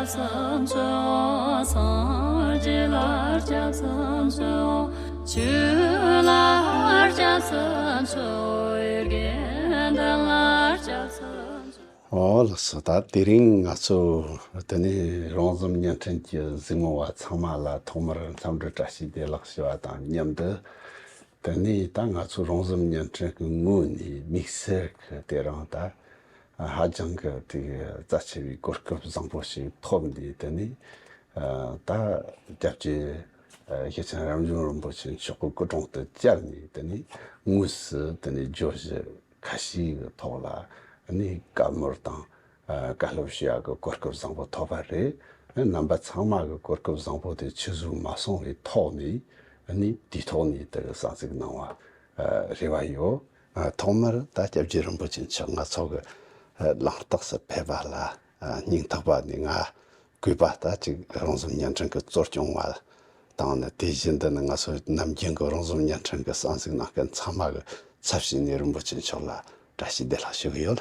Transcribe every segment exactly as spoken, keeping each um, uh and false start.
ཚོགས་གཙོ། སངས་རྒྱས་ལ་སྐྱབས་སུ་མཆིའོ། ཆོས་ལ་སྐྱབས་སུ་མཆིའོ། ཡོན་ཏན་ལ་སྐྱབས་སུ་མཆིའོ། ཨོ་ལགས་སོ། ད་དེ་རིང་ང་ཚོ་དེ་ནས་རོང་ཟོམ་བརྙན་འཕྲིན་གྱི་གཟིགས་མོ་བ་ཚང་མ་ལ་ཐོག་མར་འཚམས་འདྲི་བཀྲ་ཤིས་བདེ་ལེགས་ཞུ་བ་དང་མཉམ་དུ། དེ་ནས་ད་ང་ཚོ་རོང་ཟོམ་བརྙན་འཕྲིན་གྱི་ངོས་ནས་དམིགས་བསལ་གྱི་དེ་རིང་ད་ཧ་ཅང་གི་དེ་གི་རྩ་ཆེ་བའི་གོ་སྐབས་བཟང་པོ་ཞིག་ཐོབ་ནས། དེ་ནས་ད་སྐྱབས་རྗེ་ཤེར་ཕྱིན་རབ་འབྱམས་རིན་པོ་ཆེ་མཆོག་གི་སྐུ་དྲུང་དུ་བཅར་ནས། དེ་ནས་དངོས་སུ་དེ་ནས་བརྗོད་གཞི་ཁ་ཤས་ཀྱི་ཐོག་ལ་ནི་བཀའ་མོལ་དང་བཀའ་སློབ་ཞུ་ཡག་གི་གོ་སྐབས་བཟང་པོ་ཐོབ་པ་རེད། རྣམ་པ་ཚང་མ་གི་གོ་སྐབས་བཟང་པོ་དེ་ཆུད་ཟོས་མ་སོང་བའི་ཐོག་ནས་ནི་དུས་ཐོག་ནས་དེ་གསན་གཟིགས་གནང་བ་རེ་བ་ཡོད། ཐོག་མར་ད་སྐྱབས་རྗེ་རིན་པོ་ཆེ་མཆོག་ང་ཚོ་གི་ལམ་རྟགས་སུ་ཕེབས་པ་ལ་སྙིང་ཐག་པ་ནས་ང་གུས་པ་ད་ཅིག་རོང་ཟོམ་བརྙན་འཕྲིན་གྱི་གཙོ་སྐྱོང་བ་དང་ནི། དེ་བཞིན་དུ་ནི་ང་ཚོ་ནམ་རྒྱུན་གྱི་རོང་ཟོམ་བརྙན་འཕྲིན་གྱི་གསན་གཟིགས་གནང་མཁན་ཚང་མ་གི་ཚབ་བྱས་ནས་རིན་པོ་ཆེ་མཆོག་ལ་བཀྲ་ཤིས་བདེ་ལེགས་ཞུ་གི་ཡོད་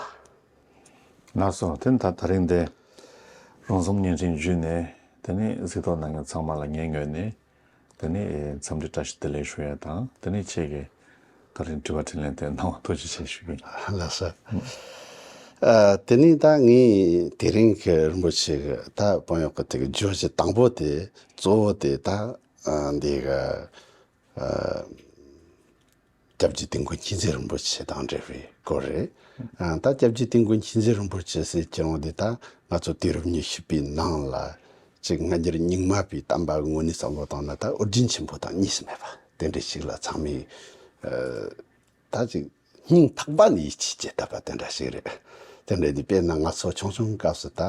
ལ། ལགས་སོ། དེ་ད་དེ་རིང་འདི་རོང་ཟོམ་བརྙན་འཕྲིན་བརྒྱུད་ནས་དེ་ནས་གཟིགས་རྟོག་གནང་མཁན་ཚང་མ་ལ་ངའི་ངོས་ནས་དེ་ནས་འཚམས་འདྲི་བཀྲ་ཤིས་བདེ་ལེགས་ཞུ་ཡ་དང་། དེ་ནས་ཁྱེད་ཀྱིས་ད་རིང་དྲི་བ་དྲིས་ལན་དེ་གནང་བ་ཐུགས་རྗེ་ཆེ་ཞུ་གི་ཡིན། ལགས་སོ། ཨ། དེ་ནས་ད་ངས་དེ་རིང་གི་རིན་པོ་ཆེ་གི་ད་དཔོན་གཡོག་གི་དེ་གི་བརྗོད་གཞི་དང་པོ་དེ་གཙོ་བོ་དེ་ད་ཨ་འདི་གི་ཨ་སྐྱབས་རྗེ་དིལ་མགོ་མཁྱེན་བརྩེ་རིན་པོ་ཆེ་དང་འབྲེལ་བའི་སྐོར་རེད། ཨ། ད་སྐྱབས་རྗེ་དིལ་མགོ་མཁྱེན་བརྩེ་རིན་པོ་ཆེ་ཟེར་གྱི་རུང་དེ་ད་ང་ཚོ་དུས་རབས་ཉི་ཤུ་པའི་ནང་ལ་ཅིག་སྔ་འགྱུར་རྙིང་མ་པའི་བསྟན་པ་ངོས་ནས་བསམ་བློ་བཏང་ན་ད་ཨོ་རྒྱན་ཆེན་པོ་དང་གཉིས་སུ་མེད་པ་དེ་འདྲ་ཞིག་ལ་ཚང་མས་ཨ་ད་ཅིག་སྙིང་ཐག་པ་ནས་ཡིད་ཆེས་བྱེད་ཐུབ་པ་དེ་འདྲ་ཞིག་རེད། དེ་འདྲ་དེ་དཔེར་ན་ང་ཚོ་ཆུང་ཆུང་སྐབས་སུ་ད་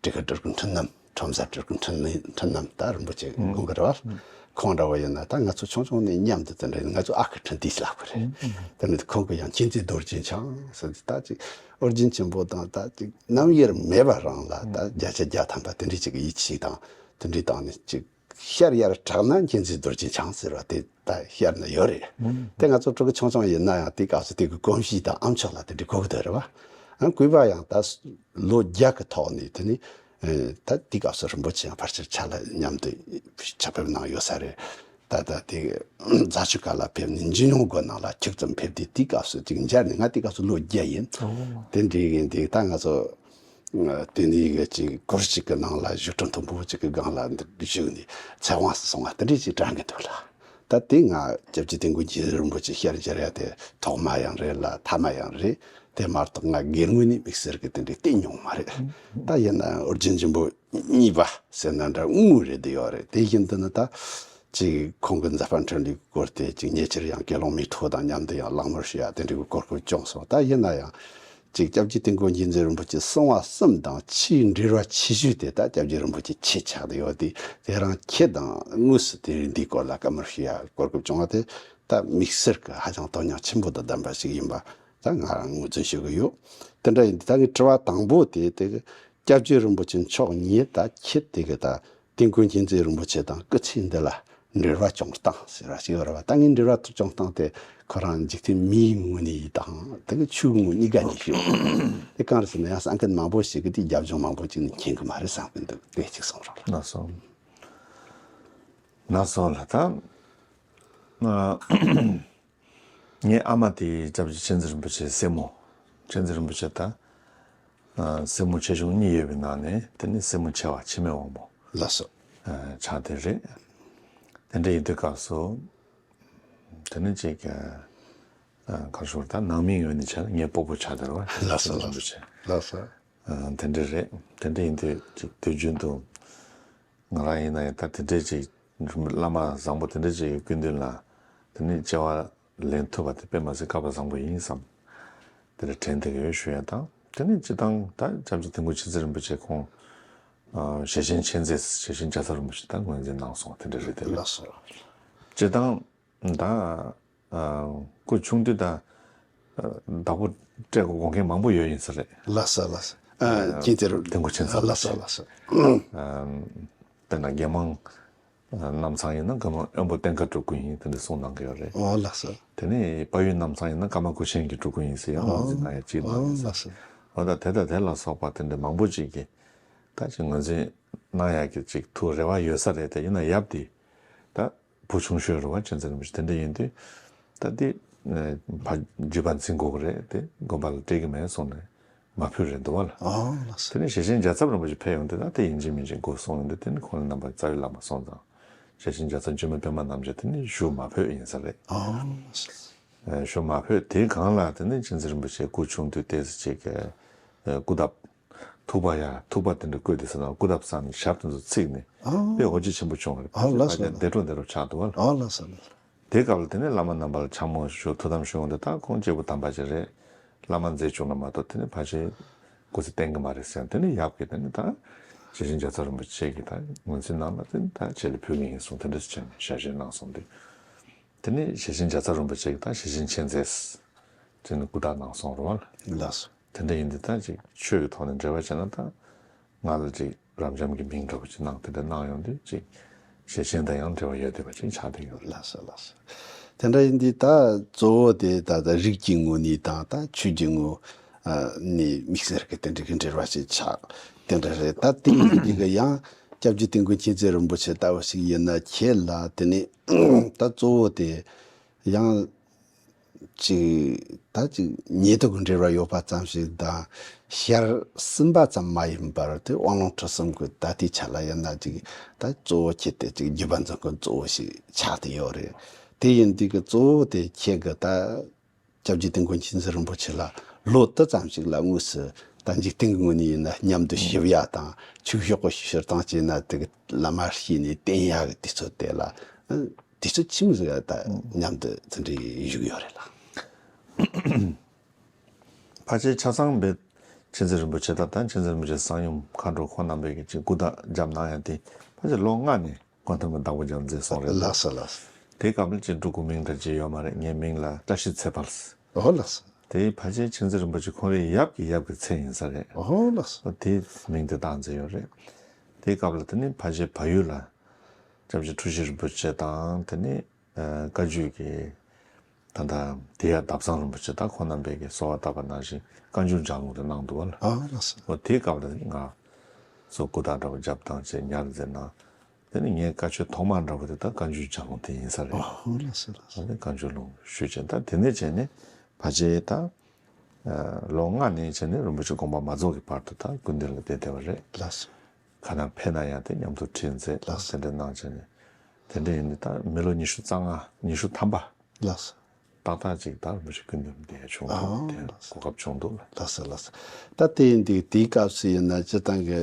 འབྲི་གུ་སྤྲུལ་སྐུ་འཕྲིན་ལམ། ཁྲོམ་གཟའ་སྤྲུལ་སྐུ་འཕྲིན་ལམ། འཕྲིན་ལམ་ད་རིན་པོ་ཆེ་དགོངས་ཀྱི་རེད་བ། ཁོང་འདྲ་བོ་ཡིན་ན་ད་ང་ཚོ་ཆུང་ཆུང་ནས་མཉམ་དུ་དེ་འདྲ་ཡིན། ང་ཚོ་ཨ་ཁུ་འཕྲིན་བདེ་ལབ་ཀྱི་རེད། དེ་ནས་ཁོང་གིས་ཡང་མཁྱེན་བརྩེ་རྡོ་རྗེ་འཆང་ཟེར་ཏེ་ད་ཅིག་ཨོ་རྒྱན་ཆེན་པོ་དང་ད་ཅིག་རྣམ་དབྱེར་མེད་པ་རང་ལ་ད་བརྒྱ་ཆ་བརྒྱ་ཐམ་པ་དེ་འདྲའི་ཅིག་ཡིད་ཆེས་དང་དེ་འདྲའི་བཏང་ནས་ཅིག་ཤར་ཡར་དྲག་ན་མཁྱེན་བརྩེ་རྡོ་རྗེ་འཆང་ཟེར་བ་དེ་ད་ཤར་ན་ཡོད་རེད། དེ་ང་ཚོ་ཕྲུ་གུ་ཆུང་ཆུང་ཡིན་ན་ཡང་དེ་སྐབས་སུ་དེ་གི་གོམས་གཤིས་དང་ཨ་མཆོག་ལ་དེ་འདྲའི་གོ་གི་འདུག་རེད་བ། ཨ། གུས་པ་ཡང་ད་ལོ་བརྒྱ་གི་ཐོག་ནས་དེ་ནི་ཨེ་ད་དེ་སྐབས་སུ་རིན་པོ་ཆེ་ཡང་ཕལ་ཆེར་ཕྱག་ལ་མཉམ་དུ་ཕྱག་ཕེབས་གནང་ཡོད་ས་རེད། ད་ད་དེ་རྫ་ཆུ་ཁ་ལ་ཕེབས་ནས་འཇིགས་མྱོང་སྒོ་ནང་ལ་ཁྱུག་ཙམ་ཕེབས་ཏེ་དེ་སྐབས་སུ་ཅིག་མཇལ་ནས། ང་དེ་སྐབས་སུ་ལོ་བརྒྱད་ཡིན། ཨོ། དེ་འདྲའི་ཡིན་དེ་ད་ང་ཚོ་དེ་ནས་གི་ཅིག་སྒོར་གཅིག་གི་ནང་ལ་བཞུགས་ཁྲི་མཐོན་པོ་གཅིག་གི་སྒང་ལ་འདི་བཞུགས་ནས་ཚེ་དབང་སོང་བ་དེ་འདྲའི་ཅིག་དྲན་གི་འདུག་ལ། ད་དེ་ང་སྐྱབས་རྗེ་དིལ་མགོ་མཁྱེན་བརྩེ་རིན་པོ་ཆེ་ཞལ་མཇལ་ཡ་དེ་ཐོག་མ་ཡང་རེད་ལ་ཐ་མ་ཡང་རེད། དེ་མ་གཏོགས་ང་སྒེར་ངོས་ནས་དམིགས་བསལ་གྱི་དེ་འདྲའི་བལྟས་མྱོང་མ་རེད། ད་ཡིན་ན་ཨོ་རྒྱན་ཆེན་པོ་གཉིས་པ་ཟེར་ན་འདྲ་དངོས་རེད་དེ་ཡོད་རེད། དེ་བཞིན་དུ་ནི་ད་ཅིག་ཁོང་གི་མཛད་པ་འཕྲིན་ལས་སྐོར་དེ་ཅིག་ཉེ་ཆར་ཡང་དགེ་སློང་མེ་ཏོག་དང་མཉམ་དུ་ཡང་བླང་མར་ཞུ་ཡ་དེ་འདྲའི་གི་གོ་སྐབས་བྱུང་སོང་། ད་ཡིན་ན་ཡང་ཅིག་སྐྱབས་རྗེ་དིལ་མགོ་མཁྱེན་བརྩེ་རིན་པོ་ཆེ་གསང་བ་གསུམ་དང་ཆེས་འབྲེལ་བ་ཆེ་ཤོས་དེ་ད་སྐྱབས་རྗེ་རིན་པོ་ཆེ་ཁྱེད་ཆགས་བསྡད་ཡོད་དེ། དེ་རང་ཁྱེད་དང་དངོས་སུ་དེ་རིང་འདིའི་སྐོར་ལ་བཀའ་མོལ་ཞུ་ཡ་གོ་སྐབས་བྱུང་བ་དེ་ད་དམིགས་བསལ་གྱི་ཧ་ཅང་དོན་སྙིང་ཆེན་པོ་དང་ལྡན་པ་ཞིག་ཡིན་པ་ད་ང་རང་ངོས་འཛིན་ཞུ་གི་ཡོད། དེ་འདྲ་ཡིན་དུས་ད་ངའི་དྲི་བ་དང་པོ་དེ་དེ་སྐྱབས་རྗེ་རིན་པོ་ཆེ་མཆོག་ཉིད་ད་ཁྱེད་དེ་གི་ད་དིལ་མགོ་མཁྱེན་བརྩེ་རིན་པོ་ཆེ་དང་སྐུ་ཚེ་འདི་ལ་འབྲེལ་བ་བྱུང་སྟངས་ཟེར་བ་ཞིག་ཡོད་རེད་བ། ད་ངས་འབྲེལ་བ་བྱུང་སྟངས་དེ་ཁོ་རང་འཇིག་རྟེན་མིའི་ངོས་ནས་དང་དེ་གི་ཆོས་ངོས་གཉིས་ཀ་ནས་ཞུ། དེ་གང་རེད་ཟེར་ན་ཡང་གསན་མཁན་མང་པོ་ཞིག་གིས་དེ་རྒྱབ་ལྗོངས་མང་པོ་ཅིག་ནས་མཁྱེན་གི་མ་རེད་བསམ་གི་འདུག་དེ་གཅིག་གསུངས་རོགས་ལ། ལགས་སོ། ལགས་སོ་ལ་ད། ཨ། ངའི་ཨ་མ་དེ་སྐྱབས་རྗེ་མཁྱེན་བརྩེ་རིན་པོ་ཆེའི་སྲས་མོ། མཁྱེན་བརྩེ་རིན་པོ་ཆེ་ད་ཨ་སྲས་མོ་ཆེ་ཆུང་གཉིས་ཡོད་པའི་ནང་ནས་དེ་ནི་སྲས་མོ་ཆེ་བ་འཆི་མེད་དབང་པོ། ལགས་སོ། ཨ་ཆགས་དེ་རེད། དེ་འདྲ་ཡིན་དུས་སྐབས་སུ་དེ་ནི་ཅིག་ཨ་ག་རེ་ཞུ་དགོས་རེད། ད་ནང་མིའི་ངོས་ནས་བྱས་ན་ངའི་སྤོ་བོ་ཆགས་དེ་རེད་བ། ལགས་སོ། མཁྱེན་བརྩེ་རིན་པོ་ཆེ། ལགས་སོ། ཨ་དེ་འདྲ་རེད། དེ་འདྲ་ཡིན་དུས་ཅིག་དུས་རྒྱུན་དུ། ང་རང་ཡིན་ན་ཡང་ད་དེ་འདྲའི་ཅིག་བླ་མ་བཟང་པོ་དེ་འདྲའི་ཅིག་གི་སྐུ་མདུན་ལ་དེ་ནས་སྐྱེ་བ་ལེན་ཐུབ་པ་དེ་དཔེ་མ་སྲིད་སྐལ་པ་བཟང་པོ་ཡིན་བསམ། དེ་འདྲ་དྲན་བསྡད་ཀྱི་ཡོད་ཞུ་ཡ་དང་། དེ་ནས་སྤྱིར་བཏང་ད་སྐྱབས་རྗེ་དིལ་མགོ་མཁྱེན་བརྩེ་རིན་པོ་ཆེ་ཁོང་ཨ་ཞེ་ཆེན་མཁྱེན་བརྩེ་ཞེ་ཆེན་རྒྱལ་ཚབ་རིན་པོ་ཆེ་ད་ངོས་འཛིན་གནང་སོང་། དེ་འདྲ་རེད་དེ། ལགས་སོ། སྤྱིར་བཏང་ད་ཨ་སྐུ་ཆུང་དུས་ད་ཨ་བདག་པོ་སྤྲད་དགོས་དགོངས་མཁན་མང་པོ་ཡོད་ཡིན་ས་རེད། ལགས་སོ་ལགས་སོ། ཨ་མཁྱེན་བརྩེ་རུ། དིལ་མགོ་མཁྱེན་བརྩེ། ལགས་སོ་ལགས་སོ། ཨ་དཔེར་ན་རྒྱལ་དམངས་ཨ་རྣམ་ཚང་ཡིན་ན་རྒྱལ་དམངས་དབོན་པོ་བསྟན་དགའ་སྤྲུལ་སྐུ་ཡིན་དེ་འདྲ་གསུངས་གནང་གི་ཡོད་རེད། ཨོ་ལགས་སོ། དེ་ནས་དཔལ་ཡུལ་རྣམ་ཚང་ཡིན་ན་ཀརྨ་སྐུ་ཆེན་གྱི་སྤྲུལ་སྐུ་ཡིན་ཟེར་ཡང་ངོས་འཛིན་གནང་ཡ་ཅིག་གནང་ཡོད་ཟེར། ཨོ་ལགས་སོ། འོ་ད་དེ་དང་དེ་ལ་སོགས་པ་དེ་འདྲ་མང་པོ་ཅིག་གིས་ད་ཅིག་ངོས་འཛིན་ གནང་ཡག་གི་ཅིག་ཐུགས་རེ་བ་ཡོད་ས་རེད། དེ་ཡིན་ན་ཡབ་དེ་ད་བུ་ཆུང་ཤོས་རེད་བ། ཆོས་མཛད་རིན་པོ་ཆེ་དེ་འདྲ་ཡིན་དུས་ད་དེ་ཕ་རྒྱུད་པ་འཛིན་དགོས་ཀྱི་རེད། དེ་དགོན་པ་ལ་སྤྲད་ཀྱི་མེད་གསུངས་ནས་མ་ཕུལ་རེད་འདུག་བ་ལ། ཨོ་ལགས་སོ། དེ་ནས་ཞེ་ཆེན་རྒྱལ་ཚབ་རིན་པོ་ཆེ་ཕེབས་ཡོང་དུས་ད་དེ་ཡིན་གཅིག་མིན་གཅིག་དགོས་གསུངས་ཡོང་དུས་དེ་ནས་ཁོང་ལ་རྣམ་པ་རྩ་བའི་བླ་མ་སོང་ཙང་ཞེ་ཆེན་རྒྱལ་ཚབ་འཇིགས་མེད་པད་མ་རྣམ་རྒྱལ་དེ་ནས་བཞུགས་མ་ཕོད་ཡིན་ས་རེད། ཨོ་ལགས་སོ། ཞུ་མ་ཕོད། དེའི་སྒང་ལ་དེ་ནས་ཆོས་མཛད་རིན་པོ་ཆེ་སྐུ་ཆུང་དུས་ཏོག་ཙམ་ཅིག་སྐུ་བརྡབ་ཐུག་པ་ཡ་ཐུག་པ་དེ་འདྲ་བཀོད་དེ་ཟེར་ན་སྐུ་བརྡབ་བསམ་ནས་ཞབས་དེ་ཚོ་ཚིག་ནས་ཨ་དཔེ་འོ་བརྒྱལ་ཆེན་པོ་བྱུང་བ་རེད། ཨ་ལགས་སོ། བདེ་གྲོགས་བདེ་གྲོགས་ཆགས་འདུག་བ། ཨ་ལགས་སོ་ལགས་སོ། དེ་སྐབས་ལ་དེ་ནས་བླ་མ་རྣམ་པ་ལ་ཕྱག་མོ་ཞུ་ཐུགས་དམ་ཞུ་འོང་དུས་ད་ཁོང་སྐྱེས་བུ་དམ་པ་ཅིག་རེད། བླ་མ་མཛད་བྱུང་ན་མ་གཏོགས་དེ་ནས་ཕལ་ཆེར་སྐུ་ཚེ་བརྟན་གི་མ་རེད་ཟེར། དེ་ནས་ཡབ་ཀྱིས་དེ་ནས་ད་ཞེ་ཆེན་རྒྱལ་ཚབ་རིན་པོ་ཆེ་གིས་ད་ངོས་འཛིན་གནང་ན་དེ་ནས་ད་ཁྱེད་ལ་ཕུལ་གི་ཡིན་གསུངས། དེ་འདྲ་ཞལ་བཞེས་གནང་སོང་དུས། དེ་ནས་ཞེ་ཆེན་རྒྱལ་ཚབ་རིན་པོ་ཆེ་གིས་ད་ཞེ་ཆེན་མཁྱེན་བརྩེ་དེ་ནས་སྐུ་བལྟ་གནང་སོང་རེད་བ། ལགས་སོ། དེ་འདྲ་ཡིན་དུས་ད་ཅིག་ཆོས་ཀྱི་ཐོག་ནས་འབྲེལ་བ་བྱས་ན་ད་ང་ལ་ཅིག་རབ་འབྱམས་ཀྱི་མིང་འདྲ་པོ་ཅིག་གནང་དེ་འདྲ་གནང་ཡོང་དུས་ཅིག་ཞེ་ཆེན་དང་ཡང་འབྲེལ་བ་ཡོད་བསྡད་པ་ཅིག་ཆགས་བསྡད་ཡོད་རེད། ལགས་སོ་ལགས་སོ། དེ་འདྲ་ཡིན་དུས་ད་གཙོ་བོ་དེ་ད་ད་རིགས་ཀྱི་ངོ་ནས་དང་ད་ཆོས་ཀྱི་ངོ་ནས་དམིགས་བསལ་གྱི་དེ་འདྲ་གི་འབྲེལ་བ་ཅིག་ཆགས་དེ་འདྲ་རེད། ད་དེ་ཡིན་དུས་གི་ཡང་སྐྱབས་རྗེ་དིལ་མགོ་མཁྱེན་བརྩེ་རིན་པོ་ཆེ་ལྟ་བུ་ཞིག་ཡིན་ན་ཁྱེད་ལ་དེ་ནས་ད་གཙོ་བོ་དེ་ཡང་ཅིག་ད་ཅིག་ཉེ་དུ་གི་འབྲེལ་བ་ཡོད་པ་ཙམ་ཞིག་དང་ཞལ་གསུམ་པ་ཙམ་མ་ཡིན་པར་དེ་དབང་ལུང་ཁྲིད་གསུམ་གི་ད་ལྟའི་ཆ་ལ་ཡིན་ན་ཅིག་ད་གཙོ་བོ་ཁྱེད་དེ་ཅིག་རྒྱུད་པ་འཛིན་མཁན་གཙོ་བོ་ཞིག་ཆགས་བསྡད་ཡོད་རེད། དེ་ཡིན་དུས་ཀྱི་གཙོ་བོ་དེ་ཁྱེད་ཀྱི་ད་སྐྱབས་རྗེ་དིལ་མགོ་མཁྱེན་བརྩེ་རིན་པོ་ཆེ་ལ་ལོ་དུ་ཙམ་ཞིག་ལ་དངོས་སུ་ད་འཇིག་རྟེན་གྱི་ངོས་ནས་ཡིན་ན་མཉམ་དུ་ཞིབ་ཡ་དང་ཆོས་ཕྱོགས་ཀྱི་སྤྱིར་བཏང་བྱས་ན་དེ་གི་བླ་མ་ཤེས་ནས་བསྟེན་ཡ་གི་དུས་ཚོད་དེ་ལ་དུས་ཚོད་ཆི་མོ་ཟིག་ད་མཉམ་དུ་དེ་འདྲའི་བཞུགས་ཡོད་རེད་ལ། ཕལ་ཆེར་ཆ་ཚང་བས་མཁྱེན་བརྩེ་རིན་པོ་ཆེ་དང་ད་མཁྱེན་བརྩེ་རིན་པོ་ཆེ་གསང་ཡུམ་མཁའ་འགྲོ་ཁོང་རྣམ་པས་ཀྱི་ཅིག་སྐུ་བལྟ་བརྒྱབ་གནང་ཡ་དེ་ཕལ་ཆེར་ལོ་ལྔ་ནས་གོ་ཐོས་མི་བདག་པོ་རྒྱལ་མཚན་སོང་རེད། ལགས་སོ་ལགས་སོ། དེའི་སྐབས་ལ་ཅིག་འབྲུག་གི་མིང་འདྲ་ཅིག་ཡོད་མ་རེད། ངའི་མིང་ལ་བཀྲ་ཤིས་ཚེ་དཔལ། ཨོ་ལགས་སོ། དེ་ཕལ་ཆེར་མཁྱེན་བརྩེ་རིན་པོ་ཆེ་ཁོང་རའི་ཡབ་ཀྱི་ཡབ་ཀྱི་མཚན་ཡིན་ས་རེད། ཨོ་ལགས་སོ། དེ་མིང་དེ་བཏགས་མཛད་ཡོད་རེད། དེའི་སྐབས་ལ་དེ་ནི་ཕལ་ཆེར་བལ་ཡུལ་ལ་སྐྱབས་རྗེ་འཁྲུལ་ཞིག་རིན་པོ་ཆེ་དང་དེ་ནི་བཀའ་བརྒྱུད་ཀྱི་ད་ལྟ་དེ་ཡ་ཟླ་བཟང་རིན་པོ་ཆེ་དང་ཁོང་རྣམ་པས་ཀྱི་གསོལ་བ་བཏབ་པ་ནང་བཞིན་བཀའ་འགྱུར་ལྗགས་ལུང་དེ་གནང་འདུག་བ་ལ། ཨ་ལགས་སོ། འོ་དེའི་སྐབས་ལ་ང་ཚོ་སྐུ་བལྟ་འདྲ་བོ་བརྒྱབ་སྟངས་བྱས་ཉར་མཛད་གནང་། དེ་ནི་ངའི་བཀའ་ཆོས་ཐོག་མ་འདྲ་བོ་དེ་ད་བཀའ་འགྱུར་ལྗགས་ལུང་དེ་ཡིན་ས་རེད། ཨ་ལགས་སོ་ལགས་སོ། ཨ་ནི་བཀའ་འགྱུར་ལུང་ཞུས་བྱས་ད་དེ་ནས་བྱས་ནས་ཕལ་ཆེར་ད་ལོ་ལྔ་ནས་བྱས་ནས་རིན་པོ་ཆེ་དགོངས་པ་མ་རྫོགས་ཀྱི་བར་དུ་ད་སྐུ་མདུན་ལ་བསྡད་བསྡད་པ་རེད། ལགས་སོ། ཁ་ནང་ཕེབས་ན་ཡང་དེ་མཉམ་དུ་ཁྲིད་མཛད་ལགས་སོ། དེ་འདྲ་གནང་བྱས་ནས་དེ་འདྲ་ཡིན་དུས་ད་མི་ལོ་ཉི་ཤུ་རྩ་ལྔ་ཉི་ཤུ་ཐམ་པ་ལགས་སོ། ཏག་ཏག་ཅིག་ད་རིན་པོ་ཆེ་སྐུ་མདུན་ལ་བསྡད་ཡ་བྱུང་འདུག་ཨ་དེ་ལགས་སོ། གོ་སྐབས་བྱུང་འདུག་ལ། ལགས་སོ་ལགས་སོ། ད་དེ་ཡིན་དུས་དེའི་སྐབས་སུ་ཡིན་ན་སྤྱིར་བཏང་གི་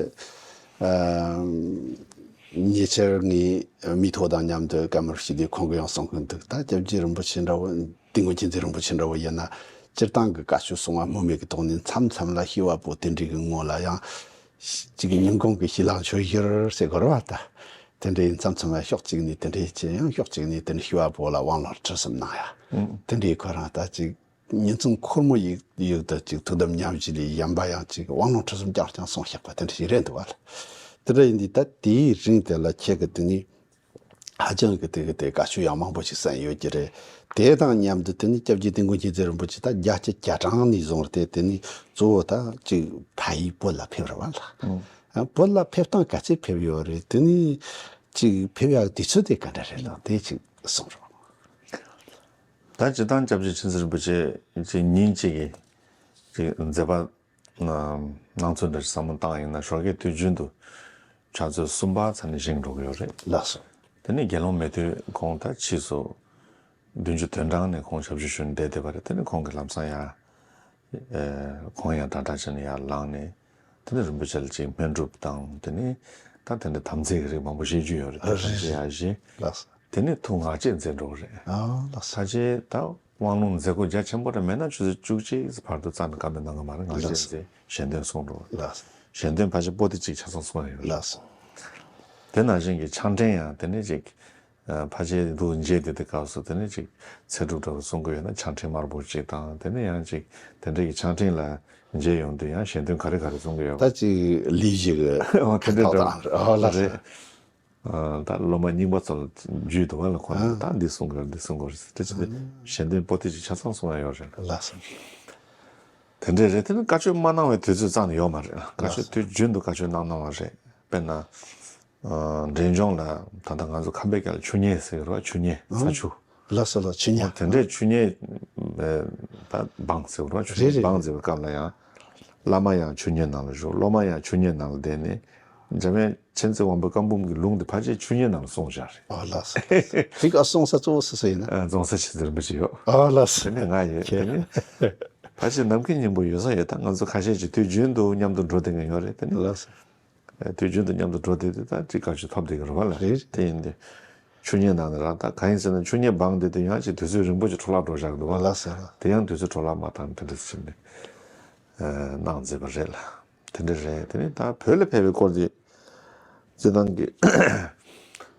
ཨ་ཉེ་ཆར་ངས་མི་ཐོག་དང་མཉམ་དུ་བཀའ་མོལ་ཞུས་དུས་ཁོང་གིས་ཡང་གསུང་གི་འདུག་ད་སྐྱབས་རྗེ་རིན་པོ་ཆེ་འདྲ་བོ་དིལ་མགོ་མཁྱེན་བརྩེ་རིན་པོ་ཆེ་འདྲ་བོ་ཡིན་ན་སྤྱིར་བཏང་གི་བཀའ་ཆོས་གསུང་བ་སྨོས་མེད་ཀྱི་ཐོག་ནས་མཚམས་མཚམས་ལ་སྐྱེ་བ་པོ་དེ་འདྲའི་གི་ངོ་ལ་ཡང་ཅིག་ཉིན་གུང་གི་ཞལ་ལག་མཆོད་བཞིར་ཟེར་དགོས་རེད་བ་ད། དེ་འདྲའི་མཚམས་མཚམས་ལ་ཕྱོགས་གཅིག་ནས་དེ་འདྲའི་བྱས་ཡང་ཕྱོགས་གཅིག་ནས་དེ་འདྲའི་སྐྱེ་བ་པོ་ལ་དབང་ལུང་ཁྲིད་གསུམ་གནང་ཡ། ཨང་། དེ་འདྲའི་ཁོ་རང་ད་ཅིག་ཉིན་མཚན་ཁོར་མོ་ཡིག་ཡིག་ཏུ་ཅིག་ཐུགས་དམ་ཉམས་བཞེས་ལས་གཞན་པ་ཡང་ཅིག་དབང་ལུང་ཁྲིད་གསུམ་རྐྱང་རྐྱང་གསུངས་བཞག་པ་དེ་འདྲ་ཞིག་རེད་འདུག་བ་ལ། དེ་འདྲ་ཡིན་དུས་ད་དེའི་རིང་དེ་ལ་ཁྱེད་ཀྱི་དེ་ནི་ཧ་ཅང་གི་དེ་གི་དེ་བཀའ་ཆོས་ཡང་མང་པོ་ཞིག་གསན་ཡོད་ཀྱི་རེད། དེ་དང་མཉམ་དུ་དེ་ནི་སྐྱབས་རྗེ་དིལ་མགོ་མཁྱེན་བརྩེ་རིན་པོ་ཆེ་ད་རྒྱལ་སྤྱི་རྒྱ་གྲངས་ནས་བཟུང་སྟེ་དེ་ནི་གཙོ་བོ་ད་ཅིག་ཕ་ཡུལ་བོད་ལ་ཕེབས་རེད་བ་ལ། ཨང་། ཨ་བོད་ལ་ཕེབས་སྟངས་ག་ཚོད་ཕེབས་ཡོད་རེད། དེ་ནི་ཅིག་ཕེབས་ཡག་དུས་ཚོད་དེ་ག་འདྲ་རེད་ལ་དེ་ཅིག་གསུངས་རོགས། ད་སྤྱིར་བཏང་སྐྱབས་རྗེ་མཁྱེན་བརྩེ་རིན་པོ་ཆེ་ཅིག་ཉིན་གཅིག་གི་ཅིག་མཛད་པ་ན་སྣང་ཚུལ་འདྲ་ཞིག་བསམ་བློ་བཏང་ཡིན་ན་ཞོགས་ཀས་དུས་རྒྱུན་དུ་ཕྱག་ཚོད་གསུམ་པ་ཚར་ནས་བཞེངས་འགྲོ་གི་ཡོད་རེད། ལགས་སོ། དེ་ནས་དགེ་སློང་མེད་དུས་ཁོང་ད་ཕྱིས་སུ་བདུན་ཅུ་དོན་གྲངས་ནས་ཁོང་ཞབས་ཞུ་ཞུ་ནས་བསྡད་བསྡད་པ་རེད། དེ་ནས་ཁོང་གིས་ལམ་སང་ཡར་ཨེ་ཁོང་ཡང་དྲན་དྲན་བྱས་ནས་ཡར་ལངས་ནས་དེ་ནས་རིན་པོ་ཆེ་ལ་ཅིག་སྨན་སྒྲུབ་དང་དེ་ནས་ད་དེ་འདྲ་དམ་རྫས་ཀྱི་རིགས་མང་པོ་བཞེས་རྒྱུ་ཡོད་རེད། དེ་རིན་པོ་ཆེ་ཡར་བཞེས། ལགས་སོ། དེ་ནས་ཐུགས་ངག་བཅད་མཛད་འགྲོ་གི་རེད། ཨ་ལགས་སོ། ཕལ་ཆེར་ད་དབང་ལུང་མཛད་སྒོ་རྒྱ་ཆེན་པོ་རེ་མེད་ན་ཆུ་ཚོད་བཅུ་གཅིག་བར་དུ་རྩ་ནས་བཀའ་མོལ་གནང་གི་མ་རེད། ངག་བཅད་ལགས་སོ། མཛད་ཞལ་འདོན་གསུང་འགྲོ་གི་རེད། ལགས་སོ། ཞལ་འདོན་ཕལ་ཆེར་པོ་ཏི་གཅིག་ཆ་ཚང་གསུང་ཡ་ཡོད་རེད། ལགས་སོ། དེ་ནང་བཞིན་གྱི་ཕྱག་ཕྲེང་ཡང་དེ་ནས་ཅིག་ཨ་ཕལ་ཆེར་འདུག་མཇལ་དེ་དུས་སྐབས་སུ་དེ་ནས་ཅིག་ཚེ་སྒྲུབ་འདྲ་བོ་གསུང་གི་ཡོད་ན་ཕྱག་ཕྲེང་དམར་པོ་གཅིག་དང་དེ་ནས་ཡང་ཅིག་དེ་འདྲ་གི་ཕྱག་ཕྲེང་ལ་མཇལ་ཡོང་དུས་ཡང་ཞལ་འདོན་ག་རེ་ག་རེ་གསུང་གི་ཡོད་པ། ད་ཅིག་ལས་བཞི་གི་ཨོ་དེ་འདྲ་འདྲ་ཨོ་ལགས་སོ། རེད། ཨ་ད་སློབ་མ་རྙིང་པ་ཚོ་ལ་བརྒྱུད་དུ་བ་ལ་ཁོ་ན་ཨ་ད་འདི་གསུང་དགོས་འདི་གསུང་དགོས་རེད་ཟེར་དེ་ཚོ་དེ་ཨ་ཞལ་འདོན་པོ་ཏི་ཅིག་ཆ་ཚང་གསུང་ཡ་ཡོད་རེད། ལགས་སོ། དེ་འདྲས་རེད། དེ་ནི་བཀའ་ཆོས་མ་གནང་བའི་དུས་ཚོད་རྩ་ནས་ཡོད་མ་རེད། བཀའ་ཆོས་ལགས་སོ། དུས་རྒྱུན་དུ་བཀའ་ཆོས་གནང་གནང་བ་རེད། དཔེར་ན། ཨ། འབྲས་ལྗོངས་ལ་ད་ལྟ་ང་ཚོ་ཁམས་པའི་སྐད་ལ་ཆུ་གཉེར་ཟེར་གི་རེད་བ། ཆུ་གཉེར། ཨང་། ས་ཆུ། ལགས་སོ་ལགས། ཆུ་གཉེར། དེ་འདྲའི་ཆུ་གཉེར་ད་འབངས་ཟེར་གི་རེད་བ། ཆུ་རེད་གཉེར། རེད། འབངས་ཟེར་བའི་སྐབས་ལ་ཡང་། བླ་མ་ཡང་ཆུ་གཉེར་ནང་ལ་བཞུགས། སློབ་མ་ཡང་ཆུ་གཉེར་ནང་ལ་བསྡད་ནས། འཇམ་དབྱངས་མཁྱེན་བརྩེ་དབང་པོའི་བཀའ་འབུམ་གྱི་ལུང་དེ་ཕལ་ཆེར་ཆུ་གཉེར་ནང་ལ་གསུངས་བཞག་རེད། ཨོ་ལགས་སོ། དེ་ག་གསུང་ས་གཙོ་བོ་སུ་སུ་ཡིན་ན། ཨ། རྫོང་སར་མཁྱེན་བརྩེ་རིན་པོ་ཆེ་ཡོད། ཨོ་ལགས་སོ། དེ་ནས་ང་ཡོད། ཁྱེད། དེ་ནས་ཕལ་ཆེར་ནམ་མཁའི་སྙིང་པོ་ཡོད་ས་ཡོད། ད་ང་ཚོ་ཁ་ཤས་ཀྱིས་དུས་རྒྱུན་དུ་མཉམ་དུ་འགྲོ་བསྡད་མཁན་ཡོད་རེད། དེ་ནས། ལགས་སོ། ཨ། དུས་རྒྱུན་དུ་མཉམ་དུ་འགྲོ་བསྡད་དུས་ད་ཅིག་དཀའ་སྤྱད་ཐོབ་བསྡད་ཀྱི་རེད་བ་ལ། རེད། དེ་ཡིན་དུས་ཆུ་གཉེར་ནང་ནས་རང་ད་གང་ཡིན་ཟེར་ན། ཆུ་གཉེར་འབངས་དེ་དུས་ཡང་ཅིག་དུས་ཚོད་རིང་པོ་ཅིག་འཕྲོ་བརླག་འགྲོ་བཞག་འདུག་བ། ལགས་སོ། དེ་ཡང་དུས་ཚོད་འཕྲོ་བརླག་མ་བཏང་། དེ་འདྲ་ཟེར་ནས། ཨ། གནང་མཛད་པ་རེད་ལ། དེ་འདྲ་རེད། དེ་ནས་ད་བོད་ལ་ཕེབས་པའི་སྐོར་དེ། སྤྱིར་བཏང་གི་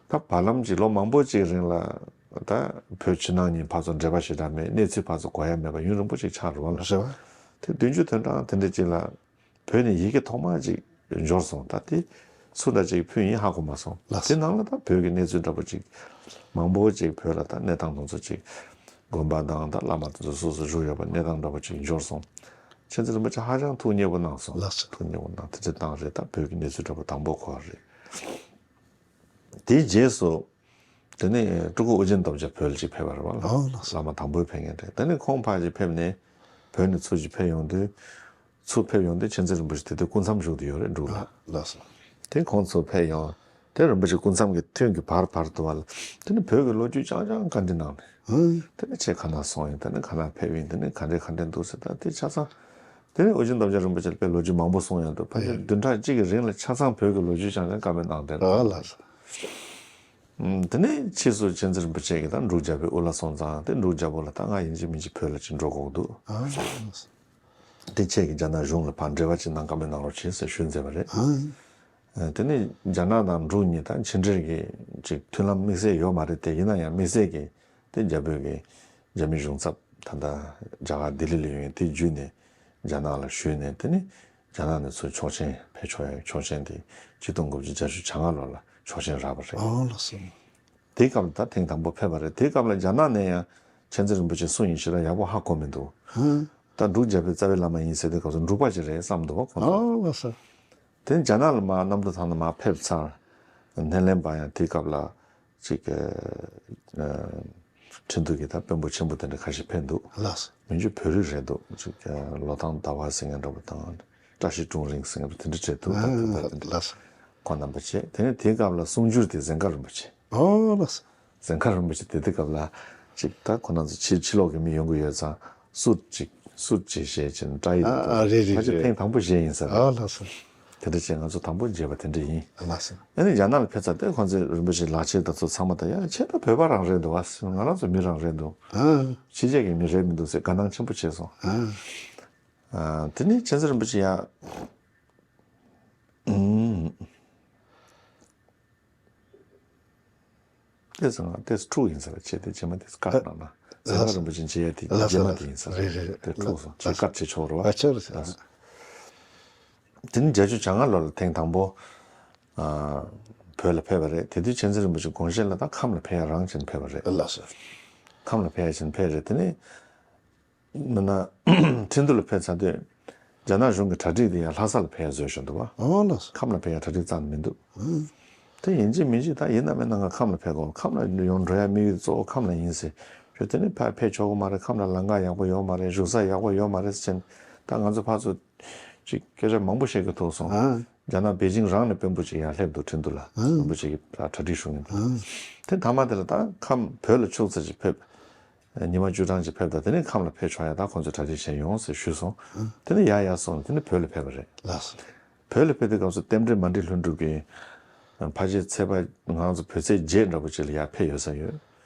ད་བར་ལམ་གྱི་ལོ་མང་པོ་ཅིག་རིང་ལ། ད་བོད་ཕྱི་ནང་གཉིས་ཕར་ཚུར་འབྲེལ་བ་ཞེ་དྲག་མེད། གནས་ཚུལ་ཕར་ཚུར་གོ་ཡ་མེད་པ་ཡུན་རིང་པོ་ཅིག་ཆགས་འགྲོ་བ་ལ། རེད་བ། དེ་བདུན་ཅུ་དོན་གྲངས་དེ་འདྲ་ཅིག་ལ། བོད་ནས་ཡི་གེ་ཐོག་མ་ཅིག་འབྱོར་སོང་། ད་དེ་སུ་འདྲ་ཅིག་ཕུལ་ཡིན་ཧ་གོ་མ་སོང་། ལགས་སོ། དེ་ནང་ལ་ད་བོད་ཀྱི་གནས་ཚུལ་འདྲ་པོ་ཅིག་མང་པོ་ཅིག་བོད་ལ་ད་གནས་སྟངས་དེ་ཚོ་ཅིག་དགོན་པ་དང་ད་བླ་མ་དེ་ཚོ་སོ་སོ་བཞུགས་ཡོད་པ། གནས་སྟངས་འདྲ་པོ་ཅིག་འབྱོར་སོང་། མཁྱེན་བརྩེ་རིན་པོ་ཆེ་ཧ་ཅང་ཐུགས་མཉེས་པོ་གནང་སོང་། ལགས་སོ། ཐུགས་མཉེས་པོ་གནང་། དེ་འདྲ་བཏང་རེད། ད་བོད་ཀྱི་གནས་ཚུལ་འདྲ་པོ་དང་པོ་གོ་བ་རེད། དེའི་རྗེས་སུ། དེ་ནས་སྤྲུལ་སྐུ་ཨོ་རྒྱན་སྟོབས་རྒྱལ་བོད་ལ་ཅིག་ཕེབས་པ་རེད་བ། ཨོ་ལགས་སོ། བླ་མ་དང་པོའི་ཕེབས་མཁན་རེད། དེ་ནས་ཁོང་ཕར་ཅིག་ཕེབས་ནས་བོད་ནས་ཚུར་ཅིག་ཕེབས་ཡོང་དུས། ཚུར་ཕེབས་ཡོང་དུས་མཁྱེན་བརྩེ་རིན་པོ་ཆེ་དེ་དུས་སྐུ་མཚམས་བཞུགས་བསྡད་ཡོད་རེད། འབྲུག་ལ། ཨ། ལགས་སོ། དེ་ཁོང་ཚུར་ཕེབས་ཡོང་། དེ་རིན་པོ་ཆེ་སྐུ་མཚམས་ཀྱི་ཐུན་གྱི་བར་བར་དུ་བ་ལ། དེ་ནས་བོད་ཀྱི་ལོ་རྒྱུས་རྐྱང་རྐྱང་བཀའ་འདྲི་གནང་ནས། ཨང་། དེ་ནས་ཁྱེད་ག་ན་སོང་ཡིན། དེ་ནས་ག་ན་ཕེབས་ཡིན། དེ་ནས་ག་འདྲ་ག་འདྲ་འདུག་ཟེར། ད་དེ་ཆ་ཚང་། དེ་ནས་ཨོ་རྒྱན་སྟོབས་རྒྱལ་རིན་པོ་ཆེ་ལ་དཔེ་ལོ་རྒྱུས་མང་པོ་གསུངས་ཡོང་དུས། ཕལ་ཆེར་ཨེ། བདུན་ཕྲག་གཅིག་གི་རིང་ལ་ཆ་ཚང་བོད་ཀྱི་ལོ་རྒྱུས་རྐྱང་རྐྱང་བཀའ་མོལ་གནང་བསྡད་རེད། ཨ། ལགས་སོ། ཨུམ། དེ་ནས་ཕྱིས་སུ་མཁྱེན་བརྩེ་རིན་པོ་ཆེ་གིས་ད་འབྲུག་རྒྱལ་པོའི་དབུ་བླ་སོང་ཙང་། དེ་འབྲུག་རྒྱལ་པོ་ལ་ད་ང་ཡིན་གཅིག་མིན་གཅིག་བོད་ལ་ཅིག་འགྲོ་དགོས་འདུག། ཨ། ལགས་སོ། དེ་ཁྱེད་ཀྱིས་རྒྱ་ནག་གཞུང་ལ་ཕར་འབྲེལ་བ་ཅིག་གནང་། བཀའ་མོལ་གནང་རོགས་བྱེད་ཟེར་ཞུས་མཛད་པ་རེད། ཨང་། ཨ། དེ་ནས་རྒྱ་ནག་དང་འབྲུག་གཉིས་ད་ཕྱི་འབྲེལ་གྱི་ཅིག་མཐུན་ལམ་དམིགས་བསལ་ཡོད་མ་རེད་དེ། ཡིན་ན་ཡང་དམིགས་བསལ་གྱི་དེ་རྒྱ་བོད་ཀྱི་རྒྱ་མི་གཞུང་ཚབ་ད་ལྟ་རྒྱ་གར་ལྡི་ལི་ལ་ཡོད་མཁན་དེ་བརྒྱུད་ནས་རྒྱ་ནག་ལ་ཞུས་ནས། དེ་ནས་རྒྱ་ནག་ནས་ཚུར་ཆོག་མཆན་ཕེབས་ཆོག་ཡ་ཆོག་མཆན་དེ་ཆིག་སྟོང་དགུ་བརྒྱ་བརྒྱད་ཅུ་གྱ་ལྔ་ལོ་ལ་ཆོག་མཆན་རག་པ་རེད། ཨོ་ལགས་སོ། དེའི་སྐབས་ལ་ད་ཐེངས་དང་པོ་ཕེབས་པ་རེད། དེའི་སྐབས་ལ་རྒྱ་ནག་ནས་ཡང་མཁྱེན་བརྩེ་རིན་པོ་ཆེ་སུ་ཡིན་ཞེ་དྲག་ཡག་པོ་ཧ་གོ་མི་འདུག། ཧུམ། ད་འབྲུག་རྒྱལ་པོའི་རྩ་བའི་བླ་མ་ཡིན་ཟེར་དུས་སྐབས་སུ་འབྲུག་པ་ཅིག་རེད་བསམ་འདུག་བ་ཁོང་ཚོ། ཨོ་ལགས་སོ། དེ་རྒྱ་ནག་ལ་མར་གནམ་གྲུ་ཐང་ནས་མར་ཕེབས་ཚར། སྣེ་ལེན་པ་ཡང་དེའི་སྐབས་ལ་ཅིག་ཨ། ཁྲིན་ཏུའུ་གི་ད་དཔོན་པོ་ཆེན་པོ་དེ་འདྲ་ཁ་ཤས་ཕེབས་འདུག། ལགས་སོ། མི་རྒྱུད་བོད་རིགས་རེད་འདུག། ཅིག་ལོ་ཐང་ཟླ་བ་ཟེར་མཁན་འདྲ་པོ་དང་། བཀྲ་ཤིས་སྲུང་རིང་ཟེར་མཁན་དེ་འདྲ་བྲིས་འདུག། ད་ད་ད་དེ་འདྲ། ལགས་སོ། ཁོང་རྣམ་པ་བྱས། དེ་ནས་དེའི་སྐབས་ལ་གསུང་སྒྱུར་དེ་གཟན་དཀར་རིན་པོ་ཆེ། ཨོ་ལགས་སོ། གཟན་དཀར་རིན་པོ་ཆེ་དེ་དུས་སྐབས་ལ་ཅིག་ད་ཁོ་རང་ཚོ་ཕྱི་ཕྱི་ལོགས་ཀྱི་མི་ཡོང་གི་ཡོད་ཙང་། སུད་ཅིག་སུད་ཅིག་བཞེས་བྱས་ནས་བཀྲ་ཡིས། ཨ་ཨ་རེད་རེད་ཕལ་ཆེར་རེད། ཐེངས་དང་པོ་བཞེས་ཡིན་ས་རེད། ཨ་ལགས་སོ། དེ་འདྲ་བྱས་ང་ཚོ་དང་པོ་མཇལ་བ་དེ་འདྲ་ཡིན། ཨ་ལགས་སོ། ཨ་ནི་རྒྱ་ནག་ལ་ཕེབས་ཚར་ཏེ་ཁོང་ཚོས་རིན་པོ་ཆེ་ལག་ཁྱེར་དང་ཚོ་ཚང་མ་ད། ཡ་ཁྱེད་ད་བོད་པ་རང་རེད་འདུག་བ། ང་རང་ཚོ་མི་རང་རེད་འདུག། ཨ། ཕྱི་རྒྱལ་གྱི་མི་རེད་མི་འདུག་ཟེར་དགའ་སྣང་ཆེན་པོ་བྱས་སོང་། ཨ། ཨ། དེ་ནས་མཁྱེན་བརྩེ་རིན་པོ་ཆེ་ཡ། ཨུམ། ཏོག་ཙམ་ང་ཏོག་ཙམ་འཁྲུག་ཡིན་ས་རེད། བྱས་ཏེ་རྗེས་མ་ཏོག་ཙམ་བཀག་གནང་ན། གཟན་དཀར་རིན་པོ་ཆེ་མཇལ་ཡ་དེ་རྗེས་མ་དེ་ཡིན་ས་རེད། རེད་རེད་རེད། དེ་འཁྲུག་སོང་། བྱས་བཀག་བྱེད་ཆོག་རེད་བ། ཨ་ཆོག་རེད། ཨ། དེ་ནི་བརྒྱད་ཅུ་གྱ་ལྔ་ལོ་ལ་ཐེངས་དང་པོ་ཨ་བོད་ལ་ཕེབས་པ་རེད། དེ་དུས་མཁྱེན་བརྩེ་རིན་པོ་ཆེ་དགོངས་བཞེད་ལ་ད་ཁམས་ལ་ཕེབས་ཡ་རང་བྱས་ནས་ཕེབས་པ་རེད། ལགས་སོ། ཁམས་ལ་ཕེབས་ཡ་བྱས་ནས་ཕེབས་རེད། དེ་ནས་མིན་ན་ཁྲིན་ཏུའུ་ལ་ཕེབས་ཚར་དུས་རྒྱ་ནག་གཞུང་གི་གྲ་སྒྲིག་དེ་ཡང་ལྷ་ས་ལ་ཕེབས་ཡ་བཟོས་བཞག་འདུག་བ། ཨོ་ལགས་སོ། ཁམས་ལ་ཕེབས་ཡ་གྲ་སྒྲིག་རྩ་ནས་མི་འདུག། ཨང་། དེ་ཡིན་གཅིག་མིན་གཅིག་ད་ཡིན་ན་མིན་ན་ང་ཁམས་ལ་ཕེབས་དགོས། ཁམས་ལ་ཡོང་འགྲོ་ཡ་དམིགས་ཡུལ་གཙོ་བོ་ཁམས་ལ་ཡིན་ཟེར། ཞུ་དེ་ནི་ཕར་ཕེབས་ཆོག་གི་མ་རེད། ཁམས་ལ་ལམ་ཁ་ཡག་པོ་ཡོད་མ་རེད། བཞུགས་ས་ཡག་པོ་ཡོད་མ་རེད་ཟེར་ནས། ད་ང་ཚོ་ཕར་ཚུར་ཅིག་སྐད་ཆ་མང་པོ་བཤད་ཀྱི་ཐུག་སོང་། ཨང་། རྒྱ་ནག་པེ་ཅིང་རང་ནས་དཔོན་པོ་ཅིག་ཡར་སླེབས་འདུག། ཁྲིན་ཏུའུ་ལ། ཨང་། དཔོན་པོ་ཅིག་གིས་གྲ་སྒྲིག་ཞུ་གིན་འདུག། ཨང་། དེ་མཐའ་མ་དེ་ལ་ད་ཁམས་བོད་ལ་ཕྱུག་ཙམ་ཅིག་ཕེབས། ཉི་མ་བཅུ་གྲངས་ཅིག་ཕེབས་དང་། དེ་ནས་ཁམས་ལ་ཕེབས་ཆོག་ཡ་ད་ཁོང་ཚོས་གྲ་སྒྲིག་བྱས་ཡོང་ཟེར་ཞུས་སོང་། ཨང་། དེ་ནས་ཡར་ཡར་སོང་ནས་དེ་ནས་བོད་ལ་ཕེབས་པ་རེད། ལགས་སོ། བོད་ལ་ཕེབས་དུས་སྐབས་སུ་རྟེན་འབྲེལ་མ་འགྲིག་ལྷུན་གྲུབ་ཀྱིས་ཕལ་ཆེར་ཚེས་པ་ང་རང་ཚོ་བོད་ཚེས་བརྒྱད་འདྲ་པོ་ཅིག་ལ་ཡར་ཕེབས་ཡོད་ས་ཡོད།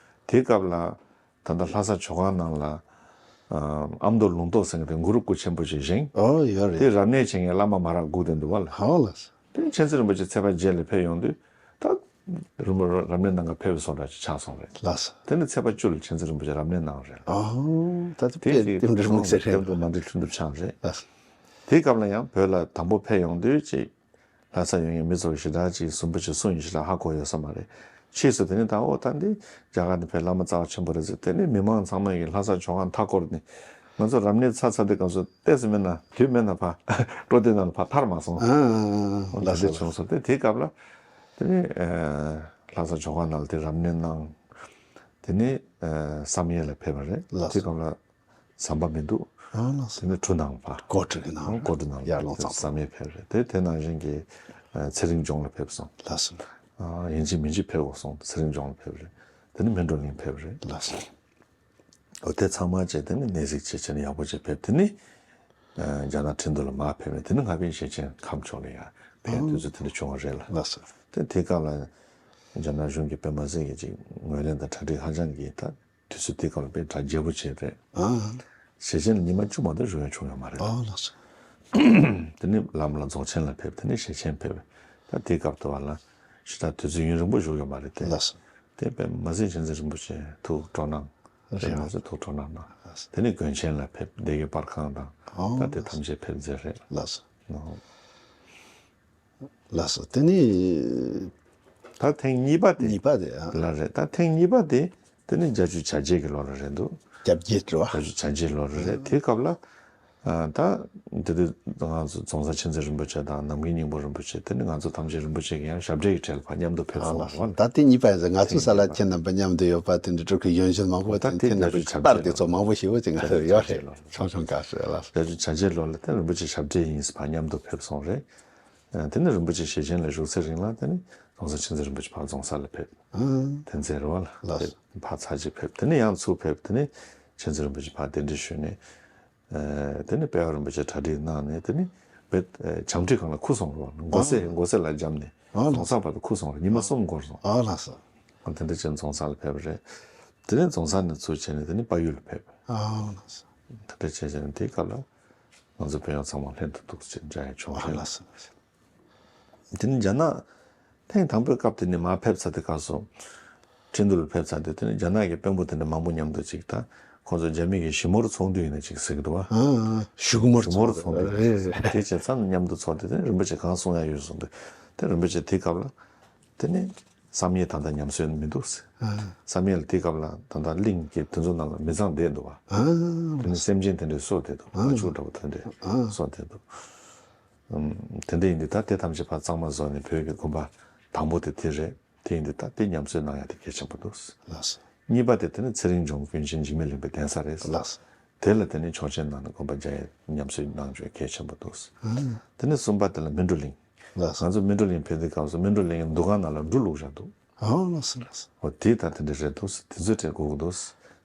དེའི་སྐབས་ལ་ད་ལྟ་ལྷ་ས་ཇོ་ཁང་ནང་ལ་ཨ་ཨ་མདོ་ལུང་རྟོགས་ཟེར་མཁན་དེ་གུ་རུ་སྐུ་ཆེན་པོ་ཅིག་བཞེངས། ཨོ་ཡོད་རེད། དེ་རབ་གནས་བྱེད་མཁན་བླ་མ་མ་རག་སྒུག་བསྡད་འདུག་བ་ལ། ཧོ་ལགས་སོ། དེ་ནས་མཁྱེན་བརྩེ་རིན་པོ་ཆེ་ཚེས་པ་བརྒྱད་ལ་ཕེབས་ཡོང་དུས་ད་རིན་པོ་རབ་གནས་གནང་ག་ཕེབས་སོང་འདྲ་ཅིག་ཆགས་སོང་རེད། ལགས་སོ། དེ་ནས་ཚེས་པ་བཅུ་ལ་མཁྱེན་བརྩེ་རིན་པོ་ཆེ་རབ་གནས་གནང་རེད། ཨོ་ད་དེ་དེ་དེ་རྟེན་འབྲེལ་དམིགས་བསལ་རེད། རྟེན་འབྲེལ་མ་འགྲིག་ལྷུན་གྲུབ་ཆགས་རེད། ལགས་སོ། དེའི་སྐབས་ལ་ཡང་བོད་ལ་དང་པོ་ཕེབས་ཡོང་དུས་ཅིག་ལྷ་ས་ཡོང་མཁན་མི་ཚོ་ཞེ་དྲག་ཅིག་རིན་པོ་ཆེ་སུ་ཡིན་ཞེ་དྲག་ཧ་གོ་ཡོད་ས་མ་རེད། ཕྱིས་སུ་དེ་ནས་ད་ཨོ་ད་འདི་རྒྱ་གར་ནས་ཕེབས་བླ་མ་རྩ་བ་ཆེན་པོ་རེད་ཟེར། དེ་ནས་མི་མང་ཚང་མ་གིས་ལྷ་ས་ཇོ་ཁང་མཐའ་བསྐོར་ནས་ ང་ཚོ་རབ་གནས་ཚར་ཚར་དུས་སྐབས་སུ་ཏོག་ཙམ་མིན་ན་དུས་མིན་ན་ཕར་སྤྲོ་སྡེ་ནང་ལ་ཕར་ཐར་མ་སོང་། ཨ་ཨ་ཨ་ཨ། ལགས་སོ། དེ་བྱུང་སོང་། དེ་དེའི་སྐབས་ལ་དེ་ནས་ལྷ་ས་ཇོ་ཁང་ནང་ལ་དེ་རབ་གནས་གནང་། དེ་ནས་བསམ་ཡས་ལ་ཕེབས་པ་རེད། ལགས་སོ། དེ་སྐབས་ལ་ཟམ་པ་མི་འདུག་ཨ་ལགས་སོ། དེ་ནས་གྲུ་ནང་ཕར་སྒོ་ཁྲི་གི་ནང་སྒོ་ཁྲི་ནང་ཡར་ལངས་ཙམ་བསམ་ཡས་ཕེབས་རེད། དེ་དེ་ནང་བཞིན་གྱི་ཚེ་རིང་ལྗོངས་ལ་ཕེབས་སོང་། ལགས་སོ། ཡིན་གཅིག་མིན་གཅིག་ཕེབས་དགོས་སོང་། ཚེ་རིང་ལྗོངས་ལ་ཕེབས་རེད། དེ་ནས་སྨིན་གྲོལ་གླིང་ཕེབས་རེད། ལགས་སོ། འོ་དེ་ཚང་མ་བྱས་དེ་ནས་གནས་གཟིགས་བྱས་བྱས་ནས་ཡག་པོ་བྱས་ཕེབས། དེ་ནས་རྒྱ་ནག་ཁྲིན་ཏུ་ལ་མར་ཕེབས་ནས་དེ་ནས་སྔ་དཔོན་ཞེ་ཆེན་ཁམས་ཕྱོགས་ལ་ཡར་ཕེབས་དུས་ཚོད་དེ་འདྲ་བྱུང་བ་རེད་ལ། ལགས་སོ། དེ་དེ་སྐབས་ལ་རྒྱ་ནག་གཞུང་གིས་དཔེ་མ་སྲིད་ཀྱི་ཅིག་ངོས་ལེན་དང་གྲ་སྒྲིག་ཧ་ཅང་གི་ད། དུས་ཚོད་དེ་སྐབས་ལ་དཔེ་གྲ་རྒྱས་པོ་བྱས་རེད། ཨ། ཞེ་ཆེན་ལ་ཉི་མ་བཅུ་མ་གཏོགས་བཞུགས་ཡ་བྱུང་ཡོད་མ་རེད། ཨ་ལགས་སོ། དེ་ནས་ལམ་ལ་རྫོང་ཆེན་ལ་ཕེབས། དེ་ནས་ཞེ་ཆེན་ཕེབས། ད་དེའི་སྐབས་དུ་བ་ལ་ཞེ་དྲག་དུས་ཚོད་ཡུན་རིང་པོ་བཞུགས་ཡོད་མ་རེད་དེ། ལགས་སོ། དེ་དཔེ་མ་སྲིད་མཁྱེན་བརྩེ་རིན་པོ་ཆེ་ཐུགས་སྤྲོ་སྣང་རེད། རེད། མ་སྲིད་ཐུགས་སྤྲོ་སྣང་གནང་། ལགས་སོ། དེ་ནས་དགོན་ཆེན་ལ་ཕེབས། སྡེ་དགེ་པར་ཁང་དང་། ཨོ། ད་དེ་ཐམས་ཅད་ཕེབས་མཛད་རེད། ལགས་སོ། ཨོ། ལགས་སོ། དེ་ནི། ད་ཐེངས་གཉིས་པ་དེ། གཉིས་པ་དེ་ཨ། ལ་རེད། ད་ཐེངས་གཉིས་པ་དེ། དེ་ནི་བརྒྱད་ཅུ་གྱ་བརྒྱད་ཀྱི་ལོ་ལ་རེད་འདུག་བརྒྱད་ཅུ་གྱ་བརྒྱད་རེད་བ། བརྒྱད་ཅུ་གྱ་བརྒྱད་ལོ་ལ་རེད། དེའི་སྐབས་ལ། ཨ། ད་དེ་དུས་ང་ཚོ་རྫོང་སར་མཁྱེན་བརྩེ་རིན་པོ་ཆེ་དང་ནམ་མཁའི་སྙིང་པོ་རིན་པོ་ཆེ། དེ་ནི་ང་ཚོ་ཐམས་ཅད་རིན་པོ་ཆེ་གི་ཡང་ཞབས་འདྲེན་གྱི་གྲལ་ལ་ཕར་མཉམ་དུ་ཕེབས་སོང་བ། ད་དེ་གཉིས་པ་ཡིན་ཟེར། ང་ཚོ་ས་ལ་ཁྱེད་རྣམ་པ་མཉམ་དུ་ཡོད་པ་དེ་འདྲ་སྤྲུལ་སྐུ་ཡོན་བཞིན་མང་པོ། ད་དེ་དེ་ཁྱེད་རྣམ་པ་གི་པར་དེ་ཚོ་མང་པོ་ཞེ་པོ་ཅིག་ང་ཚོ་ཡོད་རེད། ཆུང་ཆུང་སྐབས་སུ་ལ། བརྒྱད་ཅུ་གྱ་བརྒྱད་ལོ་ལ་དེ་རིན་པོ་ཆེ་ཞབས་འདྲེན་ཡིན་ཟེར་ཕར་མཉམ་དུ་ཕེབས་སོང་རེད། ཨ། དེ་ནས་རིན་པོ་ཆེ་ཞེ་ཆེན་ལ་བཞུགས་ཚེ་རིང་ལ་དེ་ནས་རྫོང་སར་མཁྱེན་བརྩེ་རིན་པོ་ཆེ་ཕར་རྫོང་སར་ལ་ཕེབས། ཨང་། དེ་མཛད་རེད་བ་ལ། ལགས། དེ་ཕར་ཚར་གཅིག་ཕེབས། དེ་ནས་ཡང་ཚུར་ཕེབས། དེ་ནས་མཁྱེན་བརྩེ་རིན་པོ་ཆེ་ཕར་གདན་འདྲེན་ཞུས་ནས། ཨ། དེ་ནས་དཔལ་བ་རིན་པོ་ཆེ་གྲ་སྒྲིག་གནང་ནས། དེ་ནས་བེད་ཇམ་ཁྲི་སྒང་ལ་ཁུར་སོང་རེད་བ། མགོ་སེ། ཨང་། མགོ་སེ་ལ་འབྱམས་ནས། ཨང་། རྫོང་སར་བར་དུ་ཁུར་སོང་རེད། ཉི་མ་གསུམ་འགོར་སོང་། ཨ་ལགས་སོ། ཨ། དེ་འདྲ་བྱས་རྫོང་སར་ལ་ཕེབས་པ་རེད། དེ་ནས་རྫོང་སར་ནས་ཚུར་བྱས་ནས་དེ་ནས་དཔལ་ཡུལ་ལ་ཕེབས། ཨ་ལགས་སོ། དེ་འདྲ་བྱས་བྱས་ནས་དེའི་སྐབས་ལ་ང་ཚོ་དཔོན་གཡོག་ཚང་མ་ལྷན་དུ་འདུག་ཅེས་མཇལ་ཡ་བྱུང་། ཨ་རེད། ལགས་སོ། དེ་ནས་རྒྱ་ནག་ཐེངས་དང་པོའི་སྐབས་དེ་ནས་མར་ཕེབས་ཚར་དུས་སྐབས་སུ། ཁྲིན་ཏུ་ལ་ཕེབས་ཚར་དུས་དེ་ནས་རྒྱ་ནག་གི་དཔོན་པོ་དེ་འདྲ་མང་པོ་མཉམ་དུ་ཅིག་ད་ཁོང་ཚོ་རྒྱ་མི་གི་ཞི་མོལ་ཚོགས་འདུ་ཡིན་ན་ཅིག་ཟེར་གི་འདུག་བ། ཨ་ཨ། ཞི་མོལ་ཞི་མོལ་ཚོགས་འདུ། ཚོགས་འདུ། རེད་རེད། དེ་བྱས་ཙང་མཉམ་དུ་ཚོགས་དུས་དེ་ནས་རིན་པོ་ཆེ་གང་གསུང་ཡ་ཡོད་གསུངས་དུས། དེ་རིན་པོ་ཆེ་དེའི་སྐབས་ལ་དེ་ནས། བསམ་ཡས་ད་ལྟ་ཉམས་གསོ་མི་འདུག་ཟེར། ཨ། བསམ་ཡས་ལ་དེའི་སྐབས་ལ་ད་ལྟ་གླིང་གི་དེ་ཚོ་ནང་ལ་མི་ཚང་བསྡད་འདུག་བ། ཨ། དེ་ནས་སེམས་ཅན་དེ་འདྲས་གསོ་བསྡད་འདུག། ཨ། སྨྲ་བྱུང་འདྲ་པོ་དེ་འདྲས། ཨ། གསོ་བསྡད་འདུག། ཨམ། དེ་འདྲ་ཡིན་དུས་ད་དེ་ཐམས་ཅད་ཕར་གཙང་མ་བཟོས་ནས་བོད་ཀྱི་དགོན་པ་དང་པོ་དེ་དེ་རེད། དེ་ཡིན་དུས་ད་དེ་ཉམས་གསོ་གནང་ཡ་དེ་གལ་ཆེན་པོ་འདུག། ལགས་སོ། གཉིས་པ་དེ་དེ་ནི་ཚེ་རིང་ལྗོངས་ཀུན་མཁྱེན་འཇིགས་མེད་གླིང་པའི་གདན་ས་རེད། ལགས་སོ། དེ་ལ་དེ་ནས་ཆོག་མཆན་གནང་ནས་དགོན་པ་རྒྱ་ཡན་ཉམས་གསོ་གནང་རྒྱུ་གལ་ཆེན་པོ་འདུག། ཨ། དེ་ནས་གསུམ་པ་དེ་ལ་སྨིན་གྲོལ་གླིང་། ལགས་སོ། ང་ཚོ་སྨིན་གྲོལ་གླིང་ཕེབས་དུས་སྐབས་སུ་སྨིན་གྲོལ་གླིང་གི་འདུ་ཁང་ནང་ལ་འབྲུ་བླུགས་བཞག་འདུག། ཨ། ལགས་སོ་ལགས་སོ། འོ་དེ་ད་དེ་འདྲ་རེད་འདུག། དེ་ཚོའི་གྲས་དགོས་ཀྱི་འདུག།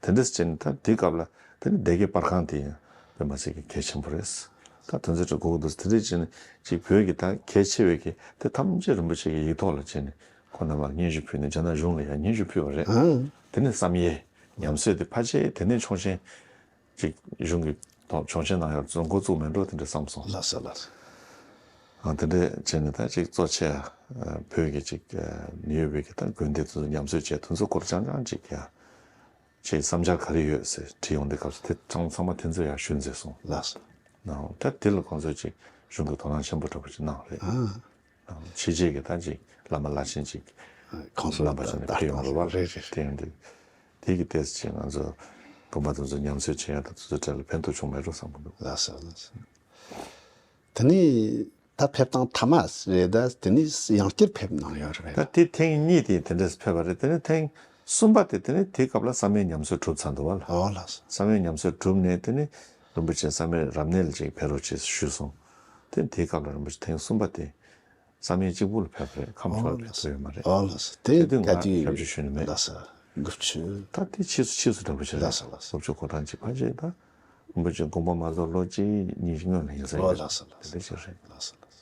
དེ་འདྲ་ཟེར་ནས་ད་དེའི་སྐབས་ལ་དེ་ནས་སྡེ་དགེ་པར་ཁང་དེ་ཡང་དཔེ་མ་སྲིད་ཀྱི་གལ་ཆེན་པོ་རེད། ད་དེ་ཚོའི་གྲས་དགོས་ཀྱི་འདུག། དེ་འདྲ་བྱས་ནས་ཅིག་བོད་ཀྱི་ད་གལ་ཆེ་བའི་གི་དེ་ཐམས་ཅད་རིན་པོ་ཆེ་གི་ཡིག་ཐོག་ལ་བྱས་ནས་ཁོང་རྣམ་པར་སྙན་ཞུ་ཕུལ་ནས་རྒྱ་ནག་གཞུང་ལ་ཡང་སྙན་ཞུ་ཕུལ་བ་རེད། ཨ། དེ་ནས་བསམ་ཡས་ཉམས་གསོ་དེ་ཕལ་ཆེར་དེ་ནས་ཆོག་མཆན། ཅིག་གཞུང་གི་ཐོག་ཆོག་མཆན་གནང་ཡག་ཚོ་འགོ་བཙུགས་མེད་འགྲོ་དེ་འདྲ་བསམ་སོང་། ལགས་སོ་ལགས་སོ། ཨ། དེ་འདྲ་བྱས་ནས་ད་ཅིག་གཙོ་ཆེ་བ་བོད་ཀྱི་ཅིག་ནུས་ཡོད་པའི་གི་ད་དགོན་སྡེ་དེ་ཚོ་ཉམས་གསོ་བྱས་དེ་ཚོ་སྐོར་རྐྱང་རྐྱང་ཅིག་ཡ་ཅིག་བསམ་འཆར་ག་རེ་ཡོད་ཟེར་དྲིས་ཡོང་དུས་སྐབས་སུ་དེ་ཚང་ཚང་མ་དེ་ཚོ་ཡང་ཞུས་མཛད་སོང་། ལགས་སོ། ནའང་ད་དེ་ལ་ཁོང་ཚོས་ཅིག་གཞུང་གི་དོ་སྣང་ཆེན་པོ་འདྲ་པོ་ཅིག་གནང་རེད། ཨ། ཕྱི་རྒྱལ་གྱི་ད་ཅིག་བླ་མ་བླ་ཆེན་ཅིག་ཁོང་ཚོ་རྣམ་པ་ཅིག་ནས་ཕེབས་ཡོང་རེད་བ། རེད་རེད། དེ་ཡིན་དུས་དེ་གི་ཏོག་ཙམ་ཅིག་ང་ཚོ་དགོན་པ་དེ་ཚོ་ཉམས་གསོ་བྱེད་ཡ་དང་དེ་ཚོ་གྲས་ལ་ཕན་ཐོགས་བྱུང་མེད་འགྲོ་བསམ་གྱི་འདུག། ལགས་སོ་ལགས་སོ། དེ་ནས་ད་ཕེབས་སྟངས་མཐའ་མ་རེད། ད་དེ་ནས་ཡང་བསྐྱར་ཕེབས་གནང་ཡོད་རེད། ད་དེ་ཐེངས་གཉིས་དེ་དེ་འདྲས་ཕེབས་པ་རེད། དེ་ནས་ཐེངས་གསུམ་པ་དེ་དེ་ནས་དེའི་སྐབས་ལ་བསམ་ཡས་ཉམས་གསོ་གྲུབ་ཚར་འདུག་བ་ལ། ཨོ་ལགས་སོ། བསམ་ཡས་ཉམས་གསོ་གྲུབ་ནས་དེ་ནས་རིན་པོ་ཆེ་བསམ་ཡས་རབ་གནས་ལ་ཅིག་ཕེབས་རོགས་བྱེད་ཞུས་སོང་། དེ་དེའི་སྐབས་ལ་རིན་པོ་ཆེ་ཐེངས་གསུམ་པ་དེ། བསམ་ཡས་གཅིག་པུ་ལ་ཕེབས་པ་རེད། ཁམས་ཕྱོགས་ལ་ཕེབས་ཐུབ་ཡོད་མ་རེད། ཨོ་ལགས་སོ། དེ་དེ་དུས་ང་ག་དུས་ཕེབས་རྒྱུ་ཞུས་ནི་མེད། ལགས་སོ། དགུ་བཅུ། ད་དེ་ཕྱིས་སུ་ཕྱིས་སུ་འདྲ་པོ་ཞིག་རེད། ལགས་སོ་ལགས་སོ། དགུ་བཅུ་གོ་གྲངས་ཅིག་ཕལ་ཆེར་ད་རིན་པོ་ཆེ་དགོངས་པ་མ་རྫོགས་ལོ་གཅིག་གཉིས་ཤིག་སྔོན་ལ་ཡིན་ས་ཨོ་ཡིན། ལགས་སོ་ལགས་སོ། དེ་འདྲ་ཞིག་རེད། ལགས་སོ་ལགས་སོ།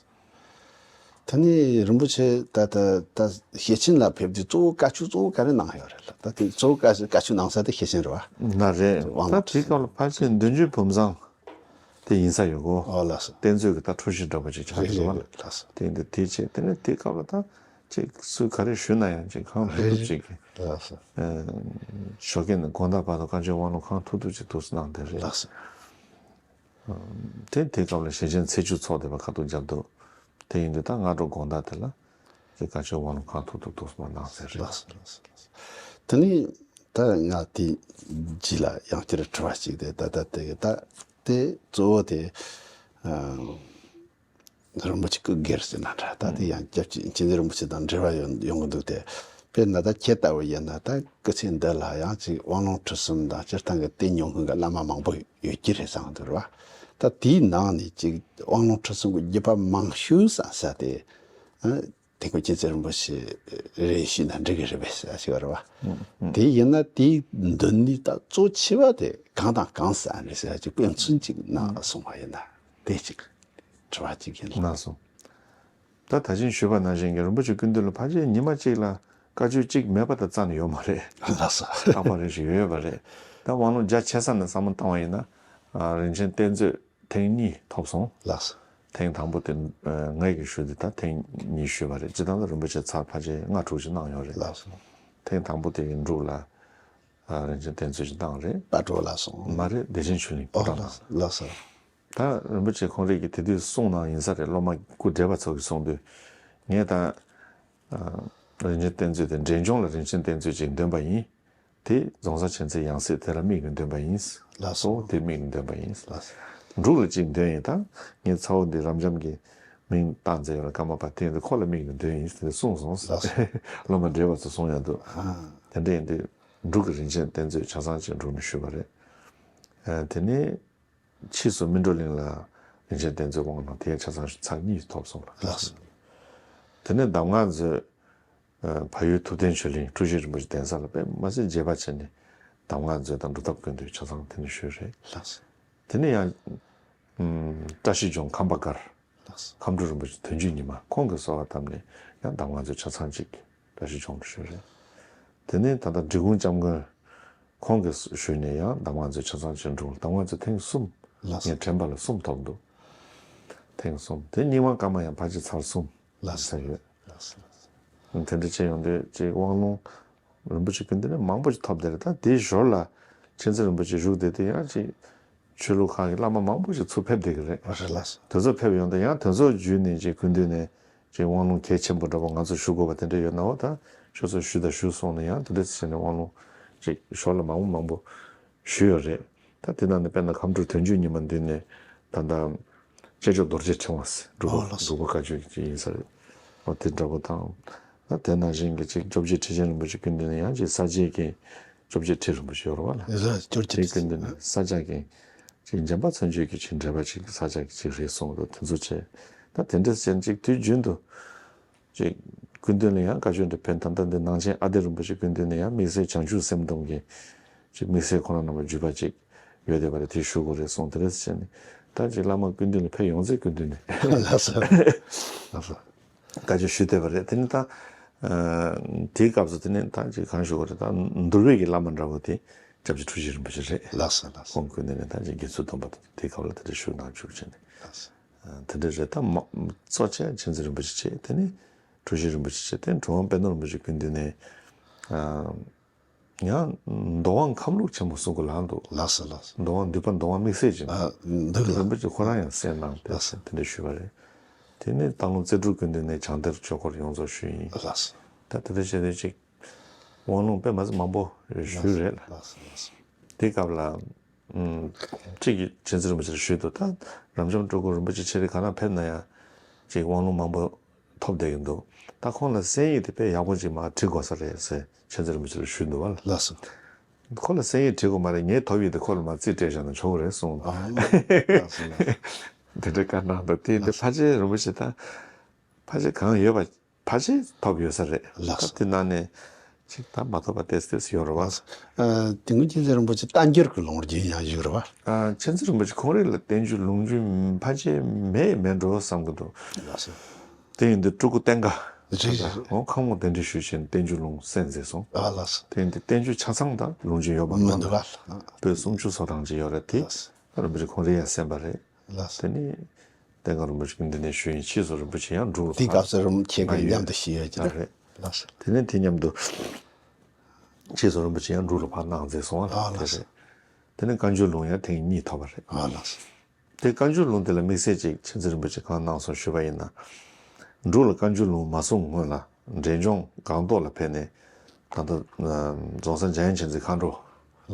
ད་ནི་རིན་པོ་ཆེ་ད་ད་ད་ཞེ་ཆེན་ལ་ཕེབས་དུས་གཙོ་བོ་བཀའ་ཆོས་གཙོ་བོ་ག་རེ་གནང་ཡོད་རེད་ལགས། ད་དེ་གཙོ་བོ་བཀའ་བཀའ་ཆོས་གནང་ས་དེ་ཞེ་ཆེན་རེད་བ། ན་རེད། དབང་ད་དེའི་སྐབས་ལ་ཕལ་ཆེར་བདུན་ཅུའི་བུམ་བཟང་། དེ་ཡིན་ས་ཡོད་གོ། ཨོ་ལགས་སོ། གཏེར་མཛོད་ཀྱི་ད་འཕྲོ་གཞི་འདྲ་པོ་ཅིག་ཆགས་ཀྱི་འདུག་བ་ལ། རེད་རེད་ལགས་སོ། དེ་འདི་དེ་བྱས་དེ་ནས་དེ་སྐབས་ལ་ད་ཅིག་སུས་ག་རེ་ཞུས་ན་ཡང་ཅིག་གང་མི་ཐུབ་ཅིག་གི། ལགས་སོ། ཨ། ཞོགས་ཀས་ནས་དགོང་དག་བར་དུ་བཀའ་ཆོས་དབང་ལུང་གང་ཐུབ་ཐུབ་ཅིག་འདུག་སེ་གནང་བསྡད་རེད། ལགས་སོ། ཨ། དེ་དེ་སྐབས་ལ་ཞེ་ཆེན་ཚེས་བཅུ་ཚོགས་བསྡད་པ་ཁ་ཐུག་རྒྱབ་འདུག། དེ་ཡིན་དུས་ད་སྔ་དྲོ་དགོང་དག་དེ་ལ་ཅིག་བཀའ་ཆོས་དབང་ལུང་གང་ཐུབ་ཐུབ་འདུག་སེ་མར་གནང་ཟེར་རེད། ལགས་སོ་ལགས་སོ་ལགས་སོ། དེ་ནས། ད་ང་དེ་རྗེས་ལ་ཡང་བསྐྱར་དྲི་བ་གཅིག་དེ། ད་ད་དེ་ད་དེ་གཙོ་བོ་དེ་ཨ་རིན་པོ་ཆེ་སྐུ་སྒེར་ཟེར་ན་འདྲ། ད་དེ་ཡང་སྐྱབས་རྗེ་མཁྱེན་བརྩེ་རིན་པོ་ཆེ་དང་འབྲེལ་བ་ཡོང་ཡོང་གི་འདུག་སྟེ། དཔེར་ན་ད་ཁྱེད་ལྟ་བུ་ཡིན་ན་ད་སྐུ་ཚེ་འདི་ལ་ཡང་ཅིག་དབང་ལུང་ཁྲིད་གསུམ་དང་སྤྱིར་བཏང་གི་དེ་ཉོ་མཁན་གྱི་བླ་མ་མང་པོ་ཡོད་ཀྱི་རེད་བསམ་གྱི་འདུག་ར་བ། ད་དེའི་ནང་ནས་ཅིག་དབང་ལུང་ཁྲིད་གསུམ་གྱི་རྒྱུད་པ་མང་ཤོས་བསམ་ས་དེ། ཨ། དེ་ཁོ་མཁྱེན་བརྩེ་རིན་པོ་ཆེ་རེད་ཞུས་ན་འགྲིག་གི་རེད་པས་ཟེར་ཞིག་རེད་བ། དེ་ཡིན་ན་དེའི་མདུན་ནས་ད་གཙོ་ཆེ་བ་དེ་གང་དང་གང་ཟེར་རེད་ཟེར་ཅིག་དཔེ་མཚོན་ཅིག་གནང་སོང་བ་ཡིན་ན་དེ་ཅིག་དྲི་བ་ཅིག་ཡིན། གནང་སོང་། ད་ད་གིན་ཞུས་པ་ནང་བཞིན་གྱི་རིན་པོ་ཆེ་སྐུ་མདུན་ལ་ཕལ་ཆེར་ཉི་མ་གཅིག་ལ་བཀའ་ཆོས་གཅིག་མེད་པ་དང་རྩ་ནས་ཡོད་མ་རེད། ལགས་སོ། རྟག་པར་རེ་ཞིག་ཡོད་ཡོད་པ་རེད། ད་དབང་ལུང་རྒྱ་ཆེ་ས་ནས་བསམ་བློ་བཏང་བ་ཡིན་ན། ཨ། རིན་ཆེན་གཏེར་མཛོད་ཐེངས་གཉིས་ཐོབ་སོང་། ལགས་སོ། ཐེངས་དང་པོ་དེ་ཨ་ངས་ཀྱིས་ཞུས་ཏེ། ད་ཐེངས་གཉིས་ཞུས་པ་རེད། སྤྱིར་བཏང་ལ་རིན་པོ་ཆེ་ཚར་ཕལ་ཆེར་ལྔ་དྲུག་ཅིག་གནང་ཡོད་རེད། ལགས་སོ། ཐེངས་དང་པོ་དེ་ཡིན་འབྲུག་ལ་ཨ་རིན་ཆེན་གཏེར་མཛོད་ཅིག་བཏང་རེད། སྤ་གྲོ་ལ་སོང་། མ་རེད། བདེ་ཆེན་ཆོས་གླིང་ཨོ་ཕོ་བྲང་ལགས་ལགས་སོ། ད་རིན་པོ་ཆེ་ཁོང་རང་གིས་དེ་དུས་གསུངས་གནང་ཡིན་ས་རེད། སློབ་མ་སྐུ་བགྲེས་པ་ཚོ་གིས་གསུངས་དུས། ངས་ད་ཨ་རིན་ཆེན་གཏེར་མཛོད་དེ་འབྲས་ལྗོངས་ལ་རིན་ཆེན་གཏེར་མཛོད་ཅིག་འདོན་པ་ཡིན། དེ་རྫོང་གསར་མཁྱེན་བརྩེའི་ཡང་སྲིད་དེ་ལ་དམིགས་ནས་འདོན་པ་ཡིན། ལགས་སོ། དེ་དམིགས་ནས་འདོན་པ་ཡིན། ལགས་སོ། འབྲུག་ལ་གཅིག་འདོན་ཡིན། ད་ངས་ཚ་བོ་འདི་རབ་འབྱམས་ཀྱི་མིང་བཏགས་མཛད་ཡོད་ལ། ཀརྨ་པ་དེ་ཡིན་དུས་ཁོ་ལ་དམིགས་ནས་འདོན་ཡིན་ཟེར་གསུངས་སོང་། ལགས་སོ། སློབ་མ་བགྲེས་པ་ཚོ་གསུངས་ཡོང་དུས། ཨ། དེ་འདྲ་ཡིན་དུས་འབྲུག་གི་རིན་ཆེན་གཏེར་མཛོད་ཆ་ཚང་གཅིག་འབྲུག་ནས་ཞུས་པ་རེད། ཨ། དེ་ནས་ཕྱིས་སུ་སྨིན་གྲོལ་གླིང་ལ་རིན་ཆེན་གཏེར་མཛོད་དབང་གནང་། དེ་ཡང་ཆ་ཚང་ཚར་གཉིས་ཐོབ་སོང་ལ། ལགས་སོ། དེ་ནས་གདམས་ངག་མཛོད་ཨ་བལ་ཡུལ་ཐུབ་བསྟན་ཆོས་གླིང་འཁྲུལ་ཞིག་རིན་པོ་ཆེ་གདན་ས་ལ་དཔེ་མ་སྲིད་རྒྱས་པ་བྱས་ནས་གདམས་ངག་མཛོད་དང་སྒྲུབ་ཐབས་ཀུན་འདུས་ཆ་ཚང་དེ་ནས་ཞུས་རེད། ལགས་སོ། དེ་ནས་ཡང་ཨམ་བཀྲ་ཤིས་ལྗོངས་ཁམས་པ་སྒར། ལགས་སོ། ཁམས་སྤྲུལ་རིན་པོ་ཆེ་དོན་བརྒྱུད་ཉི་མ་ཁོང་གིས་གསོལ་བ་བཏབ་ནས་ཡང་གདམས་ངག་མཛོད་ཆ་ཚང་གཅིག་བཀྲ་ཤིས་ལྗོངས་ལ་ཞུས་རེད། དེ་ནས་ད་ལྟ་འབྲི་གུང་སྐྱབས་མགོན་ཁོང་གིས་ཞུས་ནས་ཡང་གདམས་ངག་མཛོད་ཆ་ཚང་ཅན་དྲུང་གདམས་ངག་མཛོད་ཐེངས་གསུམ། ལགས་སོ། ངས་དྲན་པ་ལ་གསུམ་ཐོབ་འདུག་ཐེངས་གསུམ། དེ་རྙིང་མ་ཀརྨ་ཡང་ཕལ་ཆེར་ཚར་གསུམ། ལགས་སོ། ཡོད། ལགས་སོ། དེ་འདྲ་བྱས་ཡོང་དུས་ཅིག་དབང་ལུང་རིན་པོ་ཆེ་སྐུ་མདུན་ནས་མང་པོ་ཞིག་ཐོབ་བསྡད་རེད། ད་དེའི་ཞོར་ལ་མཁྱེན་བརྩེ་རིན་པོ་ཆེ་བཞུགས་བསྡད་དུས་ཡང་ཅིག་ཆོས་ལུགས་ཁག་གི་བླ་མ་མང་པོ་ཞིག་ཚུར་ཕེབས་བསྡད་ཀྱི་རེད། ཨ་རེད། ལགས་སོ། དེ་ཚོ་ཕེབས་ཡོང་དུས་ཡང་དེ་ཚོ་བརྒྱུད་ནས་ཅིག་སྐུ་མདུན་ནས་ཅིག་དབང་ལུང་གལ་ཆེན་པོ་འདྲ་པོ་ང་ཚོ་ཞུ་དགོས་པ་དེ་འདྲ་ཡོད་ན། འོ་ད་ཁྱོད་ཚོ་ཞུ་དང་ཞུ་གསུངས་ནས་ཡང་དེ་འདྲ་བྱས་ནས་དབང་ལུང་ཅིག་ཞོར་ལ་མང་པོ་མང་པོ་ཞུས་ཡོད་རེད། ད་དེ་ནང་ནས་དཔེར་ན་ཁམས་སྤྲུལ་དོན་བརྒྱུད་ཉི་མ་མདུན་ནས་ད་ལྟ་སྐྱེས་མཆོག་རྡོ་རྗེ་ཕྲེང་བ་ཟེར་འབྲུག་ཨོ་ལགས་སོ། འབྲུག་པ་བཀའ་བརྒྱུད་ཀྱི་ཡིན་ས་རེད། ཨོ་དེ་འདྲ་པོ་དང་། ད་དེ་ནང་བཞིན་གྱི་ཅིག་བཅོ་བརྒྱད་ཁྲི་ཆེན་རིན་པོ་ཆེ་སྐུ་མདུན་ནས་ཡང་ཅིག་ས་སྐྱའི་གི་བཅོ་བརྒྱད་ཁྲི་རིན་པོ་ཆེ་ཡོད་རེད་བ་ལ། ཡོད་རེད། བཅོ་བརྒྱད་དེ་ཁྲི་སྐུ་མདུན་ནས་ས་སྐྱ་གི་ཅིག་འཇམ་དཔལ་མཚན་བརྗོད་ཀྱི་ཅིག་འགྲེལ་པ་ཅིག་ས་སྐྱ་གི་ཅིག་རེད་གསུངས་འདུག་དེ་ཚོ་བྱས། ད་དེ་འདྲ་བྱས་ཅིག་དུས་རྒྱུན་དུ་ཅིག་སྐུ་མདུན་ལ་ཡང་བཀའ་ཆོས་འདི་ཕན། ད་ལྟ་འདི་ནང་ཆེན་ཨ་ཏི་རིན་པོ་ཆེ་སྐུ་མདུན་ནས་ཡང་དམིགས་བསལ་བྱང་ཆུབ་སེམས་སྡོམ་གྱི་ཅིག་དམིགས་བསལ་ཁོ་རང་རྣམ་པ་བརྒྱུད་པ་ཅིག་ཡོད་བསྡད་པ་རེད། དེ་ཞུ་དགོས་རེད་གསུངས། དེ་འདྲ་བྱས་ནས་ད་ཅིག་བླ་མ་སྐུ་མདུན་ལ་ཕེབས་ཡོང་ཚེ་སྐུ་མདུན་ནས་ལགས་སོ། ལགས་སོ། བཀའ་ཆོས་ཞུས་བསྡད་པ་རེད། དེ་ནི་ད་ཨ་དེའི་སྐབས་སུ་དེ་ནི་ད་ཅིག་གང་ཞུ་དགོས་རེད། ད་འདུལ་བའི་གི་བླ་མ་འདྲ་བོ་དེ་སྐྱབས་རྗེ་འཁྲུལ་ཞིག་རིན་པོ་ཆེ་རེད། ལགས་སོ་ལགས་སོ། ཁོང་སྐུ་མདུན་ནས་ད་ཅིག་དགེ་ཚུལ་སྡོམ་པ་དེ་དེའི་སྐབས་ལ་དེ་འདྲ་ཞུས་གནང་བཅུག་བྱས་ནས། ལགས་སོ། ཨ་དེ་འདྲ་རེད། ད་མ་གཙོ་ཆེ་མཁྱེན་བརྩེ་རིན་པོ་ཆེ་བྱས། དེ་ནས་འཁྲུལ་ཞིག་རིན་པོ་ཆེ་བྱས། དེ་ནས་གྲུབ་དབང་པད་ནོར་རིན་པོ་ཆེ་སྐུ་མདུན་ནས་ཨ་ཡང་མདོ་དབང་ཁམས་ལུགས་ཆེན་མོ་གསུང་གི་ལངས་འདུག་ལགས་སོ་ལགས་སོ། མདོ་དབང་འདུས་པ་མདོ་དབང་དམིགས་བསལ་ཅན། ཨ་འདུག་ལགས། རིན་པོ་ཆེ་ཁོ་རང་ཡང་གསན་གནང་སྟེ། ལགས་སོ། དེ་འདྲ་ཞུས་པ་རེད། དེ་ནས་སྟག་ལུང་རྩེ་དྲུག་སྐུ་མདུན་ནས་བྱང་གཏེར་ཆོས་སྐོར་ཡོངས་རྫོགས་ཞུས་ཡིན། ལགས་སོ། ད་དེ་འདྲ་བྱས་ཏེ་ཅིག་དབང་ལུང་དཔེ་མ་ཚད་མང་པོ་ཞུས་རེད་ལ། ལགས་སོ་ལགས་སོ། དེ་སྐབས་ལ་ཨུམ་གཅིག་གིས་མཁྱེན་བརྩེ་རིན་པོ་ཆེ་ལ་ཞུས་འདུག་ད་རབ་འབྱམས་སྤྲུལ་སྐུ་རིན་པོ་ཆེ་ཕྱིར་ག་ན་ཕེབས་ན་ཡང་ཅིག་དབང་ལུང་མང་པོ་ཐོབ་བསྡད་ཀྱི་འདུག་ད་ཁོང་ལ་གསན་ཡིག་དེ་དཔེ་ཡག་པོ་ཅིག་མར་བྲིས་དགོས་ས་རེད་ཟེར་མཁྱེན་བརྩེ་རིན་པོ་ཆེ་ལ་ཞུས་འདུག་བ་ལ། ལགས་སོ། ཁོ་ལ་གསན་ཡིག་བྲིས་དགོས་མ་རེད། ངས་ཐོབ་ཡིག་དེ་ཁོ་ལ་མར་རྩིས་སྤྲད་བཞག་ན་ཆོག་གི་རེད་གསུངས། ཨ་ལགས་སོ་ལགས་སོ། དེ་འདྲ་བཀའ་གནང་འདུག་དེ་འདི་ཕལ་ཆེར་རིན་པོ་ཆེ་ད་ཕལ་ཆེར་གང་ཡོད་པ་ཕལ་ཆེར་ཐོབ་ཡོད་ས་རེད། ལགས་སོ། ད་དེ་ནང་ནས་ཅིག་ད་མ་ཐོབ་པ་ཏོག་ཙམ་ཡོད་རེད་བ། ཨ་དེ་སྔོན་མཁྱེན་བརྩེ་རིན་པོ་ཆེ་བསྟན་འགྱུར་གྱི་ལུང་རྒྱུན་ཡང་བཞུགས་རེད་བ། ཨ་མཁྱེན་བརྩེ་རིན་པོ་ཆེ་ཁོང་རང་ལ་བསྟན་འགྱུར་ལུང་རྒྱུན་ཕལ་ཆེར་མེད་མེད་འགྲོ་བསམ་གྱི་འདུག་ལགས་སོ། དེ་ཡིན་དུས་སྤྲུལ་སྐུ་བསྟན་དགའ་རེད། འོ་ཁ་སྔོན་གདན་འདྲེན་ཞུས་བྱས་ནས་བསྟན་འགྱུར་ལུང་གསན་མཛད་སོང་། ཨ་ལགས་སོ། དེ་ཡིན་དུས་བསྟན་འགྱུར་ཆ་ཚང་ད་ལུང་རྒྱུན་ཡོད་པ་མི་མ་འདུག་ག་ལགས། པོད་སུམ་ཅུ་སོ་གྲངས་ཅིག་ཡོད་རེད་དེ། ལགས་སོ། རིན་པོ་ཆེ་ཁོང་རང་ཡང་གསན་པ་རེད། ལགས་སོ། དེ་ནས་བསྟན་དགའ་རིན་པོ་ཆེ་འདི་ནས་ཞུས་ཡིན། ཕྱིས་སུ་རིན་པོ་ཆེ་ཡང་འབྲུག་ལ་དེ་སྐབས་སུ་རིན་པོ་ཆེ་གི་མཉམ་དུ་ཞུས་ཡོད་ཀྱི་རེད། ལགས་སོ། དེ་ནས་དེ་མཉམ་དུ་ཕྱིས་སུ་རིན་པོ་ཆེ་ཡང་འབྲུག་ལ་ཕར་གནང་མཛད་སོང་བ། ཨ་ལགས་སོ། དེ་རེད། དེ་ནས་བཀའ་འགྱུར་ལུང་ཡང་ཐེངས་གཉིས་ཐོབ་པ་རེད། ཨ་ལགས་སོ། དེ་བཀའ་འགྱུར་ལུང་དེ་ལ་དམིགས་བསལ་ཅིག་མཁྱེན་བརྩེ་རིན་པོ་ཆེ་གང་གནང་སོང་ཞུས་པ་ཡིན་ན། འབྲུག་ལ་བཀའ་འགྱུར་ལུང་མ་གསུངས་སྔོན་ལ་འབྲས་ལྗོངས་སྒང་ཏོག་ལ་ཕེབས་ནས་ ད་ལྟ་རྫོང་སར་འཇམ་དབྱངས་མཁྱེན་བརྩེ་མཁའ་འགྲོ་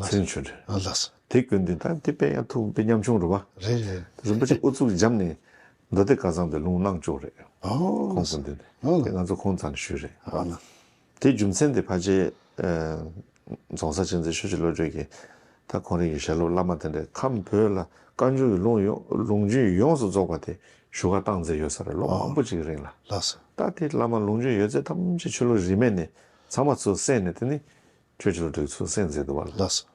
ཚེ་རིང་ཆོས་སྒྲོན། ཨ་ལགས་སོ། དེ་ཀུན་འདི་ད་དེ་དཔེ་ཡང་ཐུགས་དཔེ་ཉམ་ཆུང་རེད་བ། རེད་རེད། རིན་པོ་ཆེ་ཨུ་ཚུགས་འཇམ་ནས་མདོ་སྡེ་བཀའ་ཚང་དེ་ལུང་གནང་བཅུག་རེད། ཨོ་ཁོང་ཀུན་འདི་ནས། ཨོ་དེ་ང་ཚོ་ཁོང་རྩ་ནས་ཞུས་རེད། ཨོ་ལགས། དེ་རྒྱུ་མཚན་དེ་ཕལ་ཆེར་རྫོང་སར་མཁྱེན་བརྩེ་ཆོས་ཀྱི་བློ་གྲོས་ཀྱིས་ད་ཁོང་རང་གི་ཞལ་སློབ་བླ་མ་དེ་འདྲས་ཁམས་བོད་ལ་བཀའ་འགྱུར་གྱི་ལུང་ཡོངས་ལུང་རྒྱུན་ཡོངས་སུ་རྫོགས་པ་དེ་ཞུ་ག་བཏང་མཛད་ཡོད་ས་རེད། ལོ་མང་པོ་ཅིག་གི་རིང་ལ། ལགས་སོ། ད་དེ་བླ་མ་ལུང་རྒྱུན་ཡོད་ཚད་ཐམས་ཅད་ཆོས་ལུགས་རིས་མེད་ནས་ཚང་མ་ཚུར་གསན་ནས་དེ་ནི་ཆོས་ཀྱི་བློ་གྲོས་ཚུར་གསན་མཛད་འདུག་བ་ལ། ལགས་སོ།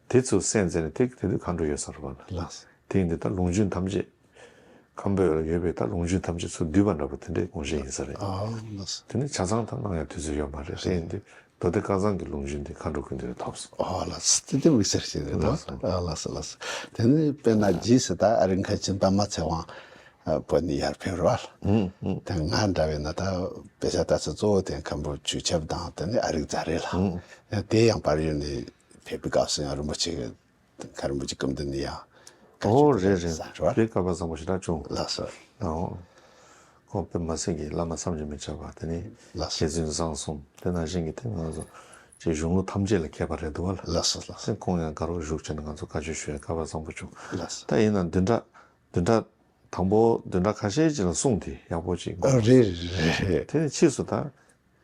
དེ་ཚུར་གསན་མཛད་ནས་དེ་དེ་དུས་མཁའ་འགྲོ་ཡོད་ས་རེད་བ་ལ། ལགས་སོ། དེ་ཡིན་དུས་ད་ལུང་རྒྱུན་ཐམས་ཅད་ཁམས་བོད་ལ་ཡོད་པའི་ད་ལུང་རྒྱུན་ཐམས་ཅད་ཚུར་བསྡུས་པ་འདྲ་པོ་དེ་འདྲའི་དགོངས་བཞེས་ཡིན་ས་རེད། ཨ་ལགས་སོ། དེ་ནི་ཆ་ཚང་ད་གནང་ཡ་དུས་ཚོད་ཡོད་མ་རེད། དེ་ཡིན་དུས་མདོ་སྡེ་བཀའ་ཚང་གི་ལུང་རྒྱུན་དེ་མཁའ་འགྲོ་ཀུན་འདུས་ལ་ཐོབ་སོང་། ཨ་ལགས་སོ། དེ་དེ་དམིགས་བསལ་ཞིག་རེད། ལགས་སོ། ཨ་ལགས་སོ་ལགས་སོ། དེ་ནི་དཔེར་ན་རྗེས་སུ་ད་ཨ་རིག་མཁན་ཆེན་པདྨ་ཚེ་དབང་བོད་ནས་ཡར་ཕེབས་རེད་བ། དེ་ང་འདྲ་བས་ན་ད་དཔེ་ཆ་ལྟ་ཚུལ་གཙོ་བོ་དེ་མཁན་པོ་ཆོས་ཁྱབ་དང་དེ་ནི་ཨ་རིག་རྫ་རི་ལ། དེ་ཡང་བལ་ཡུལ་ནས་ཕེབས་པའི་སྐབས་སུ་ཡང་རིན་པོ་ཆེ་གི་མཁན་རིན་པོ་ཆེ་སྐུ་མདུན་ནས་ཡང་བཀའ་ཨོ་ཆོས་རེད་རེད། ཟེར་བ། དེ་བསྐལ་པ་བཟང་པོ་ཞེ་དྲག་བྱུང་། ལགས་སོ། ཨོ། ཁོང་དཔེ་མ་སྲིད་ཀྱི་བླ་མ་བསམ་གྱིས་མི་ཁྱབ་པ་དེ་ནི་ལགས་སོ། མཁས་བཙུན་བཟང་གསུམ་དེ་ནང་བཞིན་གྱི་དེ་ང་ཚོ་ཅིག་གཞུང་ལུགས་ཐམས་ཅད་ལ་མཁས་པ་རེད་འདུག་བ་ལ། ལགས་སོ་ལགས་སོ། དེ་ཁོང་ཡང་དགའ་རབ་བཞུགས་བྱས་ནས་ང་ཚོ་བཀའ་ཆོས་ཞུ་ཡ་བསྐལ་པ་བཟང་པོ་བྱུང་། ལགས་སོ། ད་ཡིན་ན་བདུན་ཕྲག་བདུན་ཕྲག་དང་པོ་བདུན་ཕྲག་ཁ་ཤས་ཅིག་ལ་གསུང་དེ་ཡག་པོ་ཅིག་གོ། ཨ་རེད་རེད་རེད། དེ་ནས་ཕྱིས་སུ་ད་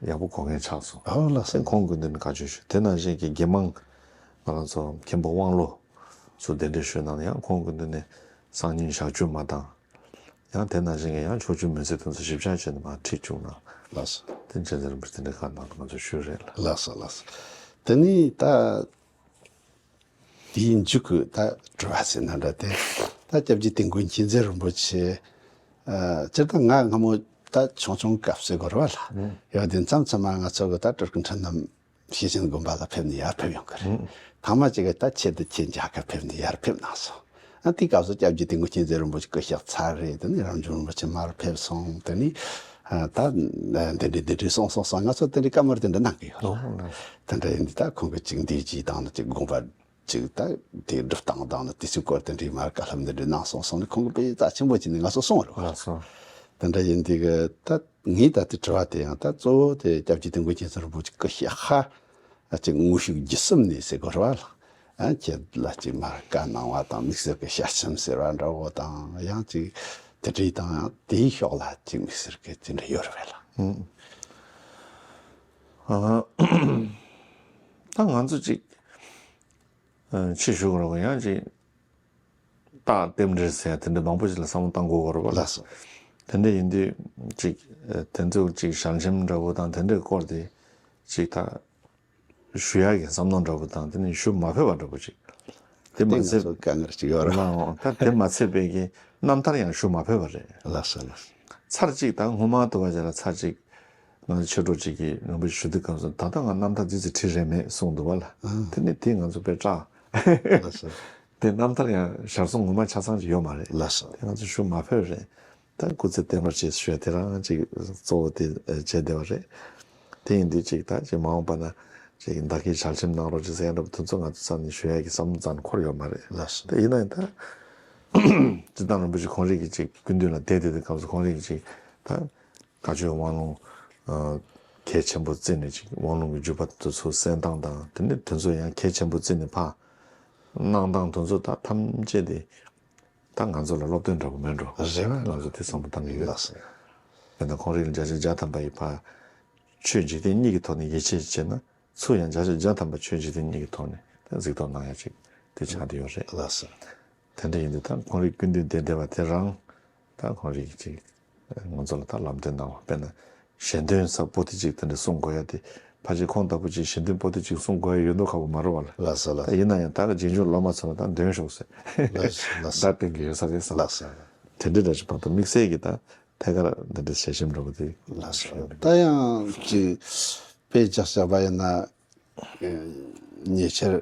ཡག་པོ་གོ་མཁན་ཆགས་སོང་། ཨོ་ལགས་སོ། དེ་ཁོང་གི་མདུན་ནས་བཀའ་ཆོས་ཞུ། དེ་ནང་བཞིན་གྱི་དགེ་མང་ང་རང་ཚོ་མཁན་པོ་དབང་ལོ་ཚུར་གདན་འདྲེན་ཞུས་གནང་ནས་ཡང་ཁོང་གི་མདུན་ནས་གསང་སྙིང་ཞག་བཅུ་མ་བཏང་། ཡང་དེ་ནང་བཞིན་གྱི་ཡང་ཕྱོགས་བཅུའི་མུན་སེལ་དེ་ཚོ་ཞིབ་ཆ་བྱས་ནས་མར་ཁྲིད་བཅུག་གནང་། ལགས་སོ། དེ་མཁྱེན་བརྩེ་རིན་པོ་ཆེ་དེ་འདྲའི་ཁ་ནང་ང་ཚོ་ཞུས་རེད་ལ། ལགས་སོ་ལགས་སོ། དེ་ནས་ད། དེའི་མཇུག་གི་ད་དྲི་བ་ཟེར་ན་འདྲ་དེ། ད་སྐྱབས་རྗེ་དིལ་མགོ་མཁྱེན་བརྩེ་རིན་པོ་ཆེ། ཨ་སྤྱིར་བཏང་ང་སྔ་མོ་ད་ཆུང་ཆུང་སྐབས་སུ་གོ་ར་བ་ལ། ཡང་དེ་མཚམས་མཚམས་མ་ང་ཚོ་གི་ད་སྤྲུལ་སྐུ་འཁྲུལ་རྣམས་ཤེས་བཞིན་དགོན་པ་ལ་ཕེབས་ནས་ཡར་ཕེབས་ཡོང་གི་རེད། ཐང་མ་གཅིག་གི་ད་ཆེད་དུ་ཁྱེད་མཇལ་ཁ་ཕེབས་ནས་ཡར་ཕེབས་གནང་སོང་། ཨ་དེའི་སྐབས་སུ་སྐྱབས་རྗེ་དིལ་མགོ་མཁྱེན་བརྩེ་རིན་པོ་ཆེ་སྐུ་གཤེགས་ཚར་རེད། དེ་ནས་རབ་འབྱམས་རིན་པོ་ཆེ་མར་ཕེབས་སོང་། དེ་ནས་ཨ་ད་འདི་འདྲ་འདི་འདྲ་གསུངས་གསུངས་སོང་། ང་ཚོ་དེ་འདྲའི་བཀའ་མོལ་དེ་འདྲ་གནང་གི་ཡོད་རེད། ལགས་སོ། དེ་འདྲ་ཡིན་དུས་ད་ཁོང་གིས་ཅིག་འདིའི་རྗེས་དང་ནི་ཅིག་དགོངས་པ་ཅིག་ད་དེ་སྒྲུབ་སྟངས་དང་ནི་དེ་ཚོའི་སྐོར་དེ་འདྲའི་མར་བཀའ་སློབ་འདི་འདྲ་གནང་སོང་གསུངས་ནས་ཁོང་གིས་དཔེ་རྩ་ཆེན་པོ་བྱས་ནས་ང་ཚོ་གསུངས་རེད་བ། ལགས་སོ། དེ་འདྲ་ཡིན་དུས་གི་ད་ངས་ད་དེ་དྲི་བ་དེ་ཡང་ད་གཙོ་བོ་དེ་སྐྱབས་རྗེ་དིལ་མགོ་མཁྱེན་བརྩེ་རིན་པོ་ཆེ་སྐུ་གཤེགས་ཧ་ཅིག་དངོས་ཤུགས་བརྒྱུད་གསུམ་ནས་ཟེར་དགོས་རེད་བ་ལ། ཨ་ཁྱེད་ལ་ཅིག་མར་བཀའ་གནང་བ་དང་དམིགས་བསལ་གྱི་ཞལ་ཆེམས་ཟེར་བ་འདྲ་བོ་དང་ཡང་ཅིག་དེ་འདྲའི་དང་དེའི་ཕྱོགས་ལ་ཅིག་དམིགས་བསལ་གྱི་དེ་འདྲ་ཡོད་རེད་བས་ལ། ཨ་ད་ང་ཚོ་ཅིག་ཨ་ཕྱི་ཞུ་དགོས་རེད་བ། ཡང་ཅིག་རྟགས་རྟེན་འབྲེལ་ཟེར་ཡ་དེ་འདྲ་མང་པོ་ཞིག་ལ་བསམ་བློ་བཏང་དགོས་ཀྱི་རེད་བ་ལ། ལགས་སོ། དེ་འདྲ་ཡིན་དུས་ཅིག་ཨ་དེ་ཚོ་ཅིག་ཞལ་ཆེམས་འདྲ་བོ་དང་དེ་འདྲའི་སྐོར་དེ་ཅིག་ད་ཞུ་ཡག་གི་བསམ་མནོ་འདྲ་བོ་དང་དེ་ནས་ཞུ་མ་ཕོད་པ་འདྲ་བོ་ཅིག་དེ་མ་ཚད་དེ་ང་ཚོ་དཀའ་ངལ་ཅིག་ཡོད་རེད། ལའང་ད་དེ་མ་ཚད་པའི་གི་རྣམ་ཐར་ཡང་ཞུ་མ་ཕོད་པ་རེད། ལགས་སོ་ལགས་སོ། ཚར་གཅིག་ད་སྔོན་མ་དུ་བ་ཅིག་ལ་ཚར་གཅིག་ང་ཚོ་ཆོས་གྲོགས་གཅིག་གིས་རིན་པོ་ཆེ་ཞུ་དུས་སྐབས་སུ་ད་ལྟ་ང་རྣམ་ཐར་འདི་ཚོ་བྲིས་རན་མེད་གསུངས་འདུག་བ་ལ། ཨ་དེ་ནི་དེ་ང་ཚོ་དཔེ་སྐྲག་ལགས་སོ། དེ་རྣམ་ཐར་ཡང་ཞར་སོང་ངོ་མ་ཆ་ཚང་ཅིག་ཡོད་མ་རེད། ལགས་སོ། དེ་ང་ཚོ་ཞུ་མ་ཕོད་རེད། ད་སྐུ་ཚེ་བརྟན་པར་བྱེད་ཞུ་ཡ་དེ་རང་ཅིག་གཙོ་བོ་དེ་བྱས་བསྡད་པ་རེད། དེ་ཡིན་དུས་ཅིག་ད་ཅིག་མ་འོངས་པ་ན་ཅིག་བདག་གིས་ཞལ་ཆེམས་གནང་རོགས་ཅིག་ཟེར་ཡ་འདྲ་པོ་དེ་ཚོ་ང་ཚོ་རྩ་ནས་ཞུ་ཡ་གི་བསམ་བློ་རྩ་ནས་འཁོར་ཡོད་མ་རེད། ལགས་སོ། དེ་ཡིན་ན་ཡང་ད་སྤྱིར་བཏང་རིན་པོ་ཆེ་ཁོང་རང་གི་ཅིག་སྐུ་མདུན་ལ་བསྡད་བསྡད་དུས་སྐབས་སུ་ཁོང་རང་གི་ཅིག་ད་བཀའ་ཆོས་དབང་ལུང་ཨ་གལ་ཆེན་པོ་བརྩིས་ནས་ཅིག་དབང་ལུང་གི་བརྒྱུད་པ་དེ་ཚོ་གསན་སྟངས་དང་དེ་ནས་དེ་ཚོ་ཡང་གལ་ཆེན་པོ་བརྩིས་ནས་ཕར་གནང་སྟངས་དེ་ཚོ་ད་ཐམས་ཅད་དེ་ད་ང་ཚོ་ལ་སློབ་སྟོན་འདྲ་པོ་མེད་འགྲོ། རེད་བ། ང་ཚོ་དེ་བསམ་བློ་བཏང་གི་ཡོད། ལགས་སོ། དེ་ནས་ཁོང་རང་ལ་བརྒྱ་ཆ་བརྒྱ་ཐམ་པ་ཡི་ཕར་ཆོས་འཇིག་རྟེན་གཉིས་ཀྱི་ཐོག་ནས་ཡིད་ཆེས་བྱས་ན་ཚུར་ཡང་བརྒྱ་ཆ་བརྒྱ་ཐམ་པ་ཆོས་འཇིག་རྟེན་གཉིས་ཀྱི་ཐོག་ནས་ད་གཟིགས་རྟོག་གནང་ཡ་ཅིག་དེ་ཆགས་བསྡད་ཡོད་རེད། ལགས་སོ། དེ་འདྲ་ཡིན་དུས་ད་ཁོང་རང་སྐུ་མདུན་དེ་བསྡད་པ་དེ་རང་ད་ཁོང་རང་གི་ཅིག་ང་ཚོ་ལ་ད་ལམ་སྟོན་གནང་བ་དཔེར་ན་ཞལ་འདོན་ས་པོ་ཏི་ཅིག་དེ་འདྲ་གསུང་དགོས་ཡ་དེ་ཕལ་ཆེར་ཁོང་ལྟ་བུ་ཅིག་ཞལ་འདོན་པོ་ཏི་ཅིག་གསུང་དགོས་ཡ་ཡོད་མདོག་ཁ་པོ་མ་རེད་བ་ལ། ལགས་སོ་ལགས་ད་སོ། ཡིན་ན་ཡང་ད་གི་རྗེས་འཇུག་སློབ་མ་ཚོ་ལ་ད་འདོན་ཤོག་ཟེར། ལགས་སོ་ལགས་སོ། ད་སྟོན་གི་ཡོད་ས་རེད་ཟེར། ལགས་སོ། དེ་འདྲ་འདྲ་ཅིག་བར་དུ་དམིགས་བསལ་གྱི་ད་ཐད་ཀར་འདི་འདྲ་ཞལ་ཆེམས་འདྲ་པོ་དེ། ལགས་སོ། ད་ཡང་ཅིག་དཔེ་ཆ་བཞག་པ་ཡིན་ན། ཉེ་ཆར་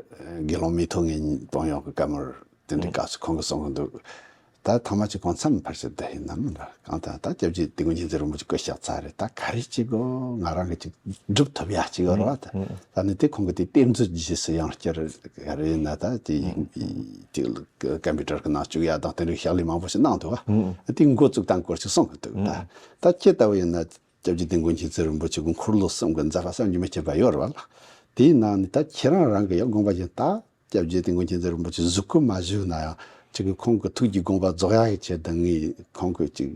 དགེ་སློང་མིག་ཐོག་ངའི་པང་ཡོག་གི་བཀའ་མོལ་དེ་འདྲའི་སྐབས་སུ་ཁོང་གིས་གསུང་གི་འདུག་ད་ཐ་མ་ཅིག་གང་འཚམ་ཕར་ཕྱིར་བསྡད་ཡིན་ནམ་འདྲ། གང་ལྟར་ད་སྐྱབས་རྗེ་དིལ་མགོ་མཁྱེན་བརྩེ་རིན་པོ་ཆེ་སྐུ་གཤེགས་ཚར་རེད། ད་ག་རེ་ཅིག་གོ་ང་རང་གིས་ཅིག་སྒྲུབ་ཐུབ་ཡ་ཅིག་ཡོད་རེད་བ། ད་ད་ནི་དེ་ཁོང་གིས་དེ་གཏེར་མཛོད་རྗེས་སུ་ཡང་བསྐྱར་ག་རེ་ཡིན་ན་ད་དེ་དེ་ཀམ་པུ་ཊར་གི་ནང་བཅུག་ཡ་དང་དེ་འདྲའི་ཕྱག་ལས་མང་པོ་ཞིག་གནང་འདུག་བ། དེ་འགོ་བཙུགས་སྟངས་སྐོར་ཞིག་གསུང་གི་འདུག་ད་ད་ཁྱེད་ལྟ་བུ་ཡིན་ན། སྐྱབས་རྗེ་དིལ་མགོ་མཁྱེན་བརྩེ་རིན་པོ་ཆེ་གི་འཁོར་ལོ་གསུམ་གྱི་མཛད་པ་བསམ་གྱིས་མི་ཁྱབ་པ་ཡོད་རེད་བ་ལ། དེའི་ནང་ནས་ད་ཁྱེད་རང་རང་གི་ཡང་དགོངས་པ་བཞིན་ད་སྐྱབས་རྗེ་དིལ་མགོ་མཁྱེན་བརྩེ་རིན་པོ་ཆེ་གཟུགས་སྐུ་མ་བཞུགས་ན་ཡང་ཅིག་གི་ཁོང་གི་ཐུགས་ཀྱི་དགོངས་པ་རྫོགས་ཡག་གི་ཆེད་དུ་ངས་ཁོང་གི་ཅིག་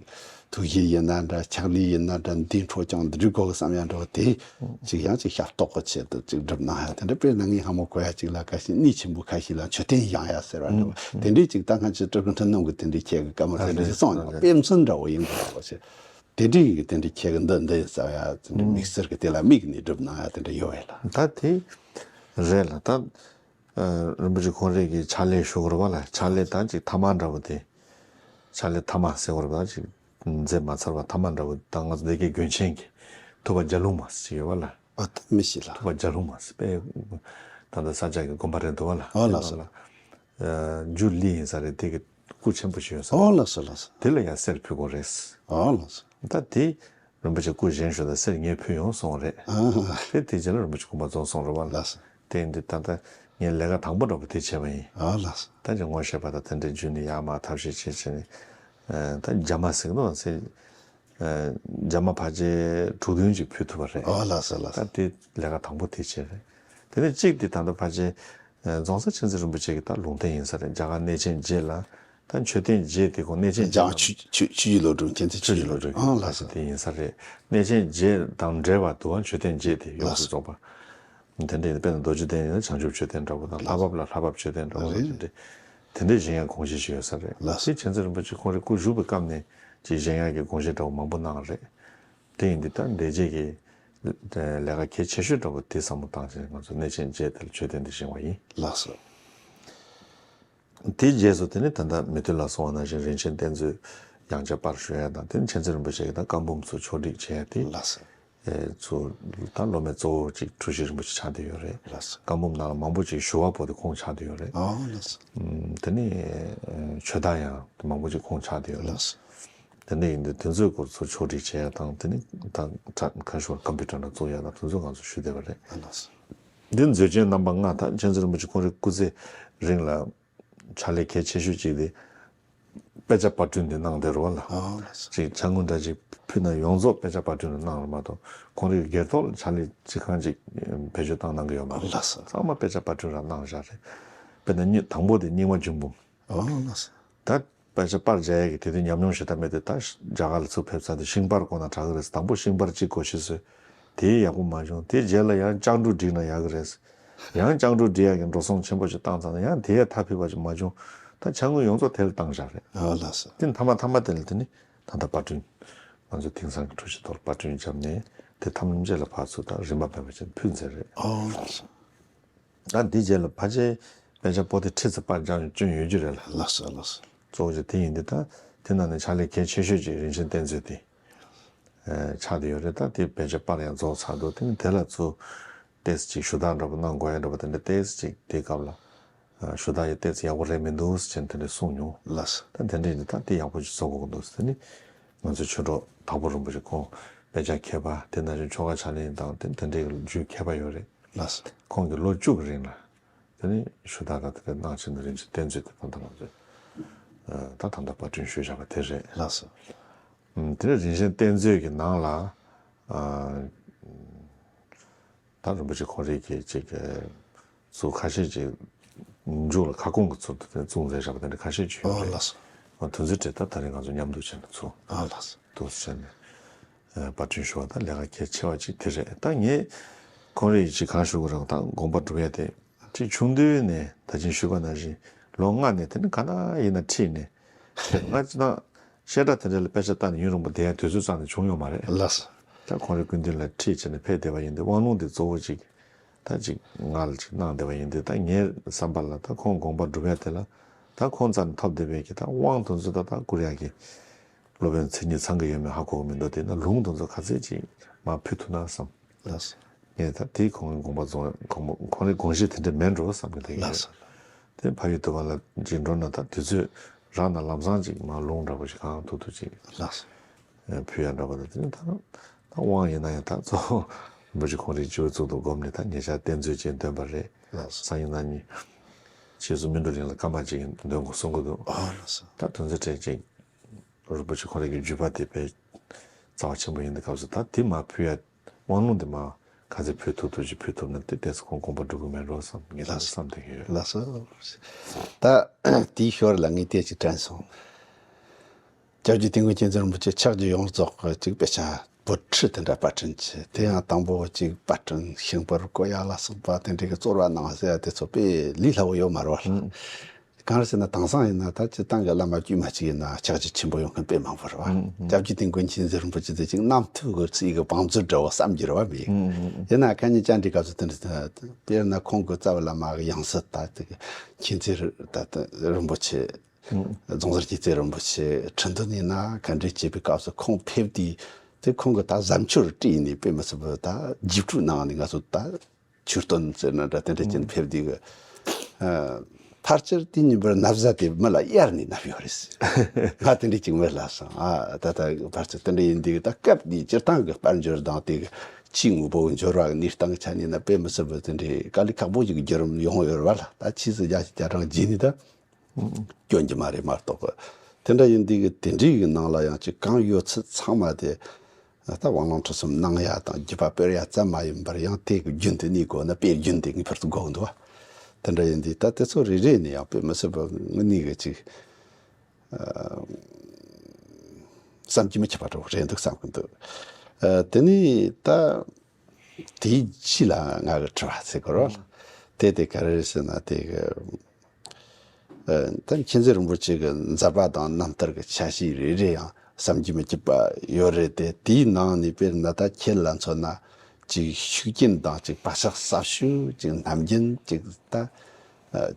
ཐུགས་བཞེད་ཡིན་ན་འདྲ། ཕྱག་ལས་ཡིན་ན་འདྲ། འདི་འཕྲོ་ཀྱང་འདི་འགྲིག་གོ་གི་བསམ་ཡག་འདྲ་བོ་དེ་ཅིག་ཡང་ཅིག་ཞབས་ཏོག་གི་ཆེད་དུ་ཅིག་སྒྲུབ་གནང་ཡག་དེ་འདྲ། དཔེར་ན་ངས་སྔ་མོ་གོ་ཡག་ཅིག་ལ་ཁ་ཤས་གནས་ཆེན་པོ་ཁ་ཤས་ལ་མཆོད་རྟེན་བཞེངས་ཡག་ཟེར་བ་འདྲ་བོ་དེ་འདྲའི་ཅིག་ད་སྔ་ཕྱི་སྤྲུལ་སྐུ་མཐུན་ནོ་གི་དེ་འདྲའི་ཁྱེད་ཀྱི་བཀའ་མོལ་དེ་འདྲ་ཞིག་གསུངས་ཡོད། དཔེ་མཚོན་འདྲ་བོ་ཡིན་དགོས་པ་ཞིག་དེ་འདྲའི་གི་དེ་འདྲའི་ཁྱེད་ཀྱི་འདི་འདི་ཡིན་ཟེར་ཡག་དེ་འདྲའི་དམིགས་བསལ་གྱི་དེ་ལ་དམིགས་ནས་སྒྲུབ་གནང་ཡག་དེ་འདྲ་ཡོད་བས་ལ། ད་དེ་རེད་ལ། ད་ཨ་རིན་པོ་ཆེ་ཁོང་རང་གི་ཕྱག་ལས་ཞུ་དགོས་རེད་བ་ལ། ཕྱག་ལས་ད་ཅིག་ཐ་མག་འདྲ་བོ་དེ། ཕྱག་ལས་ཐ་མག་ཟེར་དགོས་རེད་བ། ད་ཅིག་མཛད་མ་ཚར་བ་ཐ་མག་འདྲ་བོ། ད་ང་ཚོ་སྡེ་དགེ་དགོན་ཆེན་གྱི་ཐུབ་པ་རྒྱ་ལུང་མ་ཟེར་ཅིག་ཡོད་བ་ལ། ཨ་ད་མི་ཤེས་ལ། ཐུབ་པ་རྒྱ་ལུང་མ་ཟེར་པས། ད་ལྟ་ས་སྐྱ་གི་དགོན་པ་རེད་འདུག་བ་ལ། ཨོ་ལགས་སོ། ཨ་རྒྱུ་ལི་ཡིན་ས་རེད། དེ་གི་སྐུ་ཆེན་པོ་ཞིག་ཡོད་ས་རེད། ཨོ་ལགས་སོ་ལགས་སོ། དེ་ལ་ཡང་གསེར་ཕུལ་དགོས་རེད། ཨོ་ལགས་སོ། ད་དེ་རིན་པོ་ཆེ་སྐུ་བཞེངས་ཞོར་དུ་གསེར་ངས་ཕུལ་ཡོང་གསུངས་རེད། ཨ་དེ་དེ་རྗེས་ལ་རིན་པོ་ཆེ་དགོངས་པ་རྫོགས་སོང་རེད་བ་ལ། ལགས་སོ། དེ་ཡིན་དུས་ད་ལྟ་ངས་ལས་ཀ་དང་པོ་འདྲ་པོ་དེ་བྱས་པ་ཡིན། ཨོ་ལགས་སོ། ད་ཅི་ངོ་ཤེས་པ་དང་དེ་འདྲའི་རྒྱུ་ནི་ཡར་མར་ཐབས་ཤེས་བྱས་བྱས་ནས། ཨ་ད་རྒྱ་མ་ཟེར་གི་འདུག་ཟེར། ཨ་རྒྱ་མ་ཕལ་ཆེར་དྲུག་བདུན་ཅིག་ཕུལ་ཐུབ་པ་རེད། ཨོ་ལགས་སོ་ལགས་སོ། ད་དེ་ལས་ཀ་དང་པོ་དེ་བྱས་རེད། དེ་ནས་གཅིག་དེ་ད་ལྟ་ཕལ་ཆེར་ཨ་རྫོང་གསར་མཁྱེན་བརྩེ་རིན་པོ་ཆེ་གི་ད་ལུང་བསྟན་ཡིན་ས་རེད། རྒྱ་གར་གནས་ཆེན་བརྒྱད་ལ་ད་མཆོད་རྟེན་བརྒྱད་དེ་ཁོང་གནས་ཆེན་བརྒྱད་ལ་ཆོས་ཆོས་ཆོས་ཀྱི་བློ་གྲོས། མཁྱེན་བརྩེ་ཆོས་ཀྱི་བློ་གྲོས། ཨང་ལགས་སོ། དེ་ཡིན་ས་རེད། གནས་ཆེན་བརྒྱད་དང་འབྲེལ་བ་འདུག་བ། མཆོད་རྟེན་བརྒྱད་དེ་ཡོངས་སུ་རྫོགས་པ། དེ་འདྲའི་དཔེར་ན་རྡོ་རྗེ་གདན་ཡིན་ན་བྱང་ཆུབ་མཆོད་རྟེན་འདྲ་པོ་དང་། ལྷ་བབས་ལ་ལྷ་བབས་མཆོད་རྟེན་འདྲ་པོ་དང་། རེད། དེ་འདྲའི་དེ་འདྲའི་བཞེངས་ཡག་དགོངས་བཞེད་ཞིག་ཡོད་ས་རེད། ལགས་སོ། དེ་མཁྱེན་བརྩེ་རིན་པོ་ཆེ་ཁོང་རང་སྐུ་བཞུགས་པའི་སྐབས་ནས་ཅིག་བཞེངས་ཡག་གི་དགོངས་བཞེད་འདྲ་པོ་མང་པོ་གནང་རེད། དེ་ཡིན་དུས་ད་འདི་རྗེས་ཀྱི་ལས་ཀ་གལ་ཆེ་ཤོས་འདྲ་པོ་དེ་བསམ་བློ་བཏང་བྱས་ང་ཚོ་གནས་ཆེན་བརྒྱད་དེ་ལ་མཆོད་རྟེན་དེ་བཞེངས་པ་ཡིན། ལགས་སོ། དེའི་རྗེས་སུ་དེ་ནི་ད་ལྟ་མུ་ཐུད་ལ་གསུངས་པ་ནང་བཞིན་རིན་ཆེན་གཏེར་མཛོད་ཡང་བསྐྱར་པར་ཞུ་ཡ་དང་། དེ་ནི་མཁྱེན་བརྩེ་རིན་པོ་ཆེ་གི་ད་བཀའ་འབུམ་ཚོ་ཕྱོགས་སྒྲིག་བྱས་ཡ་དེ། ལགས་སོ། ཨེ་ཚོ་ད་སློབ་མའི་གཙོ་བོ་ཅིག་འཁྲུལ་ཞིག་རིན་པོ་ཆེ་ཆགས་བསྡད་ཡོད་རེད། ལགས་སོ། བཀའ་འབུམ་ནང་ལ་མང་པོ་ཅིག་ཞུ་བ་པོ་དེ་ཁོང་ཆགས་བསྡད་ཡོད་རེད། ཨོ་ལགས་སོ། ཨམ་དེ་ནི་ཨེ་ཆོས་བདག་ཡང་མང་པོ་ཅིག་ཁོང་ཆགས་བསྡད་ཡོད་རེད། ལགས་སོ། དེ་འདྲ་ཡིན་དུས་དེ་ཚོའི་སྐོར་ཚོ་ཕྱོགས་སྒྲིག་བྱེད་ཡ་དང་། དེ་ནི་ད་ཁ་ཤོར་ཀམ་པུ་ཊར་ནང་བཙུགས་ཡ་དང་། དེ་ཚོ་ང་ཚོ་ཞུ་བསྡད་པ་རེད། ཨ་ལགས་སོ། འདི་མཛོད་ཆེན་རྣམ་པ་ལྔ། ད་མཁྱེན་བརྩེ་རིན་པོ་ཆེ་ཁོང་རའི་སྐུ་ཚེ་རིང་ལ་ཕྱག་ལས་གལ་ཆེ་ཤོས་གཅིག་དེ་དཔེ་ཆ་པར་སྐྲུན་དེ་གནང་བསྡད་རེད་བ་ལ། ཨ་ལགས་སོ། ཅིག་ཕྱག་དངུལ་འདྲ་ཅིག་ཕུལ་ན་ཡོངས་རྫོགས་དཔེ་ཆ་པར་སྐྲུན་ལ་གནང་རེད་མ་གཏོགས། ཁོང་རའི་སྒེར་ཐོག་ལ་ཕྱག་ལས་ཅི་གང་ཅིག་བེད་སྤྱོད་བཏང་གནང་གི་ཡོད་མ་རེད། ལགས་སོ། ཚང་མ་དཔེ་ཆ་པར་སྐྲུན་རང་གནང་བཞག་རེད། དཔེར་ན་སྙིང་དང་པོ་དེ་རྙིང་མ་འབྱུང་འབུམ། ཨ་ལགས་སོ། ད་དཔེ་ཆ་པར་རྒྱག་ཡས་ཀྱི་དེ་དུས་ཉམས་མྱོང་ཞེ་དྲག་མེད་དུས། ད་རྒྱ་གར་ལ་ཚུར་ཕེབས་ཚར་དུས་ཤིང་པར་ཁོ་ན་དྲག་གི་རེད། དང་པོ་ཤིང་པར་གཅིག་བགོ་བཤའ་བཟོས། དེ་ཡག་པོ་མ་བྱུང་། དེ་རྗེས་ལ་ཡང་ལྕགས་འབྲུ་བསྒྲིགས་ན་ཡག་གི་རེད། ཡང་ལྕགས་འབྲུ་བསྒྲིགས་ཡག་གི་འགྲོ་སོང་ཆེན་པོ་ཞིག་བཏང་ཚར་ན་ཡང་དེ་ཡང་ཐག་ཕིག་པ་ཞིག་མ་བྱུང་། ད་ཕྱག་དངུལ་ཡོངས་རྫོགས་དེ་ལ་བཏང་བཞག་རེད། ཨ་ལགས་སོ། དེ་མཐའ་མ་མཐའ་མ་དེ་ལ་དེ་ནི་ད་ལྟ་པར་སྐྲུན། ང་ཚོ་དེང་སང་གི་འཕྲུལ་ཆས་ཐོག་ལ་པར་སྐྲུན་བརྒྱབ་ནས་དེ་ཐམས་ཅད་ལ་ཕར་ཚུར་ད་རིན་པ་མེད་པ་བྱས་ནས་ཕུལ་མཛད་རེད། ཨ་ལགས་སོ། ད་འདི་རྗེས་ལ་ཕལ་ཆེར་དཔེ་ཆ་པོ་ཏི་ཁྲི་ཙམ་པར་སྐྲུན་ཡོད་རྒྱུ་རེད་ལ། ལགས་སོ་ལགས་སོ། གཙོ་བོ་ཅིག་དེ་ཡིན་དུས། ད་དེ་ནང་ནས་ཕྱག་ལས་གལ་ཆེ་ཤོས་ཅིག་རིན་ཆེན་གཏེར་མཛོད་དེ་ཨ་ཆགས་བསྡད་ཡོད་རེད། ད་དེ་དཔེ་ཆ་པར་ཡང་རྫོགས་ཚར་འདུག་དེ་ནི་དེ་ལ་ཚུར་ཏོག་ཙམ་ཅིག་ཞུ་དག་འདྲ་པོ་གནང་དགོས་ཡ་འདྲ་པོ་དེ་འདྲ་ཏོག་ཙམ་ཅིག་དེའི་སྐབས་ལ་ཨ་ཞུ་དག་ཡ་ཏོག་ཙམ་ཡག་པོ་རེད་མི་འདུག་ཟེར་དེ་འདྲ་གསུངས་མྱོང་། ལགས་སོ། ད་དེ་འདྲ་ཡིན་དུས་ད་དེ་ཡག་པོ་ཅིག་བཟོ་དགོས་ཀྱི་འདུག་དེ་ནི་ང་ཚོའི་ཆོས་གྲོགས་དྭགས་པོ་རིན་པོ་ཆེ་ཁོང་དཔེ་ཆ་མཁས་པ། དེ་ནང་བཞིན་ཆོ་ག་ཕྱག་ལེན་དང་དེ་དེ་འདྲའི་རྒྱུད་མཁས་པ་ཡོད་རེད། ལགས་སོ། ཁོང་གིས་ལོ་བཅུ་གི་རིང་ལ་དེ་ནི་ཞུ་དག་དང་དེ་འདྲ་གནང་བྱས་ནས་རིན་ཆེན་གཏེར་མཛོད་དེ་ད་ལྟ་ང་ཚོས་ཨ་ད་ད་ལྟ་པར་སྐྲུན་ཞུས་བཞག་པ་དེ་རེད། ལགས་སོ། ཨམ་དེ་ནས་རིན་ཆེན་གཏེར་མཛོད་ཀྱི་ནང་ལ་ཨ་ད་རིན་པོ་ཆེ་ཁོང་རང་གིས་ཅིག་ཚུར་ཁ་ཤས་ཅིག་མཇུག་ལ་ཁ་སྐོང་གི་ཚུལ་དུ་དེ་བཙུགས་མཛད་བཞག་པ་དེ་འདྲ་ཁ་ཤས་ཅིག་ཡོད་རེད། ཨ་ལགས་སོ། ཨ་དེ་ཚོའི་གྲས་ད་དེ་རིང་ང་ཚོ་མཉམ་དུ་བྱས་ནས་ཚུར། ཨ་ལགས་སོ། འདུག་སེ་བྱས་ནས་ཨ་པར་སྐྲུན་ཞུ་བ་ད་ལས་ཀ་གལ་ཆེ་བ་ཅིག་དེ་རེད། ད་ངས་ཁོང་རང་གིས་ཅིག་གང་ཞུ་དགོས་རེད། ད་དགོངས་པ་སྒྲུབ་ཡ་དེ་ཅིག་ཆུང་དུས་ནས་ད་ཅིག་ཞུས་པ་ནང་བཞིན་ལོ་ལྔ་ནས་དེ་ནི་ག་ན་ཡིན་ན་ཁྲིད་ནས། ང་ཅིག་ན་བཤད་གྲྭ་དེ་འདྲ་ལ་དཔེ་ཆ་ལྟ་ནས་ཡུན་རིང་པོ་བསྡད་ཡ་དུས་ཚོད་རྩ་ནས་བྱུང་ཡོད་མ་རེད། ལགས་སོ། ད་ཁོང་རའི་སྐུ་མདུན་ལ་ཁྲིད་བྱས་ནས་ཕེབས་བསྡད་པ་ཡིན་དུས། དབང་ལུང་དེ་གཙོ་བོ་ཅིག་ད་ཅིག་ང་ལ་ཅིག་གནང་བསྡད་པ་ཡིན་དུས། ད་ངའི་བསམ་པ་ལ་ད་ཁོང་དགོངས་པ་སྒྲུབ་ཡ་དེ་ལ་ད་ཁོང་རྩ་ནས་ཐོབ་བསྡད་པའི་གི་ད་དབང་དེ་ཚོ་ད་ད་བསྐུར་ཡ་གི་སློབ་དཔོན་མཚན་ཉིད་ཚང་གི་ཡོད་མེད་ཧ་གོ་གི་མི་འདུག་དེ་ན་ལུང་དེ་ཚོ་ག་ཚད་ཅིག་མར་ཕུལ་ཐུབ་ན་བསམ། ལགས་སོ། ངས་ད་དེ་ཁོང་གི་དགོངས་པ་རྫོགས། ཁོང་ཁོང་རའི་དགོངས་གཞི་དེ་འདྲ་མེད་འགྲོ་བསམ་གི་འདུག་ལགས་སོ། དེ་ཕ་ཡུལ་དུ་བ་ལ་ཅིག་འགྲོ་ན་ད་དུས་ཚོད་རག་ན་ལམ་སང་ཅིག་མར་ལུང་འདྲ་པོ་ཞིག་གང་ཐུབ་ཐུབ་ཅིག་ལགས་སོ། ཨ་ཕུལ་ཡ་འདྲ་པོ་དང་། དེ་ནི་ད་ད་དབང་ཡིན་ན་ཡང་ད་གཙོ་བོ་རིན་པོ་ཆེ་ཁོང་རའི་སྤྱི་བོའི་གཙུག་ཏུ་བསྒོམས་ནས་ད་ཉེ་ཆར་གཏེར་མཛོད་ཅིག་འདོན་པ་རེད། ལགས་སོ། སང་ཉིན་གནངས་ཉིན་ཆོས་ཟུར་སྨིན་གྲོལ་གླིང་ལ་སྐར་མ་གཅིག་འདོན་དགོས་གསུང་གི་འདུག་ཨ་ལགས་སོ། ད་དོན་ཚན་གྲས་ཅིག་རིན་པོ་ཆེ་ཁོང་རང་གི་བརྒྱུད་པ་དེ་དཔེ་ རྩ་བ་ཆེན་པོ་ཡིན་དུས་སྐབས་སུ་ད་དེ་མར་ཕུལ་ཡ་དབང་ལུང་དེ་མར་ག་ཚོད་ཕུལ་ཐུབ་ཐུབ་ཅིག་ཕུལ་ཐུབ་ན་དེ་ཏོག་ཙམ་ཁོང་གོམ་པ་འགྲོ་གི་མེད་འགྲོ་བསམ་ངས་ད་བསམ་བསྡད་ཀྱི་ཡོད། ལགས་སོ། ད་དེའི་ཞོར་ལ་ངས་དེ་ཅིག་དྲན་སོང་། སྐྱབས་རྗེ་དིལ་མགོ་མཁྱེན་བརྩེ་རིན་པོ་ཆེ་ཕྱག་རྒྱ་ཡོངས་རྫོགས་ཀྱི་ཅིག་དཔེ་ཆ་པོ་ཁྲི་དེ་འདྲ་པར་སྐྲུན་བྱས། དེ་ཡང་དང་པོ་ཅིག་པར་སྐྲུན་ཤིང་པར་བརྐོ་ཡ་ལ་སོགས་པ་དེ་འདྲའི་གི་རྩོལ་བ་གནང་ཟེར་ཡ་དེ་ཚོ་དཔེ་ལས་སླ་བོ་ཡོད་མ་རེད་བ། གང་རེད་ཟེར་ན་དེང་སང་ཡིན་ན་ད་སྤྱིར་བཏང་གི་བླ་མ་དཀྱུས་མ་གཅིག་ཡིན་ན་ཕྱག་རྒྱ་ཆེན་པོ་ཡོང་མཁན་དཔེ་མང་པོ་རེད་བ། སྐྱབས་རྗེ་དིལ་མགོ་མཁྱེན་བརྩེ་རིན་པོ་ཆེ་དེ་ཅིག་རྣམ་ཐོས་ཀྱི་ཚིག་གི་བང་མཛོད་འདྲ་བོ་བསམ་རྒྱུ་རེད་བ་མི། ཡིན་ན་ཁ་ཉིན་བཅར་འདྲི་སྐབས་སུ་དེ་འདྲ་དཔེར་ན་ཁོང་གི་རྩ་བའི་བླ་མ་གི་ཡང་སྲིད་ད་དེ་གི་མཁྱེན་བརྩེ་ད་དེ་རིན་པོ་ཆེ། རྫོང་གསར་མཁྱེན་བརྩེ་རིན་པོ་ཆེ་ཁྲི་འདོན་ཡིན་ན་ག་འདྲས་བྱེད་པའི་སྐབས་སུ་ཁོང་ཕེབས་དུས་དེ་ཁོང་གི་ད་གཟབ་མཆོར་སྤྲས་ནས་དཔེ་མི་སྲིད་པ་ད་རྗེས་དྲུང་གནང་ནས་ང་ཚོ་ད་མཆོད་སྟོན་ཟེར་ན་འདྲ་དེ་འདྲས་ཀྱིན་ཕེབས་དུས་གི་ཕལ་ཆེར་དེ་ཉིན་པར་ན་བཟའ་དེ་མི་ལ་གཡར་ནས་བསྣམས་ཡོད་རེད། ང་དེ་འདྲས་ཀྱིན་མེད་ལ་སོང་ཨ་ད་ད་ཕལ་ཆེར་དེ་འདྲས་ཡིན་དུས་གི་ད་སྐབས་དེའི་སྤྱིར་བཏང་གི་དཔལ་འབྱོར་དང་དེ་གི་ཕྱིའི་དངོས་པོ་འབྱོར་བ་གི་གནས་སྟངས་ཆ་ནས་ན་དཔེ་མི་སྲིད་པ་དེ་འདྲས་དཀའ་ལས་ཁག་པོ་ཞིག་གི་བརྒྱུད་རིམ་ཡོང་ཡོད་རེད་བ་ལ་ད་ཕྱིས་སུ་རྒྱ་ཆེ་རྒྱ་གྲངས་རྗེས་ནས་ད། སྐྱོན་གྱི་མ་རེད་མ་གཏོགས། དེ་འདྲ་ཡིན་དུས་ཀྱི་དེ་འདྲའི་གི་ནང་ལ་ཡང་ཅིག་གང་ཡོད་ཚད་ཚང་མ་དེ་ད་དབང་ལུང་ཁྲིད་གསུམ་གནང་ཡ་དང་རྒྱུད་པ་སྤེལ་ཡ་ཙམ་མ་ཡིན་པར་ཡང་དེ་གི་རྒྱུན་དུ་གནས་དགོས་ན་དཔེ་རྒྱུན་དེ་ངེས་པར་དུ་དགོས་འདུག་བ། དེ་འདྲ་ཡིན་དུས་ད་དེ་ཚོ་རེ་རེ་ནས་ཡང་དཔེ་མི་སྲིད་པ་དངོས་གནས་གི་ཅིག་བསམ་གྱིས་མི་ཁྱབ་པ་འདྲ་བོ་རེད་འདུག་བསམ་གི་འདུག་དེ་ནས་ད། དེའི་རྗེས་ལ་ང་གི་དྲི་བ་ཟེར་དགོས་རེད་བ། དེ་དེ་ག་རེ་རེད་ཟེར་ན་དེ་གི་ད་མཁྱེན་བརྩེ་རིན་པོ་ཆེ་གི་མཛད་པ་དང་རྣམ་ཐར་གི་ཆ་ཤས་རེ་རེ་ཡང་བསམ་གྱིས་མི་ཁྱབ་པ་ཡོད་རེད་དེ། དེའི་ནང་ནས་དཔེར་ན་ད་ཁྱེད་ལ་མཚོན་ན་ཅིག་ཤུགས་རྐྱེན་དང་ཅིག་བག་ཆགས་ཟབ་ཤོས་ཅིག་ནམ་རྒྱུན་ཅིག་ད་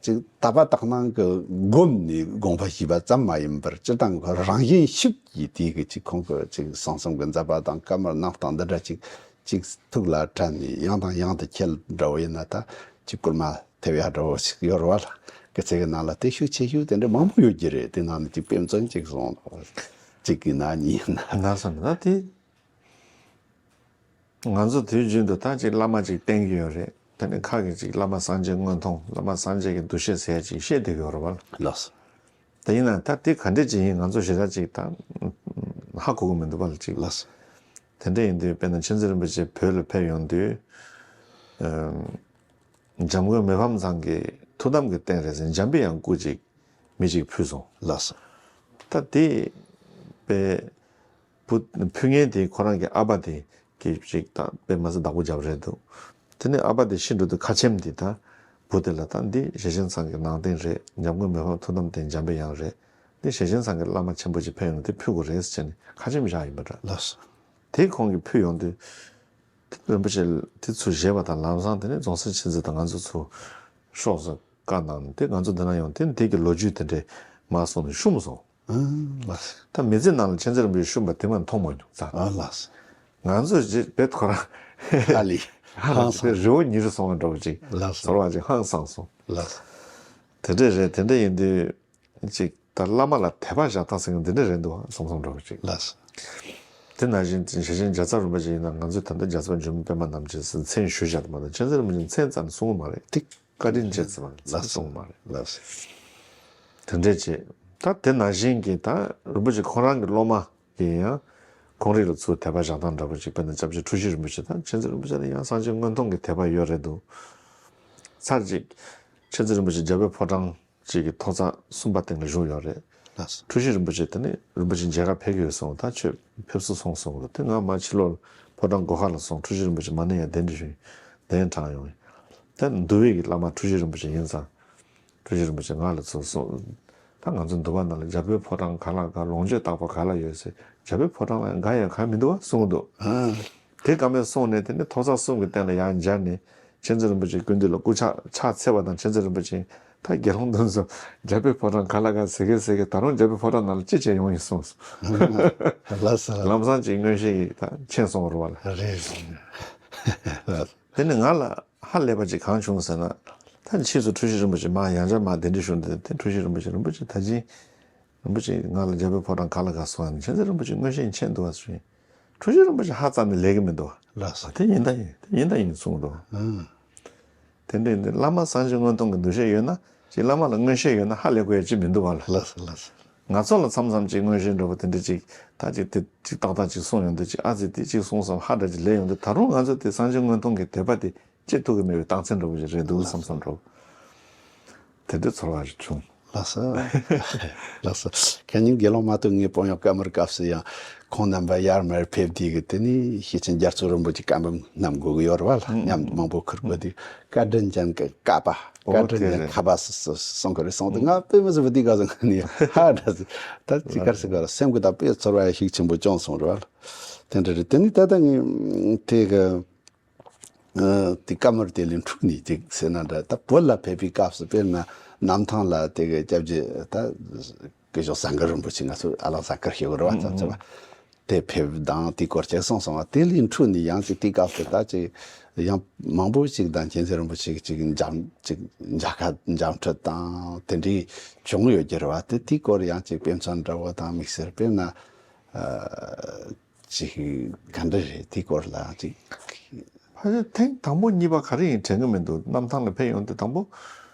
ཅིག་དད་པ་དག་སྣང་གི་སྒོམ་ནས་དགོངས་པ་བཞེས་པ་ཙམ་མ་ཡིན་པར་སྤྱིར་བཏང་གི་རང་བཞིན་ཤུགས་ཀྱིས་དེ་གི་ཅིག་ཁོང་གི་ཅིག་གསང་གསུམ་གི་མཛད་པ་དང་བཀའ་མར་གནང་སྟངས་འདི་འདྲ་ཅིག་ཅིག་ཐུགས་ལ་དྲན་ནས་ཡང་དང་ཡང་དུ་ཁྱེད་འདྲ་བོ་ཡིན་ན་ད་ཅིག་བསྐུལ་མ་ཐེབས་ཡ་འདྲ་བོ་ཞིག་ཡོད་རེད་བ་ལ། སྐུ་ཚེ་གི་ནང་ལ་དེ་ཤུགས་ཆེ་ཤོས་དེ་འདྲ་མང་པོ་ཡོད་ཀྱི་རེད། དེ་ནང་ནས་ཅིག་དཔེ་མཚོན་ཅིག་སོང་། གཅིག་གི་ན་གཉིས་ཡིན་ན། ན་སོང་ན་དེ་ང་ཚོ་དུས་རྒྱུན་དུ་ད་ཅིག་བླ་མ་ཅིག་བསྟེན་གྱི་ཡོད་རེད། དེ་ནས་ཁ་གི་ཅིག་བླ་མ་སངས་རྒྱས་མངོན་མཐོང་བླ་མ་སངས་རྒྱས་ཀྱི་འདུ་ཤེས་ཟེར་ཡ་ཅིག་བཤད་བསྡད་ཀྱི་ཡོད་རེད་བ་ལ། ལགས་སོ། དེ་ཡིན་ན་ད་དེ་ག་འདྲས་ཅིག་ཡིན་ང་ཚོ་ཞེ་དྲག་ཅིག་ད་ཧ་གོ་གི་མི་འདུག་བ་ལ་ཅིག་ལགས་སོ། དེ་འདྲ་ཡིན་དུས་དཔེར་ན་མཁྱེན་བརྩེ་རིན་པོ་ཆེ་བོད་ལ་ཕེབས་ཡོང་དུས། ཨམ། འཇམ་མགོན་མི་ཕམ་ཚང་གི་ཐུགས་དམ་གྱི་རྟེན་རེད་ཟེར་འཇམ་པའི་དབྱངས་སྐུ་ཅིག་མི་ཅིག་ཕུལ་སོང་། ལགས་སོ། ད་དེ་དཔེ་བུ་ཕུལ་མཁན་དེ་ཁོ་རང་གི་ཨ་ཕ་དེ་གི་ཅིག་ད་དཔེ་མ་སྲིད་བདག་པོ་བརྒྱབ་རེད་འདུག་དེ་ནས་ཨ་ཕ་དེ་ཤི་འགྲོ་དུས་ཁ་ཆེམས་དེ་ད་བུ་དེ་ལ་ད་འདི་ཞེ་ཆེན་ཚང་གི་ནང་རྟེན་རེད། འཇམ་མགོན་མི་ཕམ་ཐུགས་དམ་རྟེན་འཇམ་པའི་དབྱངས་རེད། འདི་ཞེ་ཆེན་ཚང་གི་བླ་མ་ཆེན་པོ་ཅིག་ཕེབས་ཡོང་དུས་ཕུལ་དགོས་རེད་ཟེར་ནས་ཁ་ཆེམས་བཞག་ཡིན་པ་འདྲ། ལགས་སོ། དེ་ཁོང་གིས་ཕུལ་ཡོང་དུས། རིན་པོ་ཆེ་དེ་ཚུར་བཞེས་པ་དང་ལམ་སང་དེ་ནས་རྫོང་སར་མཁྱེན་བརྩེ་དང་ང་ཚོ་ཚུར་ཤོག་ཟེར་བཀའ་གནང་ནས་དེ་ང་ཚོ་འདི་ན་ཡོང་དེ་ནས་དེ་གི་ལོ་རྒྱུས་དེ་འདྲས་མར་གསུངས་ནས་བཤུམས་སོང་། ཨང་། ལགས་སོ། ད་མི་ཚེ་ནང་ལ་མཁྱེན་བརྩེ་རིན་པོ་ཆེ་བཤུམས་པ་དེ་མ་མཐོང་མ་མྱོང་ཙང་། ཨ་ལགས་སོ། ང་ཚོ་རྗེས་བེད་ཁོ་རང་ཧ་ལས་ཧ་ལས་ཧང་སང་རི་བོ་ཉིལ་སོང་བ་འདྲ་བོ་ཅིག་ལགས་སོ། ཚོར་བ་ཅིག་ཧང་སངས་སོང་། ལགས་སོ། དེ་འདྲས་རེད། དེ་འདྲས་ཡིན་དུས། ཅིག་ད་བླ་མ་ལ་དད་པ་བཞག་སྟངས་ཟེར་མཁན་འདི་འདྲ་རེད་འདུག་བསམ་བསམ་འདྲ་བོ་ཅིག་ལགས་སོ། དེ་ནང་བཞིན་ཞེ་ཆེན་རྒྱལ་ཚབ་རིན་པོ་ཆེ་ཡིན་ན་ང་ཚོས་ད་ལྟ་རྒྱལ་ཚབ་འཇམ་དཔལ་དཔལ་མོ་རྣམ་རྒྱལ་ཟེར་མཚན་ཞུ་བཞག་ད་མ་གཏོགས་མཁྱེན་བརྩེ་རིན་པོ་ཆེ་མཚན་རྩ་ནས་གསུང་གི་མ་རེད། ཏིག་བཀའ་དྲིན་ཆེ་ཟེར་བ་ལ་མཚན་གསུང་གི་མ་རེད། ལགས་སོ། དེ་འདྲས་ཅིག་ད་དེ་ནང་བཞིན་གྱི་ད་རིན་པོ་ཆེ་ཁོང་རང་གི་སློབ་མ་གིས་ཡང་ཁོང་རང་ལ་ཚུར་དད་པ་བཞག་སྟངས་འདྲ་པོ་ཅིག་དཔེར་ན་སྐྱབས་རྗེ་འཁྲུལ་ཞིག་རིན་པོ་ཆེ་དང་མཁྱེན་བརྩེ་རིན་པོ་ཆེ་ལ་ཡང་སངས་རྒྱས་མངོན་མཐོང་གི་དད་པ་ཡོད་རེད་འདུག་ཚར་གཅིག་མཁྱེན་བརྩེ་རིན་པོ་ཆེ་རྒྱལ་པོའི་ཕོ་བྲང་གཅིག་གི་ཐོག་བརྩེགས་གསུམ་པ་སྟེང་ལ་བཞུགས་ཡོད་རེད། ལགས་སོ། འཁྲུལ་ཞིག་རིན་པོ་ཆེ་དེ་ནི་རིན་པོ་ཆེ་མཇལ་ཁ་ཕེབས་ཀྱི་ཡོད་གསུངས། ད་ཁྱོད་ཕེབས་བསུ་སོང་གསུངས་རེད། དེ་ང་མ་ཕྱི་ལོགས་ཕོ་བྲང་སྒོ་ཁ་ལ་སོང་། འཁྲུལ་ཞིག་རིན་པོ་ཆེ་མ་ནས་ཡང་གདན་འདྲེན་ཞུས། གདན་དྲངས་ཡོང་། ད་འདུལ་བའི་གི་བླ་མ་འཁྲུལ་ཞིག་རིན་པོ་ཆེ་ཡིན་ཙང་། འཁྲུལ་ཞིག་རིན་པོ་ཆེ་ང་ལ་ཚུར་གསུངས། ད་ང་ཚོ་འདུལ་བ་ནང་ལ་རྒྱལ་པོའི་ཕོ་བྲང་ག་ལ་དགའ། ལོངས་སྤྱོད་རྟག་པ་ག་ལ་ཡོད་ཟེར། རྒྱལ་པོའི་ཕོ་བྲང་ལ་ཡང་དགའ་ཡང་གང་མི་འདུག་བ་གསུངས་འདུག་ཨ། དེ་ཀ་མེད་སོང་ནས་དེ་ནས་ཐོག་བརྩེགས་གསུམ་གྱི་སྟེང་ལ་ཡར་མཇལ་ནས་མཁྱེན་བརྩེ་རིན་པོ་ཆེ་སྐུ་མདུན་ལ་སྐུ་ཕྱག་ཕྱག་འཚལ་བ་དང་། མཁྱེན་བརྩེ་རིན་པོ་ཆེ་ད་དགེ་སློང་དེ་ཚོ་རྒྱལ་པོའི་ཕོ་བྲང་ག་ལ་དགའ་ཟེར་གི་ཟེར་གི། ད་རུང་རྒྱལ་པོའི་ཕོ་བྲང་ནང་ལ་ཅི་བྱས་ཡོང་ཡིན་གསུངས་སོང་། ལགས་སོ། ལམ་སང་ཅིག་མངོན་ཤེས་ཀྱིས་ད་མཁྱེན་སོང་བ་རེད་བ་ལ། རེད། དེ་ནི་ང་ལ་ཧ་ལས་པ་ཅིག་གང་བྱུང་ཟེར་ན། ད་ཕྱིས་སུ་འཁྲུལ་ཞིག་རིན་པོ་ཆེ་མར་ཡང་བསྐྱར་མར་གདན་འདྲེན་ཞུ་འདི་དེ་འཁྲུལ་ཞིག་རིན་པོ་ཆེ་རིན་པོ་ཆེ་ད་ཅི། རིན་པོ་ཆེ་ང་ལ་རྒྱལ་པོའི་ཕོ་བྲང་ག་ལ་དགའ་གསུངས་ཡང་མཁྱེན་བརྩེ་རིན་པོ་ཆེ་མངོན་ཤེས་མཁྱེན་འདུག་བ་ཟེར། འཁྲུལ་ཞིག་རིན་པོ་ཆེ་ཧ་ཙམ་ནས་ལས་ཀྱི་མི་འདུག་བ། ལགས་སོ། དེ་ཡིན་ད་ཡིན་དེ་ཡིན་ད་ཡིན་གསུངས་འདུག་བ། ཨང་། དེ་འདྲ་ཡིན་དུས་བླ་མ་སངས་རྒྱས་མངོན་མཐོང་གི་འདུ་ཤེས་ཡོད་ན་ཅིག་བླ་མ་ལ་མངོན་ཤེས་ཡོད་ན་ཧ་ལས་དགོས་ཡ་ཅིག་མི་འདུག་བ་ལ། ལགས་སོ་ལགས་སོ། ང་ཚོ་ལ་མཚམས་མཚམས་ཅིག་མངོན་ཤེས་འདྲ་པོ་དེ་འདྲ་ཅིག་ད་ཅིག་དེ་ཅིག་ཏག་ཏག་ཅིག་གསུངས་ཡོང་དུས་ཅིག་ཨ་ཙི་དེ་ཅིག་གསུངས་སམ་ཧ་འདྲ་ཅིག་ལས་ཡོང་དུས། ད་རུང་ང་ཚོ་དེ་སངས་རྒྱས་མངོན་མཐོང་གི་དད་པ་དེ་བསྐྱེད་ཐུབ་ཀྱི་མེད་པའི་རྟགས་མཚན་འདྲ་པོ་ཞིག་རེད་འདུག་བསམ་བསམ་འདྲ་པོ་དེ་འདྲ་ཚོར་བ་ཞིག་བྱུང་། ལགས་སོ། ལགས་སོ། ཁ་ཉིན་དགེ་སློང་མ་ཐུག་ངའི་སྤོང་ཡོང་བཀའ་མོལ་སྐབས་སུ་ཡང་ཁོང་རྣམ་པ་ཡར་མར་ཕེབས་དུས་ཀྱི་དེ་ནི་ཤེས་ཆེན་རྒྱ་མཚོ་རིན་པོ་ཆེ་བཀའ་འབུམ་བསྣམས་དགོས་ཀྱི་ཡོད་རེད་བ་ལ། མཉམ་དུ་མང་པོ་ཁུར་དགོས་དུས་བཀའ་དྲིན་ཅན་གྱི་བསྐལ་པ། བཀའ་དྲིན་ཅན་ཁ་པ་སུ་སུ་སོང་གི་རེད་གསུངས་དུས། ང་དཔེ་མི་སྲིད་པ་འདི་ག་ཟེར་ནས་ཧ་འདྲ་ཟེར། ད་ཅི་གར་ཟེར་ག་ལ་སེམས་ཀྱི་ད་དཔེ་ཚོར་བ་ཡང་ཤུགས་ཆེན་པོ་བྱུང་སོང་རེད་བ་ལ། དེ་འདྲ་རེད། དེ་ནི་ད་ལྟ་ངས་དེ་གི་ཨ་དེ་བཀའ་མོལ་དེ་ལས་འཁྲུགས་ནས་ཅིག་ཟེར་ན་འདྲ། ད་བོད་ལ་ཕེབས་པའི་སྐབས་སུ་དཔེར་ན་གནམ་ཐང་ལ་དེ་གི་སྐྱབས་རྗེ་ད་སྐུ་ཞབས་ཟངས་དཀར་རིན་པོ་ཆེ། ང་ཚོ་ཨ་ལགས་ཟངས་དཀར་ཞུ་གི་རེད་བ། ཙམ་ཙམ་པ་དེ་ཕེབས་དང་དེའི་སྐོར་ཅིག་གསུངས་སོང་བ། དེ་ལས་འཁྲུགས་ནས་ཡང་ཅིག་དེའི་སྐབས་སུ་ད་ཅིག་ཡང་མང་པོ་ཅིག་དང་མཁྱེན་བརྩེ་རིན་པོ་ཆེ་ཅིག་འཇམ་ཅིག་མཇལ་ཁ་མཇལ་འཕྲད་དང་དེ་འདྲའི་བྱུང་ཡོད་ཀྱི་རེད་བ། དེ་དེའི་སྐོར་ཡང་ཅིག་དཔེ་མཚོན་འདྲ་བོ་དང་དམིགས་བསལ་དཔེར་ན་ཨ། ཅིག་ག་འདྲ་རེད། དེའི་སྐོར་ལ་ཅིག་ཕལ་ཆེར་ཐེངས་དང་པོ་གཉིས་པ་ག་རེ་ཡིན་དྲན་གི་མི་འདུག་གནམ་ཐང་ལ་ཕེབས་ཡོང་དུས་དང་པོ་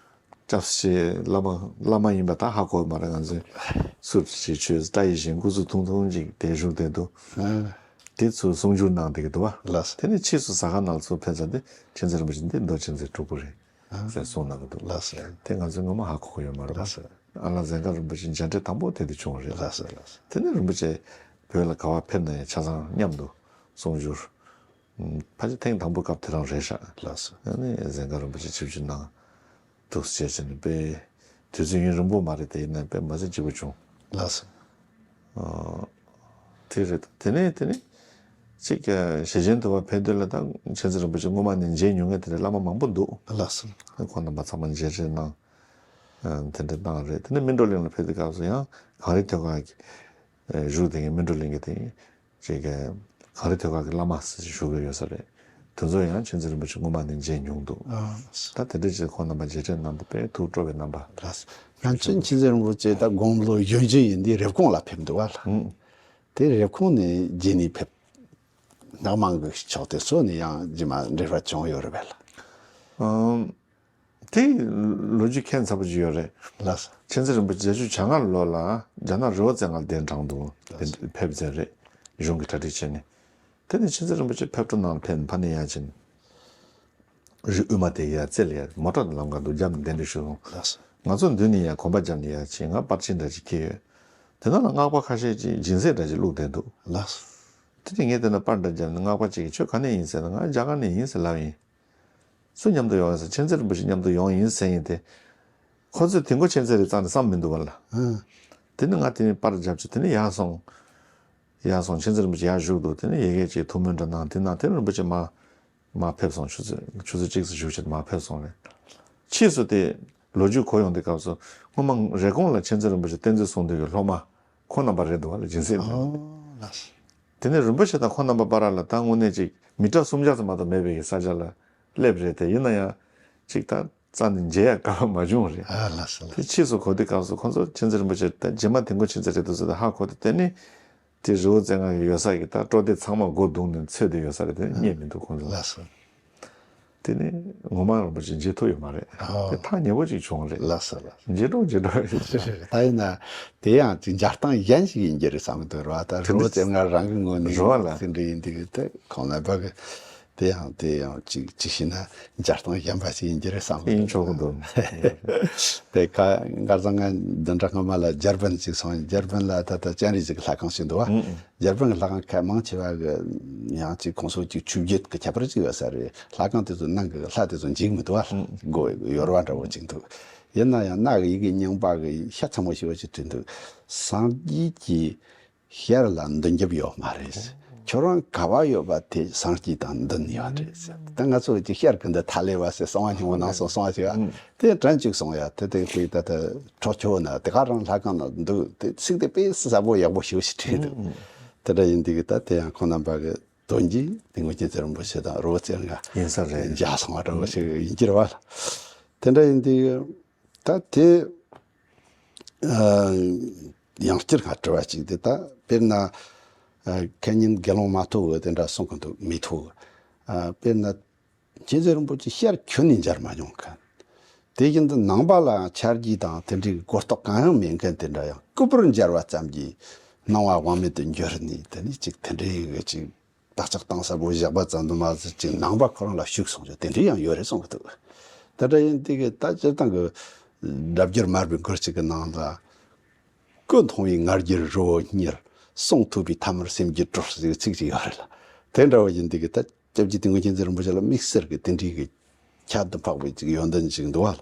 སྐྱབས་རྗེ་བླ་མ་བླ་མ་ཡིན་པ་ད་ཧ་གོ་མ་རེད། ང་ཚོས་སུ་ཞིག་ཆོས་བཀྲ་ཡིད་བཞིན་སྐུ་གཟུགས་ཐུང་ཐུང་ཅིག་དེ་བཞུགས་བསྡད་འདུག་ཨ། དེ་ཚོ་གསུང་བསྒྱུར་གནང་བསྡད་ཀྱི་འདུག་བ། ལགས་སོ། དེ་ནས་ཕྱིས་སུ་ཟ་ཁང་ནང་ཚུར་ཕེབས་ཚར་དུས་མཁྱེན་བརྩེ་རིན་པོ་ཆེ་འདི་མདོ་མཁྱེན་བརྩེ་སྤྲུལ་སྐུ་རེད། ཨ། ཟེར་གསུངས་གནང་གི་འདུག་ལགས་སོ། དེ་ང་ཚོས་ངོ་མ་ཧ་གོ་གི་ཡོད་མ་རེད་པ། ལགས་སོ། ཨ་ལགས་ཟངས་དཀར་རིན་པོ་ཆེ་མཇལ་འཕྲད་དང་པོ་དེ་དུས་བྱུང་བ་རེད། ལགས་སོ། ལགས་སོ། དེ་ནས་རིན་པོ་ཆེ་བོད་ལ་ག་པར་ཕེབས་ན་ཡང་ཆ་ཚང་མཉམ་དུ་གསུང་བསྒྱུར། ཕལ་ཆེར་ཐེངས་དང་པོའི་སྐབས་དེ་རང་རེད་ཤག་ལགས་སོ། ཨ་ནི་ཟངས་དཀར་རིན་པོ་ཆེ་ཆིབས་བསྒྱུར་གནང་འདུག་ཟེར་བྱས་ནས་དཔེ་དུས་ཚོད་ཡུན་རིང་པོ་མ་རེད་དེ། ཡིན་ན་དཔེ་མ་ཟད་སྐྱིད་པོ་བྱུང་། ལགས་སོ། ཨ། དེ་རེད། དེ་ནས་དེ་ནས་ཅིག་ཞེ་ཆེན་ཐུབ་པ་ཕེབས་དུས་ལ་ད་མཁྱེན་བརྩེ་རིན་པོ་ཆེ་སྔོན་མ་ནས་མཇལ་མྱོང་མཁན་དེ་འདྲའི་བླ་མ་མང་པོ་འདུག་ལགས་སོ། ཁོང་རྣམ་པ་ཚང་མ་མཇལ་འཕྲད་གནང་། ཨ། དེ་འདྲ་གནང་རེད། དེ་ནས་སྨིན་གྲོལ་གླིང་ལ་ཕེབས་དུས་སྐབས་སུ་ཡང་གངས་རི་ཐོད་དཀར་གྱི་ཨ་བཞུགས་དེ་གའི་སྨིན་གྲོལ་གླིང་གི་དེ་ཅིག་གངས་རི་ཐོད་དཀར་གྱི་བླ་མ་ཟེར་ཞིག་བཞུགས་ཡོད་ས་རེད། དེ་ཚོ་ཡང་མཁྱེན་བརྩེ་རིན་པོ་ཆེ་སྔོན་མ་ནས་མཇལ་མྱོང་འདུག་ཨ། ད་དེ་འདྲ་ཅིག་ཁོང་རྣམ་པ་མཇལ་འཕྲད་གནང་དུས་དཔེ་ཐུགས་སྤྲོ་བའི་རྣམ་པ། ལགས་སོ། ང་ཚོའི་མཁྱེན་བརྩེ་རིན་པོ་ཆེ་ད་དགུང་ལོ་གཞོན་གཞོན་ཡིན་དུས་རེབ་གོང་ལ་ཕེབས་འདུག་བ་ལ། ཨང་། དེ་རེབ་གོང་ནས་རྗེས་ནས་ཕེབས། སྣང་མང་གི་ཕྱོགས་དེ་ཚོ་ནས་ཡང་རྗེས་མ་འབྲེལ་བ་བྱུང་ཡོད་རེད་པས་ལ། ཨང་། དེ་ལོ་རྒྱུས་ཁྱད་མཚར་པོ་ཅིག་ཡོད་རེད། ལགས་སོ། མཁྱེན་བརྩེ་རིན་པོ་ཆེ་བརྒྱད་ཅུ་གྱ་ལྔ་ལོ་ལ་རྒྱ་ནག་རི་བོ་རྩེ་ལྔ་གདན་དྲངས་འདུག་ལགས་སོ། ཕེབས་མཛད་རེད། གཞུང་གི་གྲ་སྒྲིག་བྱས་ནས། དེ་ནས་མཁྱེན་བརྩེ་རིན་པོ་ཆེ་ཕེབས་འགྲོ་གནང་ཕེབས་ཕ་ནས་ཡར་ཕྱིན། རི་དབུས་མ་དེ་ཡར་རྩེ་ལ་ཡར་མོ་ཊ་ལམ་ཁ་འདུག་བརྒྱབ་ནས་གདན་འདྲེན་ཞུས་སོང་། ལགས་སོ། ང་ཚོ་མདུན་ནས་ཡར་གོམ་པ་བརྒྱབ་ནས་ཡར་ཕྱིན། ང་པར་ཆས་འདྲ་ཅིག་འཁྱེར་ཡོད། དེ་ནང་ལ་སྔགས་པ་ཁ་ཤས་ཀྱིས་སྦྱིན་སྲེག་འདྲ་ཅིག་བླུགས་བསྡད་འདུག་ལགས་སོ། དེ་ནས་ངས་དེ་ན་པར་འདྲ་བརྒྱབ་ནས་སྔགས་པ་གཅིག་གིས་ཁྱོད་ག་ནས་ཡིན་ཟེར་ན། ང་རྒྱ་གར་ནས་ཡིན་ཟེར་ལབ་ཡིན། སུ་མཉམ་དུ་ཡོང་ཡིན་ཟེར། མཁྱེན་བརྩེ་རིན་པོ་ཆེ་མཉམ་དུ་ཡོང་ཡིན་ཟེར་ཡིན་ཏེ། ཁོ་ཚོས་དེ་མགོ་མཁྱེན་བརྩེ་རེད་རྩ་ནས་བསམ་མི་འདུག་བ་ལ། ཨང་། དེ་ནས་ང་དེ་ནས་པར་བརྒྱབ་བྱས་དེ་ནས་ཡར་སོང་། ཡར་སོང་། མཁྱེན་བརྩེ་རིན་པོ་ཆེ་ཡར་བཞུགས་འདུག་དེ་ནས་ཡ་གིར་ཅིག་ཐུགས་སྨོན་འདྲ་གནང་། དེ་ནས་དེ་ནས་རིན་པོ་ཆེ་མར་མར་ཕེབས་སོང་། ཆུ་ཚོད་ཆུ་ཚོད་གཅིག་ཙམ་བཞུགས་བྱས་མར་ཕེབས་སོང་རེད། ཕྱིས་སུ་དེ་ལོ་རྒྱུས་གོ་ཡོང་དུས་སྐབས་སུ་སྔོན་མ་རེབ་གོང་ལ་མཁྱེན་བརྩེ་རིན་པོ་ཆེ་བསྟན་འཛིན་གསུང་འདུས་ཀྱི་སློབ་མ་ཁོང་རྣམ་པ་རེད་འདུག་བ་ལ། སྦྱིན་སྲེག་གནང་། ཨོ་ལགས་སོ། དེ་ནས་རིན་པོ་ཆེ་དང་ཁོང་རྣམ་པ་བར་ལ་ད་དངོས་གནས་ཅིག་མི་ཊར་སུམ་བརྒྱ་ཙམ་མ་གཏོགས་མེད་པའི་ས་ཆ་ལ་སླེབས་རེད་དེ། ཡིན་ན་ཡང་ཅིག་ད་རྩ་ནས་མཇལ་ཡ་སྐལ་བ་མ་བྱུང་བ་རེད། ཨ་ལགས་སོ་ལགས། དེ་ཕྱིས་སུ་གོ་དུས་སྐབས་སུ་ཁོང་ཚོ་མཁྱེན་བརྩེ་རིན་པོ་ཆེ་ད་རྗེས་མ་དེ་མགོ་མཁྱེན་བརྩེ་རེད་འདུག་ཟེར་ཏེ་ཧ་གོ་དུས། དེ་ནི་དེ་རི་བོ་རྩེ་ལྔ་གི་ཡོད་ས་གི་ད་སྤྲོ་སྡེ་ཚང་མ་སྒོ་བརྡུངས་ནས་ཚོས་དེ་ཡོད་ས་རེད། དེ་རྙེད་མི་འདུག་ཁོང་ཚོ། ལགས་སོ། དེ་ནི་ངོ་མ་རིན་པོ་ཆེ་མཇལ་ཐུབ་ཡོད་མ་རེད། ཨོ། དེ་ཐག་ཉེ་པོ་ཅིག་བྱུང་རེད། ལགས་སོ་ལགས། མཇལ་འགྲོ་མཇལ་འགྲོ་རེད། ད་ཡིན་ན་དེ་ཡང་ཅིག་མཇལ་སྟངས་གཞན་ཞིག་ཡིན་གྱི་རེད་བསམ་གྱི་འདུག་རེད་བ། ད་དེ་རི་བོ་འདྲ་རྩེ་ལྔ་རང་གི་ངོས་ནས་རེད་བ་ལ། དེ་འདྲ་ཡིན་དུས་དེ་ཁོང་རྣམ་པ་གི་དེ་ཡང་དེ་ཡང་ཅིག་ཅིག་བྱས་ན་མཇལ་སྟངས་གཞན་པ་ཞིག་ཡིན་གྱི་རེད་བསམ་གྱི་ཡིན་འདུག་ཆོག་གི་འདུག་དེ་ཁ་ཁ་སང་ང་བདུན་ཕྲག་སྔོན་མ་ལ་འཇར་པན་ཅིག་སོང་། འཇར་པན་ལ་ད་ལྟ་སྤྱན་རས་གཟིགས་ཀྱི་ལྷ་ཁང་ཞིག་འདུག་བ། ཨང་། འཇར་པན་གྱི་ལྷ་ཁང་ཁག་མང་ཆེ་བ་གི་ཡང་ཅིག་ཁོང་ཚོ་ཅིག་ཆོས་བརྒྱུད་ཀྱི་ཁྱད་པར་ཅིག་ཡོད་ས་རེད། ལྷ་ཁང་དེ་ཚོ་ནང་གི་ལྷ་དེ་ཚོ་འཇིག་མི་འདུག་བ། ཨང་། སྒོ་ཡོལ་བ་འདྲ་བོ་ཅིག་འདུག་ཡིན་ན་ཡང་ནག་གི་ཡི་གེ་རྙིང་པ་གི་ཤ་ཚ་མོ་ཞེ་པོ་ཅིག་བྲིས་འདུག་སངས་རྒྱས་ཀྱི་ཞལ་ལ་མདུན་རྒྱབ་ཡོད་མ་རེད། ཁྱོད་རང་ག་བ་ཡོད་པ་དེ་སངས་རྒྱས་དང་མདུན་ཡོད་རེད་ཟེར། ད་ང་ཚོ་ཅིག་ཤར་གི་འདི་ཐ་ལེ་བ་ཟེར་གསང་བ་སྙིང་པོ་ནང་སོང་གསང་བ་ཞིག་ཨ། དེ་དྲན་ཅིག་སོང་ཡ། དེ་དེ་དེ་ད་ལྟ་ཁྲོ་ཆོ་ན་དེ་ག་རང་ལྷ་ཁང་ན་འདུག་དེ་ཚིག་དེ་དཔེ་གསལ་པོ་ཡག་པོ་ཞེ་པོ་ཞིག་བྲིས་འདུག་དེ་འདྲ་ཡིན་དུས་ད་དེ་ཡང་ཁོང་རྣམ་པ་གི་དོན་གྱིས་དེ་ངོས་ཀྱི་ཚེ་རིང་པོ་ཆེ་དང་རི་བོ་རྩེ་ལྔ་ཡིན་ས་རེད། མཇལ་སོང་བ་འདྲ་བོ་ཞིག་ཡིན་གྱི་རེད་བ་ལ། དེ་འདྲ་ཡིན་དུས་ད་དེ་ཨ་ཡང་བསྐྱར་ང་དྲི་བ་གཅིག་དེ། ད་དཔེར་ན་ཨ་ཁ་ཉིན་དགེ་སློང་མ་ཐུག་གི་དེ་འདྲ་གསུང་གི་འདུག་མི་ཐུག་ཨ་དཔེར་ན་མཁྱེན་བརྩེ་རིན་པོ་ཆེ་ཤར་ཁྱོན་ནས་མཇལ་མ་མྱོང་མཁན། དེ་བཞིན་དུ་ནང་པ་ལའང་ཆ་རྒྱུས་དང་དེ་འདྲའི་གོ་རྟོགས་གང་ཡང་མེད་མཁན་དེ་འདྲ་ཡང་སྐུ་པར་འབྱར་བ་ཙམ་གྱིས་སྣང་བ་དབང་མེད་དུ་འགྱུར་ནས། དེ་ནི་ཅིག་དེ་འདྲའི་གི་ཅིག་བག་ཆགས་གཏིང་ཟབ་པོ་བཞག་པ་ཙམ་དུ་མ་ཟད་ཅིག་ནང་པ་ཁོ་རང་ལ་ཞུགས་སོང་ཞིག་དེ་འདྲའི་ཡང་ཡོད་རེད་གསུང་གི་འདུག། དེ་འདྲ་ཡིན་དུས་གི་ད་སྤྱིར་བཏང་གི་སྒྲ་བསྒྱུར་མར་པའི་མགུར་ཅིག་གི་ནང་ལ། ཀུན་མཐོང་བའི་ང་རྒྱལ་རི་བོ་སྙེད། གསུང་ཐོས་པའི་ཐ་མར་སེམས་རྒྱུད་སྤྲོ་ཟེར་བའི་ཚིག་ཅིག་ཡོད་རེད་ལ། དེ་འདྲ་བ་ཡིན་དུས་གི་ད་སྐྱབས་རྗེ་དོན་ཀུན་མཁྱེན་བརྩེ་རིན་པོ་ཆེ་ལ་དམིགས་བསལ་གི་དེ་འདྲའི་གི་ཁྱད་དུ་འཕགས་པའི་ཅིག་ཡོན་ཏན་ཅིག་འདུག་བ་ལ།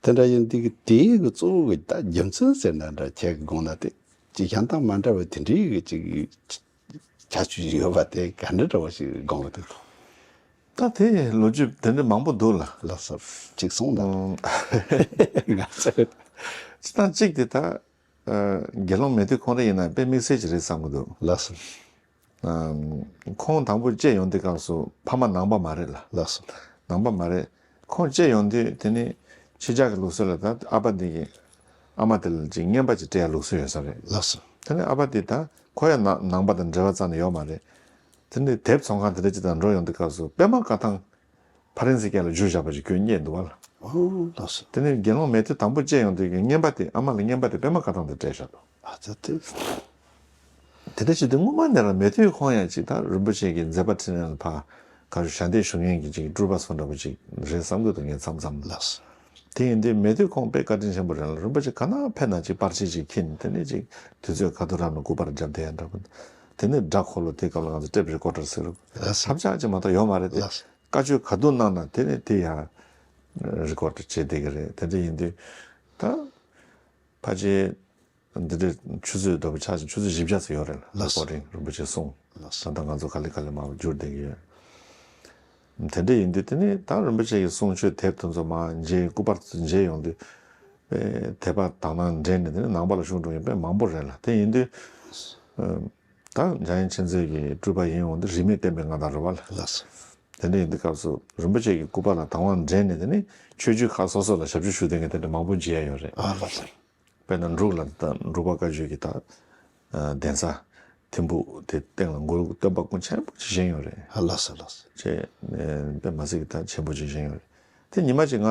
དེ་འདྲ་ཡིན་དུས་གི་དེའི་གི་གཙོ་བོ་གི་ད་རྒྱུ་མཚན་ཟེར་ན་འདྲ་ཁྱེད་གི་དགོངས་ན་དེ་ཅིག་གཞན་དང་མ་འདྲ་བའི་དེ་འདྲའི་གི་ཅིག་ཁྱད་ཆོས་ཅིག་ཡོད་པ་དེ་ག་འདྲ་འདྲ་བ་ཞིག་དགོངས་གི་འདུག། ད་དེ་ལོ་རྒྱུས་དེ་འདྲ་མང་པོ་འདུག་ལ། ལགས་སོ། ཅིག་གསུངས་དང་། ང་ཚོ། སྤྱིར་བཏང་གཅིག་དེ་ད། ཨ། དགེ་སློང་མེ་ཏོག་ཁོང་རང་ཡིན་ན་དཔེ་དམིགས་བསལ་ཅིག་རེད་བསམ་གྱི་འདུག། ལགས་སོ། ཨ། ཁོང་དང་པོ་སྐྱེས་ཡོང་དུས་སྐབས་སུ་ཕ་མ་ནང་པ་མ་རེད་ལ། ལགས་སོ། ནང་པ་མ་རེད། ཁོང་སྐྱེས་ཡོང་དུས་དེ་ནི་ཕྱི་རྒྱལ་གྱི་ལུགས་སྲོལ་ལ་ད་ཨ་ཕ་འདི་གི་ཨ་མ་དེ་ལ་ཅིག་རྔན་པ་ཅིག་སྤྲད་ཡ་ལུགས་སྲོལ་ཡོད་ས་རེད། ལགས་སོ། དེ་ནི་ཨ་ཕ་དེ་ད་ཁོ་ཡང་ནང་ནང་པ་དང་འབྲེལ་བ་རྩ་ནས་ཡོད་མ་རེད། དེ་ནི་དེབ་ཚོང་ཁང་དེ་འདྲ་ཅིག་དང་འགྲོ་ཡོང་དུས་སྐབས་སུ་པད་མ་བཀའ་ཐང་ཕ་རན་སི་སྐད་ལ་བསྒྱུར་བཞག་པ་ཞིག་ཁོས་རྙེད་འདུག་བ་ལ། ཨོ་ལགས་སོ། དེ་ནས་དགེ་སློང་མེ་ཏོག་དང་པོ་སྐྱེས་ཡོང་དུས་ཀྱི་རྔན་པ་དེ་ཨ་མ་ལ་རྔན་པ་དེ་པད་མ་བཀའ་ཐང་དུ་སྤྲད་བཞག་འདུག། ཨ་ཙི་ཙི། དེ་འདྲ་བྱེད་དུས་སྔོན་མ་ནས་རང་མེ་ཏོག་ཁོང་ཡང་ཅིག་ད་རིན་པོ་ཆེ་གི་མཛད་པ་འཕྲིན་ལས་ལ་ཕར་ག་རེ་ཞབས་འདེགས་ཞུ་མཁན་གྱི་ཅིག་སྤྲུལ་པ་ཚོ་འདྲ་པོ་ཅིག་རེད་བསམ་གྱི་འདུག་ངས་མཚམས་མཚམས་ལ། ལགས་སོ། དེ་ཡིན་དུས་མེ་ཏོག་ཁོང་དཔེ་བཀའ་དྲིན་ཆེན་པོ་རེད་ལ། རིན་པོ་ཆེ་ག་ན་ཕེབས་ན་ཅིག་པར་ཆས་ཅིག་འཁྱེར་ནས་དེ་ནས་ཅིག་དུས་ཚོད་ག་དུས་རག་ན་སྐུ་པར་རྒྱབ་བསྡད་ཡ་འདྲ་པོ། དེ་ནས་སྒྲ་འཁོར་ལོ་དེ་སྐབས་ལ་ང་ཚོ་ཊེབ་རི་ཀོར་ཌར་ཟེར་རོ། ལགས་སོ། ཐབས་ཆག་ཅིག་མ་གཏོགས་ཡོད་མ་རེད་དེ། ལགས་སོ། བཀའ་ཆོས་ག་དུས་གནང་ན་དེ་ནས་དེ་ཡང་རི་ཀོར་ཌ་བྱས་བསྡད་ཀྱི་རེད། དེ་འདྲ་ཡིན་དུས་ད་ཕལ་ཆེར་འདི་འདྲའི་ཆུ་ཚོད་འདྲ་པོ་ཆགས་ཤིང་ཆུ་ཚོད་བཞི་བརྒྱ་ཙམ་ཡོད་རེད་ལ། ལགས་སོ། རི་ཀོར་ཌིང་རིན་པོ་ཆེ་གསུང་། ལགས་སོ། ད་ལྟ་ང་ཚོ་ག་ལེ་ག་ལེ་མར་བསྒྱུར་བསྡད་ཀྱི་ཡོད། དེ་འདྲ་ཡིན་དུས་དེ་ནས་ད་རིན་པོ་ཆེ་ཡི་གསུང་ཆོས་དེབ་དེ་ཚོ་མར་མཇལ་སྐུ་པར་དེ་ཚོ་མཇལ་ཡོང་དུས་དཔེ་དད་པ་དག་སྣང་འདྲེས་ནས་དེ་ནས་ནང་པ་ལ་ཞུགས་འགྲོ་མཁན་དཔེ་མང་པོ་རེད་ལ། དེ་ཡིན་དུས། ད་འཇམ་དབྱངས་མཁྱེན་བརྩེ་གི་སྤྲུལ་པ་ཡིན་འོང་དུས་རིས་མེད་བསྟན་པའི་མངའ་བདག་རེད་བ་ལ། ལགས་སོ། དེ་འདྲ་ཡིན་དུས་སྐབས་སུ་རིན་པོ་ཆེ་གི་སྐུ་པར་ལ་དང་བ་འདྲེན་ནས་དེ་ནི་ཆོས་བརྒྱུད་ཁག་སོ་སོ་ལ་ཞབས་ཕྱི་ཞུ་བསྡད་མཁན་དེ་འདྲ་མང་པོ་མཇལ་ཡ་ཡོད་རེད། ཨ་ལགས་སོ། དཔེར་ན་འབྲུག་ལ་ད་འབྲུག་པ་བཀའ་བརྒྱུད་ཀྱི་ད་གདན་ས་ཐིམ་ཕུག་དེ་སྟེང་ལ་མགོ་ལོག་སྟོན་པ་སྐུ་ཆེན་པོ་ཅིག་བཞེངས་ཡོད་རེད། ཨ་ལགས་སོ་ལགས་སོ། ཅེས་དཔེ་མ་སྲིད་ཀྱི་ད་ཆེན་པོ་ཅིག་བཞེངས་ཡོད་རེད། དེ་ཉི་མ་ཅིག་ང་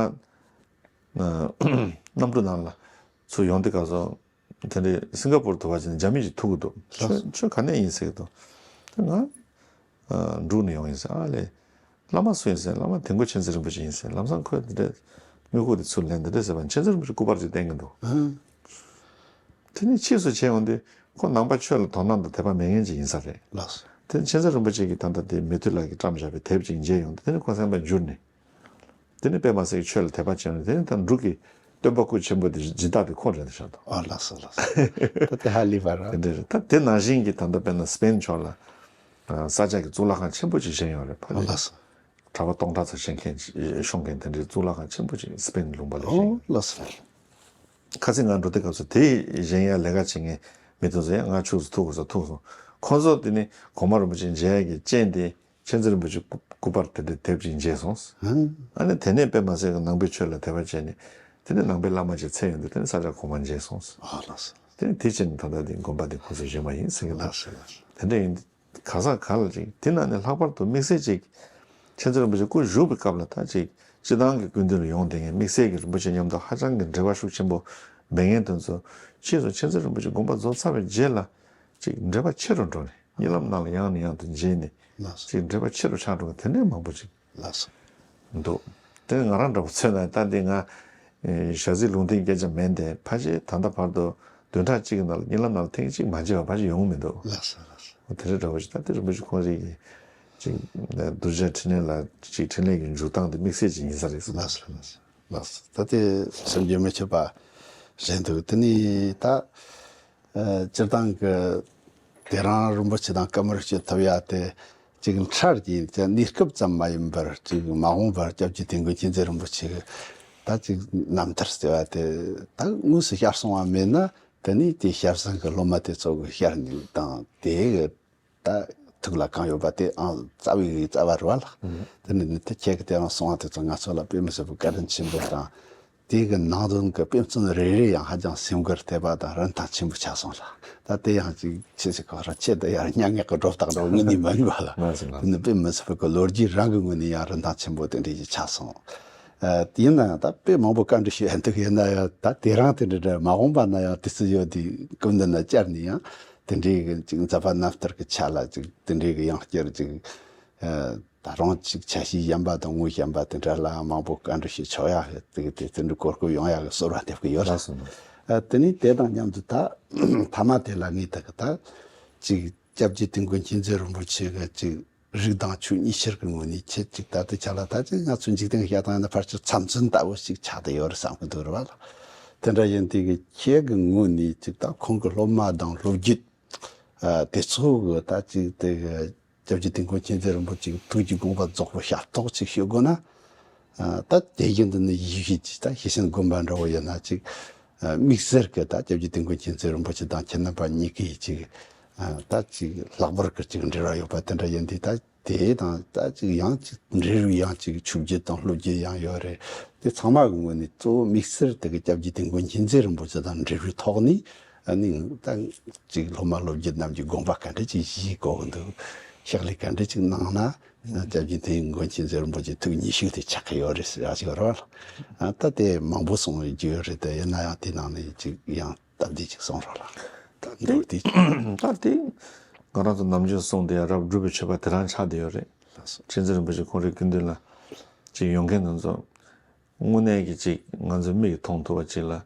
གནམ་གྲུ་ནང་ལ་ཚུར་ཡོང་དུས་སྐབས་སུ། དེ་འདྲའི་སིང་ག་པུར་དུ་བ་ཅིག་ནས་རྒྱ་མི་ཞིག་ཐུག་གི་འདུག། ལགས། ཁྱོད་ཁྱོད་ག་ནས་ཡིན་ཟེར་གི་འདུག། དེ་ང་ཨ་འབྲུག་ནས་ཡོང་ཡིན་ཟེར། ཨ་ལས། བླ་མ་སུ་ཡིན་ཟེར། བླ་མ་དིལ་མགོ་མཁྱེན་བརྩེ་རིན་པོ་ཆེ་ཡིན་ཟེར། ལམ་སང་ཁོས་དེ་འདྲའི་དངུལ་ཁུག་དེ་ཚུར་ལེན། དེ་འདྲ་ཟེར་བ་མཁྱེན་བརྩེ་རིན་པོ་ཆེ་སྐུ་པར་ཅིག་བསྟན་གི་འདུག། ཨ། དེ་ནས་ཕྱིས་སུ་བྱས་ཡོང་དུས་ཁོ་ནང་པ་ཆོས་ལ་དོ་སྣང་དང་དད་པ་མེད་མཁན་ཅིག་ཡིན་ས་རེད། ལགས་སོ། དེ་ནས་མཁྱེན་བརྩེ་རིན་པོ་ཆེ་གིས་ད་ལྟ་དེ་མེ་ཐུ་ལགས་ཀྱིས་བཀྲམ་བཞག་པའི་དེབ་ཅིག་མཇལ་ཡོང་དུས་དེ་ནས་ཁོ་སེམས་པ་འགྱུར་ནས། དེ་ནི་དཔེ་མ་སྲིད་ཆོས་ལ་དད་པ་བྱས་ནས་དེ་ནི་ད་འབྲུག་གི་སྟོན་པ་སྐུ་ཆེན་པོ་དེ་སྦྱིན་བདག་དེ་ཁོ་རེད་ཤག་ཏུ། ཨ་ལགས་སོ་ལགས་སོ། ད་དེ་ཧ་ལས་པ་ར། དེ་འདྲ་རེད། ད་དེ་ནང་བཞིན་གྱི་ད་ལྟ་དཔེར་ན་སི་པེན་ཕྱོགས་ལ་ས་སྐྱ་གི་གཙུག་ལག་ཁང་ཆེན་པོ་ཅིག་བཞེངས་ཡོད་རེད། ཕ། ཨ་ལགས་སོ། གྲྭ་པ་སྟོང་ཕྲག་ཙམ་བཞེངས་མཁན་ཅིག་ཤོང་མཁན་དེ་འདྲའི་གཙུག་ལག་ཁང་ཆེན་པོ་ཅིག་སི་པེན་ལུང་པ་ལ་བཞེངས་ཡོད། ཨོ་ལགས་སོ། ཁ་སང་ང་འགྲོ་དུས་སྐབས་སུ་དེ་བཞེངས་ཡ་ལས་ཀ་བྱེད་མཁན་མི་དེ་ཚོ་ཡང་ང་ཕྱུགས་སུ་ཐུག་དགོས་ས་ཐུག་སོང་། ཁོང་ཚོ་དེ་ནི་གོང་མ་རིན་པོ་ཆེ་མཇལ་ཡ་གི་རྐྱེན་དེ། མཁྱེན་བརྩེ་རིན་པོ་ཆེ་སྐུ་སྐུ་པར་དེ་འདྲའི་དེབ་ཅིག་མཇལ་སོང་། ཨ་ནི་དེ་ནས་དཔེ་མ་སྲིད་ཀྱི་ནང་པའི་ཆོས་ལ་དད་པ་བྱས་ནས་དེ་ནས་ནང་པའི་བླ་མ་ཅིག་འཚོལ་ཡོང་དུས་དེ་ནས་ས་སྐྱ་གོང་མ་མཇལ་སོང་། ཨ་ལགས་སོ། དེ་ནས་དེ་ཕྱིར་ད་ལྟ་དེ་དགོན་པ་དེ་ཁོ་ཚོས་བཞེངས་པ་ཡིན་ཟེར་གྱི་འདུག། ལགས་སོ་ལགས་སོ། དེ་འདྲ་ཡིན་དུས་གང་ཟག་ག་ལ་ཅིག་དེ་ན་ནི་ལྷག་པར་དུ་དམིགས་བསལ་ཅིག་མཁྱེན་བརྩེ་རིན་པོ་ཆེ་སྐུ་བཞུགས་པའི་སྐབས་ལ་ད་ཅིག་སྤྱི་བཏང་གི་སྐུ་མདུན་ལ་ཡོང་བསྡད་མཁན་དམིགས་བསལ་གྱི་རིན་པོ་ཆེ་མཉམ་དུ་ཧ་ཅང་གི་འབྲེལ་བ་ཤུགས་ཆེན་པོ་མེད་མཁན་དེ་ཚོ་ཕྱིས་སུ་མཁྱེན་བརྩེ་རིན་པོ་ཆེ་དགོངས་པ་རྫོགས་ཚར་བའི་རྗེས་ལ་ཅིག་འབྲེལ་བ་ཆེ་རུ་འགྲོ་ནས། གཉིད་ལམ་ནང་ལ་ཡང་ནས་ཡང་དུ་མཇལ་ནས། ལགས་སོ། ཅིག་འབྲེལ་བ་ཆེ་རུ་ཆགས་འགྲོ་བ་དེ་འདྲའི་མང་པོ་ཅིག་ལགས་སོ། འདུག། དེ་ནི་ང་རང་འདྲ་པོ་མཚོན་ན་ད་འདི་ང་ཨེ་ཞྭ་རྩི་ལུང་བསྟན་སྐད་ཆ་མིན་ཏེ་ཕལ་ཆེར་ད་ལྟ་བར་དུ་བདུན་ཕྲག་གཅིག་གི་ནང་ལ་གཉིད་ལམ་ནང་ལ་ཐེངས་གཅིག་མ་མཇལ་བ་ཕལ་ཆེར་ཡོང་མི་འདུག། ལགས་སོ་ལགས་སོ། དེ་འདྲ་འདྲ་པོ་ཅིག་ད་དེ་རིན་པོ་ཆེ་ཁོང་རང་གི་ཅིག་གདུལ་བྱ་འཕྲིན་ལས་ལ་ཅིག་འཕྲིན་ལས་ཀྱི་འཇུག་སྟངས་དེ་དམིགས་བསལ་ཅིག་ཡིན་ས་རེད་ཟེར། ལགས་སོ་ལགས་སོ། ལགས་སོ། ད་དེ་སེམས་རྒྱུན་མི་ཆད་པ་རེད་འདུག། དེ་ནི་ད། ཨ། སྤྱིར་བཏང་གི་དེ་རང་རིན་པོ་ཆེ་དང་བཀའ་མོལ་བྱེད་ཐུབ་ཡ་དེ་ཅིག་འཕྲལ་གྱི་དེ་གནས་སྐབས་ཙམ་མ་ཡིན་པར་ཅིག་མ་འོངས་པར་སྐྱབས་རྗེ་དོན་ཀུན་མཁྱེན་བརྩེ་རིན་པོ་ཆེ་གི་ད་ཅིག་རྣམ་ཐར་ཟེར་བ་དེ་ད་དངོས་སུ་ཤར་སོང་བ་མེད་ན། དེ་ནི་དེ་ཞབས་བཟང་གི་སློབ་མ་དེ་ཚོ་གི་ཤར་ནས་དང་དེ་གི་ད་ཐུགས་ལ་གང་ཡོད་པ་དེ་ཨང་རྩ་བའི་རྩ་བ་རེད་བ་ལགས། ཨང་། དེ་ནི་ནི་དེ་ཁྱེད་ཀྱི་དེ་རང་གསུང་བ་དེ་ཚོ་ང་ཚོ་ལ་དཔེ་མི་སྲིད་པའི་བཀའ་དྲིན་ཆེན་པོ་དང་། དེ་གི་ནང་དོན་གྱི་དཔེ་མཚོན་རེ་རེ་ཡང་ཧ་ཅང་སེམས་འགུལ་ཐེབས་པ་དང་རིན་ཐང་ཆེན་པོ་ཆགས་སོང་ལ། ད་དེ་ཡང་ཅིག་ཁྱེད་ཚོ་ག་རེ་ཁྱེད་དེ་ཡང་སྙན་ངག་གི་སྒྲོ་བཏགས་འདྲ་བོ་དངོས་གནས་མ་ཡིན་པ་ལ། ལགས་སོ་ལགས་སོ། དེ་ནི་དཔེ་མི་སྲིད་པའི་གི་ལོ་རྒྱུས་རང་གི་ངོས་ནས་ཡང་རིན་ཐང་ཆེན་པོ་དེ་འདྲ་ཞིག་ཆགས་སོང་། ཡིན་ན་ཡང་ད་དཔེ་མང་པོ་བཀའ་འདྲི་ཞུ་ཡ་འདུག་ཡིན་ན་ཡང་ད་དེ་རིང་དེ་འདྲ་འདྲ་མ་འོངས་པ་ན་ཡང་དུས་ཚོད་ཡོད་དུས་སྐུ་མདུན་ན་བཅར་ནས་ཡང་དེ་འདྲའི་གི་ཅིག་མཛད་པ་རྣམ་ཐར་གྱི་ཆ་ལ་ཅིག་དེ་འདྲའི་གི་ཡང་བསྐྱར་ཅིག་ད་རུང་ཅིག་ཆ་ཤས་གཞན་པ་དང་ངོས་གཞན་པ་དེ་འདྲ་ལ་མང་པོ་བཀའ་འདྲི་ཞུ་ཆོག་ཡ་གི་དེ་གི་དེ་དེ་འདྲའི་གོ་སྐབས་ཡོང་ཡ་གི་གསོལ་བ་འདེབས་གི་ཡོད་ལགས་སོ། དེ་ནས་དེ་དང་མཉམ་དུ་ད་མཐའ་མ་དེ་ལ་ངས་ད་གི་ད་ཅིག་སྐྱབས་རྗེ་དིལ་མགོ་མཁྱེན་བརྩེ་རིན་པོ་ཆེ་གི་ཅིག་རིགས་དང་ཆོས་གཉིས་ཆར་གྱི་ངོས་ནས་ཁྱེད་ཅིག་ད་ལྟའི་ཆ་ལ་ད་ཅིག་ང་ཚོ་འཇིག་རྟེན་བཤད་སྟངས་ནི་ཕལ་ཆེར་ཚབ་མཚོན་ལྟ་བུ་ཞིག་ཆགས་བསྡད་ཡོད་རེད་བསམ་གྱི་འདུག་རེད་བ་ལགས། དེ་འདྲ་ཡིན་དུས་ཀྱི་ཁྱེད་ཀྱི་ངོས་ནས་ཅིག་ད་ཁོང་གི་སློབ་མ་དང་སློབ་བརྒྱུད་དེ་ཚོ་གི་ད་ཅིག་དེ་གི་སྐྱབས་རྗེ་དིལ་མགོ་མཁྱེན་བརྩེ་རིན་པོ་ཆེ་གི་ཐུགས་ཀྱི་དགོངས་པ་རྫོགས་པ་ཤ་སྟག་ཅིག་ཞུ་དགོས་ན། ད་དེ་བཞིན་དུ་ནི་ཡིད་བཞིན་གྱི་ད་ཞེ་ཆེན་དགོན་པ་འདྲ་བོ་ཡིན་ན་ཅིག་དམིགས་བསལ་གྱི་ད་སྐྱབས་རྗེ་དིལ་མགོ་མཁྱེན་བརྩེ་རིན་པོ་ཆེ་དང་ཁྱེད་རྣམ་པ་གཉིས་ཀྱི་ཅིག་ད་ཅིག་ལྷག་པར་གྱི་ཅིག་འབྲེལ་བ་ཡོད་པ་དེ་འདྲ་ཡིན་དུས་ད་དེ་དང་ད་ཅིག་ཡང་ཅིག་འབྲེལ་བའི་ཡང་ཅིག་ཆོས་བརྒྱུད་དང་སློབ་བརྒྱུད་ཡང་ཡོད་རེད། དེ་ཚང་མ་གི་ངོས་ནས་གཙོ་བོ་དམིགས་བསལ་དེ་གི་སྐྱབས་རྗེ་དིལ་མགོ་མཁྱེན་བརྩེ་རིན་པོ་ཆེ་དང་འབྲེལ་བའི་ཐོག་ནས་ཨ་ནི་ད་ཅིག་སློབ་མ་སློབ་བརྒྱུད་རྣམས་ཀྱི་དགོངས་པ་ག་འདྲ་ཅིག་བཞེས་དགོས་ཀྱི་འདུག་ཕྱག་ལས་ག་འདྲ་ཅིག་གནང་ན། སྐྱབས་རྗེ་དིལ་མགོ་མཁྱེན་བརྩེ་རིན་པོ་ཆེ་ཐུགས་ཉེ་ཤོས་དེ་ཆགས་ཀྱི་ཡོད་རེད་ཟེར་ཡག་ཅིག་ཡོད་རེད་བ། ད་དེ་མང་པོ་གསུང་རྒྱུ་ཡོད་རེད་དེ་ཡིན་ན་ཡང་དེ་ནང་ནས་ཅིག་ཡང་སྟབས་བདེ་ཅིག་གསུང་རོགས་ལགས། ད་མདོར་བསྡུས་ཅིག་ད་དེ་ང་རང་ཚོ་ནམ་རྒྱུན་གསུང་དེ་རབ་སྒྲུབ་པའི་མཆོད་པ་དེ་རང་ཆགས་བསྡད་ཡོད་རེད། མཁྱེན་བརྩེ་རིན་པོ་ཆེ་ཁོང་རའི་སྐུ་མདུན་ལ་ཅིག་ཡོང་མཁན་དེ་ཚོ་དངོས་གནས་ཀྱི་ཅིག་ང་ཚོའི་མིག་གིས་མཐོང་ཐུབ་པ་ཅིག་ལ།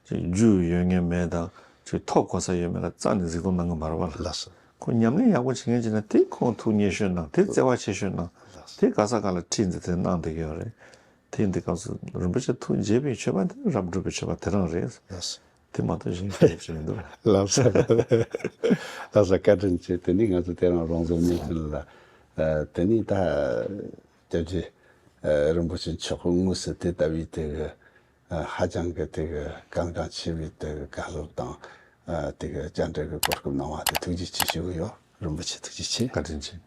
ཅིག་རྒྱུས་ཡོད་མཁན་མེད་དང་ཅིག་ཐོབ་གོ་ས་ཡོད་མེད་ལ་རྩ་ནས་གཟིགས་མཐོང་གནང་གི་མ་རེད་བ་ལ། ལགས་སོ། ཁོ་ཉམས་ལེན་ཡག་པོ་བྱེད་མཁན་ཅིག་ན་དེ་ཁོང་ཐུགས་མཉེས་ཤོས་གནང་དེ་བརྩེ་བ་ཆེ་ཤོས་གནང་། ལགས་སོ། དེ་ག་ས་ག་ལ་ཁྲིད་འཛིན་དེ་གནང་བསྡད་ཀྱི་ཡོད་རེད། དེ་ཡིན་དུས་སྐབས་སུ་རིན་པོ་ཆེ་ཐུགས་དགྱེས་པའི་མཆོད་པ་དེ་རབ་སྒྲུབ་པའི་མཆོད་པ་དེ་རང་རེད། ལགས་སོ། དེ་མ་གཏོགས་གཞན་གང་ཡང་བྱས་མི་འདུག་ལགས་སོ། ལགས་སོ། བཀའ་དྲིན་ཆེ། དེ་ནི་ང་ཚོ་དེ་རིང་རོང་ཟོམ་བརྙན་འཕྲིན་ལ་དེ་ནི་ད་སྐྱབས་རྗེ་རིན་པོ་ཆེ་མཆོག་གིས་དངོས་སུ་དེ་ལྟ་བུའི་དེ་གི་ཧ་ཅང་གི་དེ་གི་གལ་འགངས་ཆེ་བའི་དེ་གི་བཀའ་སློབ་དང་དེ་གི་བཅར་འདྲི་གི་གོ་སྐབས་གནང་བ་དེ་ཐུགས་རྗེ་ཆེ་ཞུ་གི་ཡོད། རིན་པོ་ཆེ་ཐུགས་རྗེ་ཆེ། བཀའ་དྲིན་ཆེ།